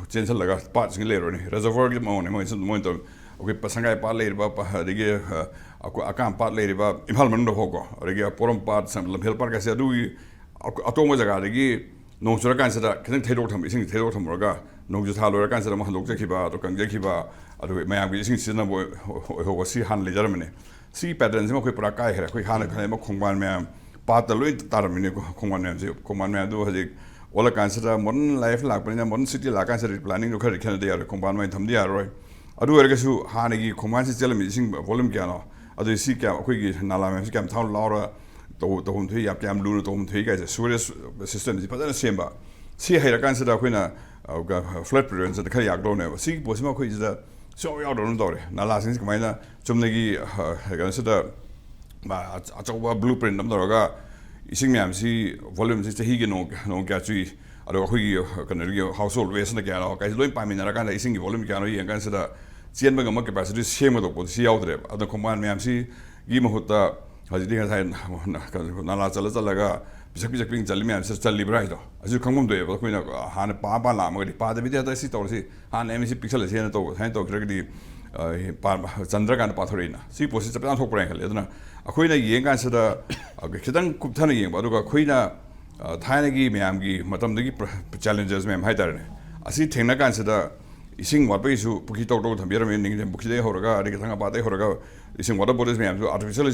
ꯆꯦꯟꯁꯤꯜꯂꯒ ꯄꯥꯠꯁꯤꯡ ꯂꯩꯔꯨꯔꯅꯤ꯫ Reservoirꯒꯤ ꯃꯑꯣꯡꯅꯦ ꯃꯣꯏ, ꯃꯣꯏꯅ ꯇꯧ-, ꯑꯩꯈꯣꯏ ꯄ-, ꯁꯪꯒꯥꯏ ꯄꯥꯠ ꯂꯩꯔꯤꯕ, ꯄ-, ꯑꯗꯒꯤ, ꯑ, ꯑꯀꯣ-, ꯑꯀꯥꯝ ꯄꯥꯠ ꯂꯩꯔꯤꯕ ꯏꯝꯐꯥꯜ ꯃꯅꯨꯡꯗ ꯐꯥꯎꯀꯣ, ꯑꯗꯒꯤ ꯄꯣꯔꯣꯝ ꯄꯥꯠ, ꯁꯝ-, ꯂꯝꯐꯦꯜ ꯄꯥꯠꯀꯁꯦ ꯑꯗꯨꯒꯤ ꯑ-, ꯑꯇꯣꯡꯕ ꯖꯒꯥꯗꯒꯤ ꯅꯣꯡ ꯆꯨꯔꯀꯥꯟꯁꯤꯗ ꯈꯤꯇꯪ ꯊꯩꯗꯣꯛ ꯊꯝ-, ꯏꯁꯤꯡ ꯊꯩꯗꯣꯛ ꯊꯝꯃꯨꯔꯒ ꯅꯣꯡꯖꯨ ꯊꯥ ꯂꯣꯏꯔꯀꯥꯟꯁꯤꯗ ꯑꯃꯨꯛ ꯍꯟꯗꯣꯛꯆꯈꯤꯕ, ꯑꯗꯨ ꯀꯪꯖꯈꯤꯕ, ꯑꯗꯨꯒ ꯃꯌꯥꯝꯒꯤ ꯏꯁꯤꯡ ꯁꯤꯖꯤꯟꯅꯕ ꯑꯣꯏ-, ꯑꯣꯏꯍꯧꯕ, ꯁꯤ ꯍꯥꯟꯅ ꯂꯩꯖꯔꯝꯕꯅꯤ꯫ ꯁꯤꯒꯤ patternꯁꯤꯃ ꯑꯩꯈꯣꯏ ꯄꯨꯔꯥ ꯀꯥꯏꯈ꯭ꯔꯦ꯫ ꯑꯩꯈꯣꯏ ꯍꯥꯟꯅ ꯈꯪꯉꯛꯏꯕ ꯈꯣꯡꯕꯥꯟ ꯃꯌꯥꯝ, ꯄꯥꯠꯇ ꯂꯣꯏ ꯇꯥꯔꯝꯃꯤꯅꯤꯀꯣ ꯈꯣꯡꯕꯥꯟ ꯃꯌꯥꯝꯁꯦ꯫ ꯈꯣꯡꯕꯥꯟ ꯃꯌꯥꯝꯗꯨ ꯍꯧꯖꯤꯛ ꯑꯣꯜꯂꯀꯥꯟꯁꯤꯗ modern life ꯂꯥꯛꯄꯅꯤꯅ, modern city ꯂꯥꯛꯀꯥꯟꯁꯤꯗ replanning ꯗꯨ ꯈꯔꯗꯤ ꯈꯦꯠꯅꯗ ꯌꯥꯔꯣꯏ꯫ ꯈꯣꯡꯕꯥꯟ ꯃꯌꯥꯝ ꯊꯝꯗ ꯌꯥꯔꯣꯏ꯫ ꯑꯗꯨ ꯑꯣꯏꯔꯒꯁꯨ ꯍꯥꯟꯅꯒꯤ ꯈꯣꯡꯕꯥꯟꯁꯤ ꯆꯦꯜꯂꯝꯃꯤ ꯏꯁꯤꯡ volume ꯀꯌꯥꯅꯣ, ꯑꯗꯨ ꯁꯤ ꯀꯌꯥ, ꯑꯩꯈꯣꯏꯒꯤ ꯅꯥꯂꯥ ꯃꯌꯥꯝꯁꯤ ꯀꯌꯥꯝ ꯊꯥꯎꯅ ꯂꯥꯎꯔ ꯇꯧ-, ꯇꯧꯐꯝ ꯊꯣꯛꯏ, ꯌꯥꯝ, ꯀꯌꯥꯝ ꯂꯨꯅ ꯇꯧꯐꯝ ꯊꯣꯛꯏ ꯀꯥꯏꯁꯦ, sewerage systemꯁꯤ ꯐꯖꯅ ꯁꯦꯝꯕ꯫ ꯁꯤ ꯍꯩꯔꯀꯥꯟꯁꯤꯗ ꯑꯩꯈꯣꯏꯅ, ꯑ, flood preventionꯗ ꯈꯔ ꯌꯥꯒꯗꯧꯅꯦꯕ꯫ ꯁꯤꯒꯤ ꯄꯣꯠꯁꯤꯃ ꯑꯩꯈꯣꯏ ꯁꯤꯗ ꯁꯨꯡꯌꯥꯎ ꯌꯥꯎꯗꯕ ꯇꯧꯔꯦ꯫ ꯅꯥꯂꯥꯁꯤꯡꯁꯤ ꯀꯃꯥꯏꯅ ꯆꯨꯝꯅꯒꯤ, ꯑ, ꯀꯩꯅꯣꯁꯤꯗ, ꯃꯥ, ꯑꯆ-, ꯑꯆꯧꯕ blueprint ꯑꯃ ꯇꯧꯔꯒ ꯏꯁꯤꯡ ꯃꯌꯥꯝꯁꯤ, volumeꯁꯤ ꯆꯍꯤꯒꯤ ꯅꯣꯡ ꯅꯣꯡ ꯀꯌꯥ ꯆꯨꯏ, ꯑꯗꯨꯒ ꯑꯩꯈꯣꯏꯒꯤ ꯀꯩꯅꯣꯒꯤ household wasteꯅ ꯀꯌꯥꯅꯣ, ꯀꯥꯏꯁꯤ ꯂꯣꯏ ꯄꯥꯃꯤꯟꯅꯔꯀꯥꯟꯗ ꯏꯁꯤꯡꯒꯤ volume ꯀꯌꯥꯅꯣ ꯌꯦꯡꯉꯀꯥꯟꯁꯤꯗ ꯆꯦꯟꯕ ꯉꯝꯕ capacity ꯁꯦꯝꯒꯗꯧꯕ ꯄꯣꯠꯁꯤ ꯌꯥꯎꯗ꯭ꯔꯦꯕ꯫ ꯑꯗꯨꯅ ꯈꯣꯡꯕꯥꯟ ꯃꯌꯥꯝꯁꯤꯒꯤ ꯃꯍꯨꯠꯇ ꯍꯧꯖꯤꯛꯇꯤ ꯉꯁꯥꯏ ꯅꯥꯂꯥ ꯆꯠꯂ ꯆꯠꯂꯒ ꯄꯤꯁꯛ ꯄꯤꯁꯛ ꯄꯤꯛꯅ ꯆꯜꯂꯤ ꯃꯌꯥꯝꯁꯤ ꯆꯜꯂꯤꯕ꯭ꯔꯥ ꯍꯥꯏꯗꯣ ꯑꯁꯤꯁꯨ ꯈꯪꯐꯝ ꯊꯣꯛꯑꯦꯕ꯫ ꯑꯩꯈꯣꯏꯅ ꯍꯥꯟꯅ ꯄꯥ ꯄꯥ ꯂꯥꯛꯑꯝꯃꯒꯗꯤ ꯄꯥꯗꯕꯤꯗ ꯍꯦꯛꯇ ꯁꯤ ꯇꯧꯔꯁꯤ, ꯍꯥꯟꯅ ꯑꯦꯝ ꯑꯦꯁꯤ ꯄꯤꯛꯁꯜꯂꯁꯦꯅ ꯇꯧꯕ ꯁꯨꯃꯥꯏꯅ ꯇꯧꯈ꯭ꯔꯒꯗꯤ, ꯑ, ꯄꯥ-, ꯆꯟꯗ꯭ꯔꯀꯥꯟꯗ ꯄꯥꯊꯣꯔꯛꯏꯅ꯫ ꯁꯤ ꯄꯣꯠꯁꯤ ꯆꯞ ꯆꯥꯅ ꯊꯣꯛꯄ꯭ꯔꯥ ꯍꯥꯏꯅ ꯈꯜꯂꯤ꯫ ꯑꯗꯨꯅ ꯑꯩꯈꯣꯏꯅ ꯌꯦꯡꯀꯥꯟꯁꯤꯗ, ꯑ, ꯈꯤꯇꯪ ꯀꯨꯞꯊꯅ ꯌꯦꯡꯕ, ꯑꯗꯨꯒ ꯑꯩꯈꯣꯏꯅ, ꯑ, ꯊꯥꯏꯅꯒꯤ ꯃꯌꯥꯝꯒꯤ ꯃꯇꯝꯗꯒꯤ ꯄ꯭ꯔ-, challenges ꯃꯌꯥꯝ ꯍꯥꯏꯇꯥꯔꯦꯅꯦ, ꯑꯁꯤ ꯊꯦꯡꯅ ꯀꯥꯟꯁꯤꯗ ꯏꯁꯤꯡ ꯋꯥꯠꯄꯒꯤꯁꯨ ꯄꯨꯈ꯭ꯔꯤ ꯇꯧ ꯇꯧ ꯊꯝꯕꯤꯔꯝꯃꯤ, ꯅꯤꯡꯊꯦꯝ ꯄꯨꯈ꯭ꯔꯤꯗꯒꯤ ꯍꯧꯔꯒ, ꯑꯗꯒꯤ ꯊꯪꯒꯥꯄꯥꯠꯇꯒꯤ ꯍꯧꯔꯒ ꯏꯁꯤꯡ water bodies ꯃꯌꯥꯝꯁꯨ artificial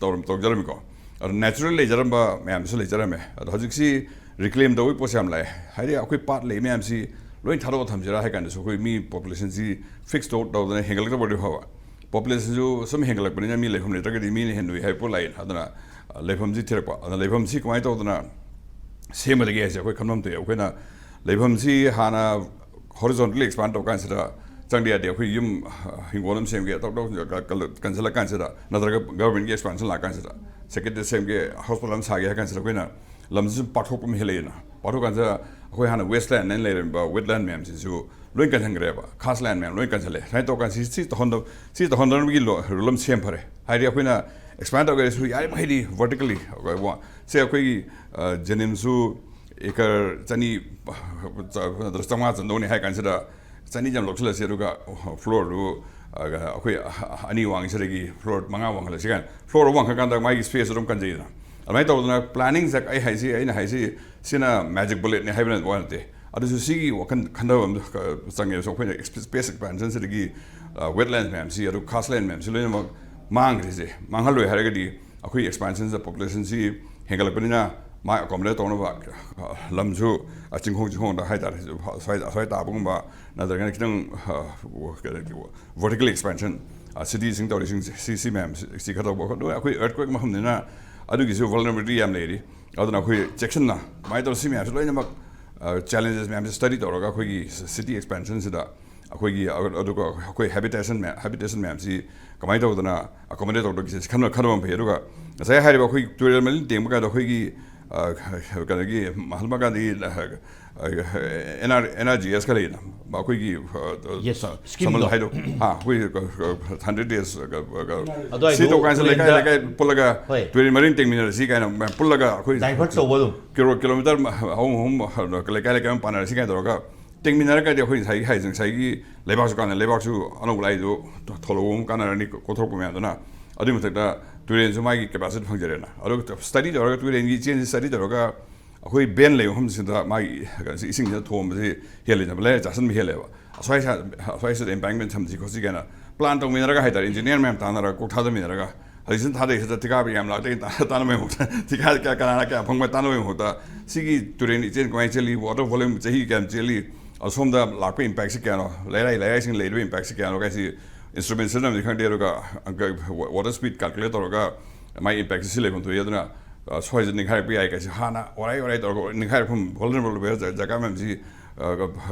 ꯇꯧꯔꯝ-, ꯇꯧꯖꯔꯝꯃꯤꯀꯣ꯫ ꯑꯗꯣ naturally ꯂꯩꯖꯔꯝꯕ ꯃꯌꯥꯝꯁꯨ ꯂꯩꯖꯔꯝꯃꯦ꯫ ꯑꯗꯣ ꯍꯧꯖꯤꯛꯁꯤ reclaim ꯇꯧꯕꯒꯤ ꯄꯣꯠꯁꯦ ꯌꯥꯝ ꯂꯥꯛꯑꯦ꯫ ꯍꯥꯏꯗꯤ ꯑꯩꯈꯣꯏ ꯄꯥꯠ ꯂꯩ ꯃꯌꯥꯝꯁꯤ ꯂꯣꯏ ꯊꯥꯗꯣꯛꯑ ꯊꯝꯁꯤꯔꯥ ꯍꯥꯏ ꯀꯥꯟꯗꯁꯨ ꯑꯩꯈꯣꯏ ꯃꯤ populationꯁꯤ fix ꯇꯧ ꯇꯧꯗꯅ ꯍꯦꯟꯒꯠꯂꯛꯇꯕ ꯑꯣꯏꯔꯗꯤ ꯐꯕ꯫ Populationꯁꯨ ꯁꯨꯝ ꯍꯦꯟꯒꯠꯂꯛꯄꯅꯤꯅ ꯃꯤ ꯂꯩꯐꯝ ꯂꯩꯇ꯭ꯔꯒꯗꯤ ꯃꯤꯅ ꯍꯦꯟꯅ ꯂꯨꯏ ꯍꯥꯏꯕ ꯄꯣꯠ ꯂꯥꯛꯏꯅ꯫ ꯑꯗꯨꯅ, ꯑ, ꯂꯩꯐꯝꯁꯤ ꯊꯤꯔꯛꯄ꯫ ꯑꯗꯨꯅ ꯂꯩꯐꯝꯁꯤ ꯀꯃꯥꯏꯅ ꯇꯧꯗꯅ ꯁꯦꯝꯒꯗꯒꯦ ꯍꯥꯏꯁꯦ ꯑꯩꯈꯣꯏ ꯈꯟꯐꯝ ꯊꯣꯛꯑꯦ꯫ ꯑꯩꯈꯣꯏꯅ ꯂꯩꯐꯝꯁꯤ ꯍꯥꯟꯅ horizontally expand ꯇꯧ ꯀꯥꯟꯁꯤꯗ ꯆꯪꯗ ꯌꯥꯗꯦ꯫ ꯑꯩꯈꯣꯏ ꯌꯨꯝ, ꯑ, ꯍꯤꯡꯒꯣꯜ ꯑꯃ ꯁꯦꯝꯒꯦ, ꯇꯧ ꯇꯧ ꯀ-, ꯀ-, ꯀꯟꯁꯤꯜꯂꯛ ꯀꯥꯟꯁꯤꯗ, ꯅꯠꯇ꯭ꯔꯒ governmentꯀꯤ expansion ꯂꯥꯛ ꯀꯥꯟꯁꯤꯗ, secretariat ꯁꯦꯝꯒꯦ, hospital ꯑꯃ ꯁꯥꯒꯦ ꯍꯥꯏ ꯀꯥꯟꯁꯤꯗ ꯑꯩꯈꯣꯏꯅ ꯂꯝꯁꯤ ꯁꯨꯝ ꯄꯥꯛꯊꯣꯛꯄ ꯑꯃ ꯍꯦꯜꯂꯛꯑꯦꯅ꯫ ꯄꯥꯛꯊꯣꯛ ꯀꯥꯟꯁꯤꯗ ꯑꯩꯈꯣꯏ ꯍꯥꯟꯅ wasteland ꯍꯥꯏꯅ ꯂꯩꯔꯝꯕ wetland ꯃꯌꯥꯝꯁꯤꯁꯨ ꯂꯣꯏ ꯀꯟꯁꯤꯟꯈ꯭ꯔꯦꯕ, ꯈꯥꯁ land ꯃꯌꯥꯝ ꯂꯣꯏ ꯀꯟꯁꯤꯜꯂꯦ꯫ ꯁꯨꯃꯥꯏꯅ ꯇꯧꯔ ꯀꯥꯟꯁꯤ ꯁꯤ ꯇꯧꯍꯟꯗꯕ, ꯁꯤ ꯇꯧꯍꯟꯗꯅꯕꯒꯤ ꯂꯣ-, rule ꯑꯃ ꯁꯦꯝ ꯐꯔꯦ꯫ ꯍꯥꯏꯗꯤ ꯑꯩꯈꯣꯏꯅ expand ꯇꯧꯒꯦ ꯍꯥꯏꯔꯁꯨ ꯌꯥꯔꯤꯃꯈꯩꯗꯤ vertically, ꯁꯦ ꯑꯩꯈꯣꯏꯒꯤ, ꯑ, ꯖꯦꯅꯤꯝꯁꯁꯨ acre ꯆꯅꯤ, ꯅꯠꯇ꯭ꯔ ꯆꯥꯝꯃꯉꯥ ꯆꯟꯗꯧꯅꯤ ꯍꯥꯏ ꯀꯥꯟꯁꯤꯗ ꯆꯅꯤ ꯌꯥꯝ ꯂꯧꯁꯤꯜꯂꯁꯤ, ꯑꯗꯨꯒ floorꯗꯨ, ꯑ, ꯑꯩꯈꯣꯏ ꯑꯅꯤ ꯋꯥꯡꯉꯤꯁꯤꯗꯒꯤ floor ꯃꯉꯥ ꯋꯥꯡꯍꯜꯂꯁꯤ ꯀꯥꯏꯅ꯫ Floor ꯋꯥꯡꯈꯠꯀꯥꯟꯗ ꯃꯥꯒꯤ space ꯑꯗꯨꯝ ꯀꯟꯖꯩꯗꯅ꯫ ꯑꯗꯨꯃꯥꯏꯅ ꯇꯧꯗꯅ planning ꯁꯦ ꯑꯩ ꯍꯥꯏꯁꯤ, ꯑꯩꯅ ꯍꯥꯏꯁꯤ ꯁꯤꯅ magic bulletꯅꯤ ꯍꯥꯏꯕ ꯋꯥ ꯅꯠꯇꯦ꯫ ꯑꯗꯨꯁꯨ ꯁꯤꯒꯤ ꯋꯥꯈꯜ ꯈꯟꯊꯕ ꯑꯃ ꯆꯪꯉꯦꯕ꯫ So ꯑꯩꯈꯣꯏꯅ exp-, space expansionꯁꯤꯗꯒꯤ, ꯑ, wetland ꯃꯌꯥꯝꯁꯤ, ꯑꯗꯨ ꯈꯥꯁ land ꯃꯌꯥꯝꯁꯤ ꯂꯣꯏꯅꯃꯛ ꯃꯥꯡꯈ꯭ꯔꯤꯁꯦ, ꯃꯥꯡꯍꯜꯂꯣꯏ ꯍꯥꯏꯔꯒꯗꯤ ꯑꯩꯈꯣꯏ expansionꯁꯤꯗ populationꯁꯤ ꯍꯦꯟꯒꯠꯂꯛꯄꯅꯤꯅ ꯃꯥ accommodate ꯇꯧꯅꯕ, ꯑ, ꯂꯝꯁꯨ, ꯑ, ꯆꯤꯡꯈꯣꯡ ꯆꯤꯡꯈꯣꯡꯗ ꯍꯥꯏꯇꯥꯔꯦ, ꯑꯁ꯭ꯋꯥꯏ, ꯑꯁ꯭ꯋꯥꯏ ꯇꯥꯕꯒꯨꯝꯕ ꯅꯠꯇ꯭ꯔꯒꯅ ꯈꯤꯇꯪ, ꯑ, vertical expansion, ꯑ, cityꯁꯤꯡ ꯇꯧꯔꯤꯁꯤꯡꯁꯦ, ꯁꯤ, ꯁꯤ ꯃꯌꯥꯝꯁꯤ, ꯁꯤ ꯈꯔ ꯇꯧꯕ ꯈꯣꯠꯄ, ꯑꯩꯈꯣꯏ earthquake ꯃꯐꯝꯅꯤꯅ ꯑꯗꯨꯒꯤꯁꯨ vulnerability ꯌꯥꯝ ꯂꯩꯔꯤ꯫ ꯑꯗꯨꯅ ꯑꯩꯈꯣꯏ ꯆꯦꯛꯁꯤꯟꯅ ꯀꯃꯥꯏꯅ ꯇꯧꯔ ꯁꯤ ꯃꯌꯥꯝꯁꯦ ꯂꯣꯏꯅꯃꯛ, ꯑ, challenges ꯃꯌꯥꯝꯁꯦ study ꯇꯧꯔꯒ ꯑꯩꯈꯣꯏꯒꯤ city expansionꯁꯤꯗ ꯑꯩꯈꯣꯏꯒꯤ, ꯑ-, ꯑꯗꯨꯒ ꯑꯩꯈꯣꯏ habitation ꯃꯌꯥꯝ, habitation ꯃꯌꯥꯝꯁꯤ ꯀꯃꯥꯏꯅ ꯇꯧꯗꯅ accommodate ꯇꯧꯗꯒꯦ ꯁꯤ ꯈꯟꯕ, ꯈꯟꯕ ꯑꯃ ꯐꯩ꯫ ꯑꯗꯨꯒ ꯉꯁꯥꯏ ꯍꯥꯏꯔꯤꯕ ꯑꯩꯈꯣꯏ ꯇꯨꯔꯦꯜ ꯃꯔꯤꯟ ꯇꯦꯡꯕ ꯀꯥꯟꯗ ꯑꯩꯈꯣꯏꯒꯤ, ꯑ, ꯀꯩꯅꯣꯒꯤ ꯃꯍꯥꯇꯃꯥ Gandhi, uh, uh, N R, N R G S ꯀ ꯂꯩꯗꯅ, ꯑꯩꯈꯣꯏꯒꯤ, ꯑ, Yes, ꯁ-, scheme ꯗꯣ꯫ ꯁꯃꯜ ꯍꯥꯏꯗꯣ, ꯍꯥ, ꯑꯩꯈꯣꯏ ꯀ-, ꯀ-, ꯍꯟꯗ꯭ꯔꯦꯠ ꯗꯦꯖ ꯀ-, ꯀ-, ꯀ-, ꯑꯗꯨꯋꯥꯏꯗꯣ ꯁꯤ ꯇꯧꯀꯥꯟꯁꯤꯗ ꯂꯩꯀꯥꯏ ꯇꯨꯔꯦꯜꯗ ꯂꯩꯀꯥꯏ ꯄꯨꯜꯂꯒ ꯍꯣꯏ꯫ ꯇꯨꯔꯦꯜ ꯃꯔꯤꯟ ꯇꯦꯡꯃꯤꯟꯅꯔꯁꯤ ꯀꯥꯏꯅ ꯃꯌꯥꯝ ꯄꯨꯜꯂꯒ ꯑꯩꯈꯣꯏ Divert ꯇꯧꯕ ꯑꯗꯨꯝ꯫ ꯀꯤꯂꯣ-, ꯀꯤꯂꯣꯃꯤꯇꯔ ꯑꯍꯨꯝ, ꯑꯍꯨꯝ ꯂꯩꯀꯥꯏ ꯂꯩꯀꯥꯏ ꯑꯃ ꯄꯥꯟꯅꯔꯁꯤ ꯀꯥꯏꯅ ꯇꯧꯔꯒ ꯇꯦꯡꯃꯤꯟꯅꯔꯒꯗꯤ ꯑꯩꯈꯣꯏ ꯉꯁꯥꯏꯒꯤ ꯍꯥꯏꯁꯦ, ꯉꯁꯥꯏꯒꯤ ꯂꯩꯕꯥꯛꯁꯨ ꯀꯥꯟꯅ, ꯂꯩꯕꯥꯛꯁꯨ ꯑꯅꯧꯕ ꯂꯥꯛꯏꯗꯨ ꯊꯣꯛꯂꯛꯄ ꯑꯃ ꯀꯥꯟꯅꯔꯅꯤ, ꯀꯣꯛꯊꯣꯔꯛꯄ ꯃꯌꯥꯝꯗꯨꯅ꯫ ꯑꯗꯨꯒꯤ ꯃꯊꯛꯇ ꯇꯨꯔꯦꯜꯁꯨ ꯃꯥꯒꯤ ꯀꯦꯄꯥꯁꯤꯇꯤ ꯐꯪꯖꯔꯦꯅ꯫ ꯑꯗꯨꯒ ꯁ꯭ꯇꯗꯤ ꯇꯧꯔꯒ, ꯇꯨꯔꯦꯜꯒꯤ ꯏꯆꯦꯟꯁꯤ ꯁ꯭ꯇꯗꯤ ꯇꯧꯔꯒ ꯑꯩꯈꯣꯏ ꯕꯦꯟ ꯂꯩꯕ ꯃꯐꯝꯁꯤꯗ ꯃꯥꯒꯤ ꯀꯩꯅꯣꯁꯤ ꯏꯁꯤꯡꯁꯤꯅ ꯊꯣꯝꯕꯁꯤ ꯍꯦꯜꯂꯤꯅꯦꯕ, ꯂꯩꯔ ꯆꯥꯁꯤꯟꯕ ꯍꯦꯜꯂꯦꯕ꯫ ꯑꯁ꯭ꯋꯥꯏ ꯁꯥ-, ꯑꯁ꯭ꯋꯥꯏꯁꯤꯗ embankment ꯊꯝꯁꯤ ꯈꯣꯠꯁꯤ ꯀꯥꯏꯅ ꯄ꯭ꯂꯥꯟ ꯇꯧꯃꯤꯟꯅꯔꯒ ꯍꯥꯏꯇꯥꯔꯦ, ꯏꯟꯖꯤꯅꯤꯌꯥꯔ ꯃꯌꯥꯝ ꯇꯥꯟꯅꯔꯒ ꯀꯣꯛ ꯊꯥꯗꯃꯤꯟꯅꯔꯒ, ꯍꯧꯖꯤꯛꯁꯤꯅ ꯊꯥꯗꯩꯁꯤꯗ ꯊꯤꯀꯥ ꯌꯥꯝ ꯂꯥꯛꯇꯦ ꯇꯥꯟꯅꯕꯒꯤ ꯃꯍꯨꯠꯇ, ꯊꯤꯀꯥ ꯀꯌꯥ, ꯀꯅꯥꯅ ꯀꯌꯥ ꯐꯪꯕ ꯇꯥꯟꯅꯕꯒꯤ ꯃꯍꯨꯠꯇ, ꯁꯤꯒꯤ ꯇꯨꯔꯦꯜ ꯏꯆꯦꯟ ꯀꯃꯥꯏꯅ ꯆꯦꯜꯂꯤ, water volume ꯆꯍꯤ ꯀꯌꯥꯝ ꯆꯦꯜꯂꯤ, ꯑꯁꯣꯝꯗ ꯂꯥꯛꯄ impactꯁꯤ ꯀꯌꯥꯅꯣ, ꯂꯩꯔꯥꯏ, ꯂꯩꯔꯥꯏꯁꯤꯡ ꯂꯩꯔꯤꯕ impactꯁꯤ ꯀꯌꯥꯅꯣ ꯀꯥꯏꯁꯤ instrument ꯁꯤꯖꯤꯟꯅꯕꯅꯤ ꯈꯪꯗꯦ, ꯑꯗꯨꯒ water speed calculate ꯇꯧꯔꯒ ꯃꯥꯏ impactꯁꯤ ꯁꯤ ꯂꯩꯐꯝ ꯊꯣꯛꯏ꯫ ꯑꯗꯨꯅ, ꯑ, ꯁ꯭ꯋꯥꯏꯁꯤꯗ ꯅꯤꯡꯈꯥꯏꯔꯛꯄ ꯌꯥꯏ ꯀꯥꯏꯁꯤ ꯍꯥꯟꯅ ꯋꯥꯔꯥꯏ ꯋꯥꯔꯥꯏ ꯇꯧꯔꯒ ꯅꯤꯡꯈꯥꯏꯔꯛꯐꯝ vulnerable ꯑꯣꯏꯕ ꯖ-, ꯖꯒꯥ ꯃꯌꯥꯝꯁꯤ, ꯑ,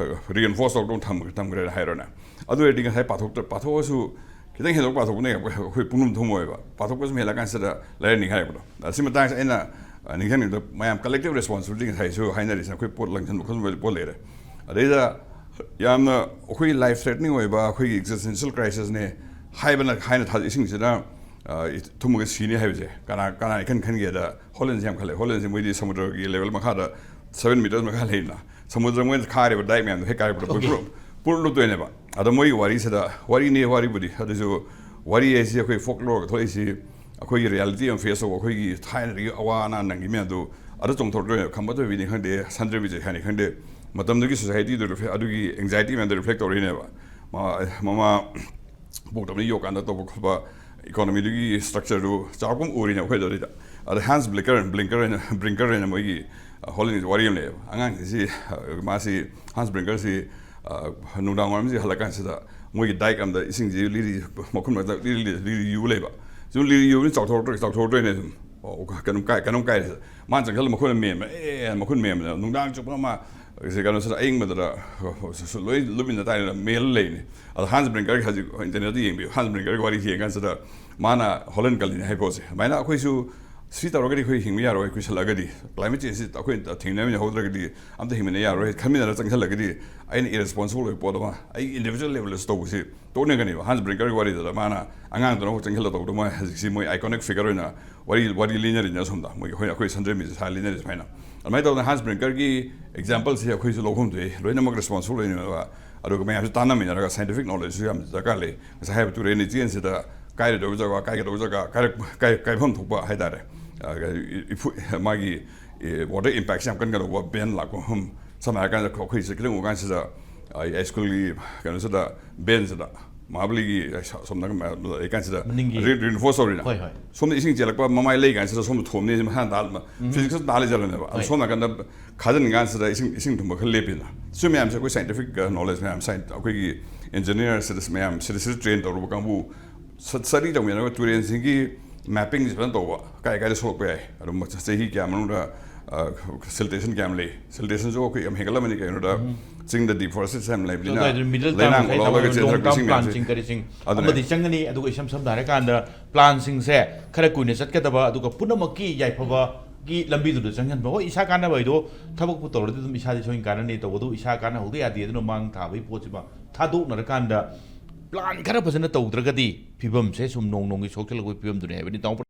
reinforce ꯇꯧꯗꯧ ꯊꯝ-, ꯊꯝꯈ꯭ꯔꯦꯅ ꯍꯥꯏꯔꯣꯅꯦ꯫ ꯑꯗꯨ ꯑꯣꯏꯔꯗꯤ ꯉꯁꯥꯏ ꯄꯥꯊꯣꯛꯇ-, ꯄꯥꯊꯣꯛꯑꯁꯨ ꯈꯤꯇꯪ ꯍꯦꯟꯗꯣꯛ ꯄꯥꯊꯣꯛꯄꯅꯦ ꯑꯩꯈꯣꯏ ꯄꯨꯡꯂꯨꯝ ꯊꯨꯝꯃꯣꯏꯕ꯫ ꯄꯥꯊꯣꯛꯄ ꯁꯨꯝ ꯍꯦꯜꯂꯀꯥꯟꯁꯤꯗ ꯂꯩꯔ ꯅꯤꯡꯈꯥꯏꯔꯛꯄꯗꯣ꯫ ꯑ, ꯁꯤ ꯃꯇꯥꯡꯁꯦ ꯑꯩꯅ, ꯑ, ꯅꯤꯡꯁꯤꯡꯅꯤꯡꯕꯗ ꯃꯌꯥꯝ collective responsibility ꯉꯁꯥꯏꯁꯨ ꯍꯥꯏꯅꯔꯤꯁꯦ ꯑꯩꯈꯣꯏ ꯄꯣꯠ ꯂꯪꯁꯤꯟꯕ ꯈꯣꯠꯆꯤꯟꯕ ꯄꯣꯠ ꯂꯩꯔꯦ꯫ ꯑꯗꯩꯗ ꯌꯥꯝꯅ ꯑꯩꯈꯣꯏ life threatening ꯑꯣꯏꯕ ꯑꯩꯈꯣꯏꯒꯤ existential crisisꯅꯦ ꯍꯥꯏꯕꯅ ꯍꯥꯏꯅ ꯊꯥꯖ-, ꯏꯁꯤꯡꯁꯤꯅ, ꯑ, ꯊꯨꯝꯃꯒ ꯁꯤꯅꯤ ꯍꯥꯏꯕꯁꯦ ꯀꯅꯥ, ꯀꯅꯥ ꯏꯈꯟ ꯈꯟꯒꯦꯗ ꯍꯣꯂꯦꯟꯁꯦ ꯌꯥꯝ ꯈꯜꯂꯦ꯫ ꯍꯣꯂꯦꯟꯁꯦ ꯃꯣꯏꯗꯤ ꯁꯃꯨꯗ꯭ꯔꯒꯤ level ꯃꯈꯥꯗ seven meters ꯃꯈꯥ ꯂꯩꯗꯅ, ꯁꯃꯨꯗ꯭ꯔ ꯃꯣꯏꯅ ꯈꯥꯔꯤꯕ dike ꯃꯌꯥꯝꯗꯣ ꯍꯦꯛ ꯀꯥꯏꯔꯛꯄꯗ Okay. ꯄꯨꯔ-, ꯄꯨꯔ ꯂꯨꯞꯇꯣꯏꯅꯦꯕ꯫ ꯑꯗꯣ ꯃꯣꯏꯒꯤ ꯋꯥꯔꯤꯁꯤꯗ, ꯋꯥꯔꯤꯅꯦ ꯋꯥꯔꯤꯕꯨꯗꯤ, ꯑꯗꯨꯁꯨ ꯋꯥꯔꯤ ꯍꯥꯏꯁꯤ ꯑꯩꯈꯣꯏ folkloreꯒ ꯊꯣꯛꯏꯁꯤ ꯑꯩꯈꯣꯏꯒꯤ reality ꯑꯃ face ꯇꯧꯕ, ꯑꯩꯈꯣꯏꯒꯤ ꯊꯥꯏꯅꯗꯒꯤ ꯑꯋꯥ ꯑꯅꯥ ꯅꯪꯈꯤ ꯃꯌꯥꯝꯗꯣ ꯑꯗꯨ ꯆꯣꯡꯊꯣꯔꯛꯇꯣꯏꯅꯦꯕ꯫ ꯈꯝꯕ ꯊꯣꯏꯕꯤꯅꯤ ꯈꯪꯗꯦ, ꯁꯟꯗ꯭ꯔꯕꯤ ꯖꯦꯊꯥꯏꯅꯤ ꯈꯪꯗꯦ, ꯃꯇꯝꯗꯨꯒꯤ societyꯗꯨ reflect, ꯑꯗꯨꯒꯤ anxiety ꯃꯌꯥꯝꯗꯣ reflect ꯇꯧꯔꯛꯏꯅꯦꯕ꯫ ꯃ-, ꯃꯃꯥ ꯄꯣꯛꯇꯕꯅ ꯌꯣꯛꯀꯥꯟꯗ ꯇꯧꯕ ꯈꯣꯠꯄ, economyꯗꯨꯒꯤ structureꯗꯨ ꯆꯥꯎꯔꯥꯛꯄ ꯑꯃ ꯎꯔꯤꯅꯦ ꯑꯩꯈꯣꯏ ꯑꯗꯨꯗꯩꯗ꯫ ꯑꯗ Hans Blinker, Blinker ꯍꯥꯏꯅ, Brinker ꯍꯥꯏꯅ ꯃꯣꯏꯒꯤ, ꯑ, ꯍꯣꯂꯦꯟꯒꯤ ꯋꯥꯔꯤ ꯑꯃ ꯂꯩꯌꯦꯕ꯫ ꯑꯉꯥꯡꯁꯤꯡꯁꯤ, ꯑ, ꯃꯥꯁꯤ, Hans Blinkerꯁꯤ, ꯑ, ꯅꯨꯡꯗꯥꯡ ꯋꯥꯏꯔꯝꯁꯤ ꯍꯜꯂꯛꯀꯥꯟꯁꯤꯗ ꯃꯣꯏꯒꯤ dike ꯑꯃꯗ ꯏꯁꯤꯡꯁꯤ ꯂꯤꯔꯤ, ꯃꯈꯨꯟ ꯃꯔꯛꯇ ꯂꯤꯔꯤ, ꯂꯤꯔꯤ, ꯂꯤꯔꯤ ꯌꯨ ꯂꯩꯕ꯫ ꯁꯨꯝ ꯂꯤꯔꯤ ꯌꯨꯕꯅꯤ ꯆꯥꯎꯊꯣꯔꯛꯇ꯭ꯔꯦ, ꯆꯥꯎꯊꯣꯔꯛꯇ꯭ꯔꯦꯅꯦ ꯁꯨꯝ꯫ ꯑꯣ, ꯀꯩꯅꯣꯝ ꯀꯥꯏ, ꯀꯩꯅꯣꯝ ꯀꯥꯏꯔꯦ꯫ ꯃꯥꯅ ꯆꯪꯁꯜꯂ ꯃꯈꯨꯟꯗ ꯃꯦꯟꯕ, ꯑꯦ, ꯃꯈꯨꯟ ꯃꯦꯟꯕꯗ ꯅꯨꯡꯗꯥꯡ ꯆꯨꯞꯄ ꯑꯃ ꯁꯤ ꯀꯩꯅꯣꯁꯤꯗ ꯑꯌꯤꯡꯕꯗꯨꯗ ꯂꯣꯏ ꯂꯨꯞꯃꯤꯟꯅ ꯇꯥꯏꯅ ꯃꯦꯜ ꯂꯩꯅꯤ꯫ ꯑꯗꯣ Hans Blinkerꯒꯤ ꯍꯧꯖꯤꯛ internetꯇ ꯌꯦꯡꯕꯤꯌꯨ꯫ Hans Blinkerꯒꯤ ꯋꯥꯔꯤ ꯌꯦꯡꯀꯥꯟꯁꯤꯗ ꯃꯥꯅ ꯍꯣꯂꯦꯟ ꯀꯜꯂꯤꯅꯤ ꯍꯥꯏꯕ ꯄꯣꯠꯁꯦ꯫ ꯑꯗꯨꯃꯥꯏꯅ ꯑꯩꯈꯣꯏꯁꯨ ꯁꯤ ꯇꯧꯔꯒꯗꯤ ꯑꯩꯈꯣꯏ ꯍꯤꯡꯕ ꯌꯥꯔꯣꯏ, ꯀꯨꯏꯁꯜꯂꯛꯑꯒꯗꯤ climate change ꯁꯤ ꯑꯩꯈꯣꯏ ꯊꯦꯡꯅꯃꯤꯟꯅꯍꯧꯗ꯭ꯔꯒꯗꯤ ꯑꯝꯇ ꯍꯤꯡꯃꯤꯟꯅ ꯌꯥꯔꯣꯏ ꯈꯟꯃꯤꯟꯅꯔꯒ ꯆꯪꯁꯜꯂꯒꯗꯤ ꯑꯩꯅ irresponsible ꯑꯣꯏꯕ ꯄꯣꯠ ꯑꯃ ꯑꯩ individual level ꯗꯁꯨ ꯇꯧꯕꯁꯤ ꯇꯣꯛꯅꯤꯡꯒꯅꯦꯕ꯫ ꯍꯥꯟꯁ ꯕ꯭ꯔꯤꯡꯀꯔꯒꯤ ꯋꯥꯔꯤꯗꯨꯗ ꯃꯥꯅ ꯑꯉꯥꯡꯗꯨꯅ ꯑꯃꯨꯛ ꯆꯪꯁꯤꯜꯂ ꯇꯧꯕꯗꯣ, ꯃꯣꯏ ꯍꯧꯖꯤꯛꯁꯤ ꯃꯣꯏ iconic figure ꯑꯣꯏꯅ ꯋꯥꯔꯤ, ꯋꯥꯔꯤ ꯂꯤꯅꯔꯤꯅꯦ ꯑꯁꯣꯝꯗ꯫ ꯃꯣꯏꯒꯤ ꯑꯩꯈꯣꯏ, ꯑꯩꯈꯣꯏ ꯁꯟꯗ꯭ꯔꯦꯝꯕꯤꯁꯦ ꯁꯥ ꯂꯤꯅꯔꯤ ꯁꯨꯃꯥꯏꯅ꯫ ꯑꯗꯨꯃꯥꯏꯅ ꯇꯧꯗꯅ ꯍꯥꯟꯁ ꯕ꯭ꯔꯤꯡꯀꯔꯒꯤ example ꯁꯦ ꯑꯩꯈꯣꯏꯁꯨ ꯂꯧꯐꯝ ꯊꯣꯛꯏ, ꯂꯣꯏꯅꯃꯛ responsible ꯑꯣꯏꯅꯕ꯫ ꯑꯗꯨꯒ ꯃꯌꯥꯝꯁꯨ ꯇꯥꯟꯅꯃꯤꯟꯅꯔꯒ scientific knowledge ꯁꯨ ꯌꯥꯝ ꯗꯔꯀꯥꯔ ꯂꯩ꯫ ꯉꯁꯥꯏ ꯍꯥꯏꯕ ꯇꯨꯔꯦꯟ ꯏꯆꯦꯜꯁꯤꯗ ꯀꯥꯏꯔꯣꯏꯗꯧꯕ ꯖꯒꯥ, ꯀꯥꯏꯒꯗꯧꯕ ꯖꯒꯥ, ꯀꯥꯏꯔꯛ-, ꯀꯥꯏ-, ꯀꯥꯏꯐꯝ ꯊꯣꯛꯄ ꯍꯥꯏꯇꯥꯔꯦ꯫ ꯑ, ꯏꯐꯨ-, ꯃꯥꯒꯤ, ꯑꯦ, water impact ꯁꯦ ꯌꯥꯝ ꯀꯟꯒꯗꯧꯕ ꯕꯦꯟ ꯂꯥꯛꯄ ꯃꯐꯝ, ꯁꯝꯅ ꯍꯥꯏꯔꯀꯥꯟꯗ ꯑꯩꯈꯣꯏꯁꯦ ꯈꯤꯇꯪ ꯎꯀꯥꯟꯁꯤꯗ, ꯑ, ꯁ꯭ꯀꯨꯜꯒꯤ ꯀꯩꯅꯣꯁꯤꯗ, ꯕꯦꯟꯁꯤꯗ, ꯃꯍꯥꯕꯂꯤꯒꯤ ꯁꯣꯝꯗ ꯂꯩꯀꯥꯟꯁꯤꯗ ꯃꯅꯤꯡꯒꯤ ꯔꯤ-, reinforce ꯇꯧꯔꯤꯅ꯫ ꯍꯣꯏ, ꯍꯣꯏ꯫ ꯁꯣꯝꯗ ꯏꯁꯤꯡ ꯆꯦꯜꯂꯛꯄ ꯃꯃꯥꯏ ꯂꯩ ꯀꯥꯟꯁꯤꯗ ꯁꯣꯝꯗ ꯊꯣꯝꯅꯤ, ꯃꯁꯥꯅ ꯇꯥꯍꯜ-, ꯎꯝ꯫ Physics ꯇꯥꯍꯜꯂꯤꯖꯔꯅꯦꯕ꯫ ꯑꯗꯣ ꯍꯣꯏ꯫ ꯁꯣꯝ ꯅꯥꯀꯟꯗ ꯈꯥꯖꯤꯟ ꯀꯥꯟꯁꯤꯗ ꯏꯁꯤꯡ, ꯏꯁꯤꯡ ꯊꯨꯝꯕ ꯈꯔ ꯂꯦꯞꯄꯤꯅ꯫ ꯁꯤ ꯃꯌꯥꯝꯁꯦ ꯑꯩꯈꯣꯏ scientific, ꯑ, knowledge ꯃꯌꯥꯝ, science, ꯑꯩꯈꯣꯏꯒꯤ engineer ꯁꯤꯗ ꯃꯌꯥꯝ ꯁꯤꯗ, ꯁꯤꯗ train ꯇꯧꯔꯨꯕ ꯀꯥꯡꯕꯨ ꯁ-, study ꯇꯧꯃꯤꯟꯅꯔꯒ ꯇꯨꯔꯦꯟꯁꯤꯡꯒꯤ mapping ꯁꯦ ꯐꯖꯅ ꯇꯧꯕ, ꯀꯥꯏ ꯀꯥꯏꯗ ꯁꯣꯛꯄ ꯌꯥꯏ, ꯑꯗꯨꯝ ꯆꯍꯤ ꯀꯌꯥ ꯃꯅꯨꯡꯗ, ꯑ, siltation ꯀꯌꯥꯝ ꯂꯩ, siltation ꯁꯨ ꯑꯩꯈꯣꯏ ꯌꯥꯝ ꯍꯦꯟꯒꯠꯂꯝꯃꯅꯤ ꯀꯩꯅꯣꯗ, ꯎꯝ꯫ ꯆꯤꯡꯗ deforestation ꯌꯥꯝ ꯂꯩꯕꯅꯤꯅ ꯑꯗꯨꯋꯥꯏꯗꯨ middle term ꯂꯩꯅꯥꯡ ꯉꯁꯥꯏ ꯑꯣꯜꯍꯧꯔꯒ ꯊꯥꯕ long ꯆꯦꯟꯊꯔꯛꯄ term ꯏꯁꯤꯡ plan ꯃꯌꯥꯝꯁꯦ꯫ ꯁꯤꯡ ꯀꯔꯤꯁꯤꯡ ꯑꯗꯨꯅꯦ꯫ ꯑꯃꯗꯤ ꯆꯪꯒꯅꯤ, ꯑꯗꯨꯒ ꯏꯁꯝ ꯁꯝꯅ ꯍꯥꯏꯔꯀꯥꯟꯗ plan ꯁꯤꯡꯁꯦ ꯈꯔ ꯀꯨꯏꯅ ꯆꯠꯀꯗꯕ, ꯑꯗꯨꯒ ꯄꯨꯝꯅꯃꯛꯀꯤ ꯌꯥꯏꯐꯕꯒꯤ ꯂꯝꯕꯤꯗꯨꯗ ꯆꯪꯍꯟꯕ꯫ ꯍꯣꯏ, ꯏꯁꯥ ꯀꯥꯟꯅꯕ ꯍꯥꯏꯗꯣ ꯊꯕꯛꯄꯨ ꯇꯧꯔꯗꯤ ꯑꯗꯨꯝ ꯏꯁꯥꯗꯤ ꯁꯣꯏꯅ ꯀꯥꯟꯅꯅꯤ, ꯇꯧꯕꯗꯕꯨ ꯏꯁꯥ ꯀꯥꯟꯅꯍꯧꯗ ꯌꯥꯗꯦ꯫ ꯑꯗꯨꯅ ꯃꯥꯡ ꯊꯥꯕꯒꯤ ꯄꯣꯠꯁꯤꯃ ꯊꯥꯗꯣꯛꯅꯔꯀꯥꯟꯗ plan ꯈꯔ ꯐꯖꯅ ꯇꯧꯗ꯭ꯔꯒꯗꯤ ꯐꯤꯕꯝꯁꯦ ꯁꯨꯝ ꯅꯣꯡ ꯅꯣꯡꯒꯤ ꯁꯣꯛꯆꯜꯂꯛꯄꯒꯤ ꯐꯤꯕꯝꯗꯨꯅꯤ ꯍꯥꯏꯕꯅꯤ꯫ ꯇꯥꯃꯣ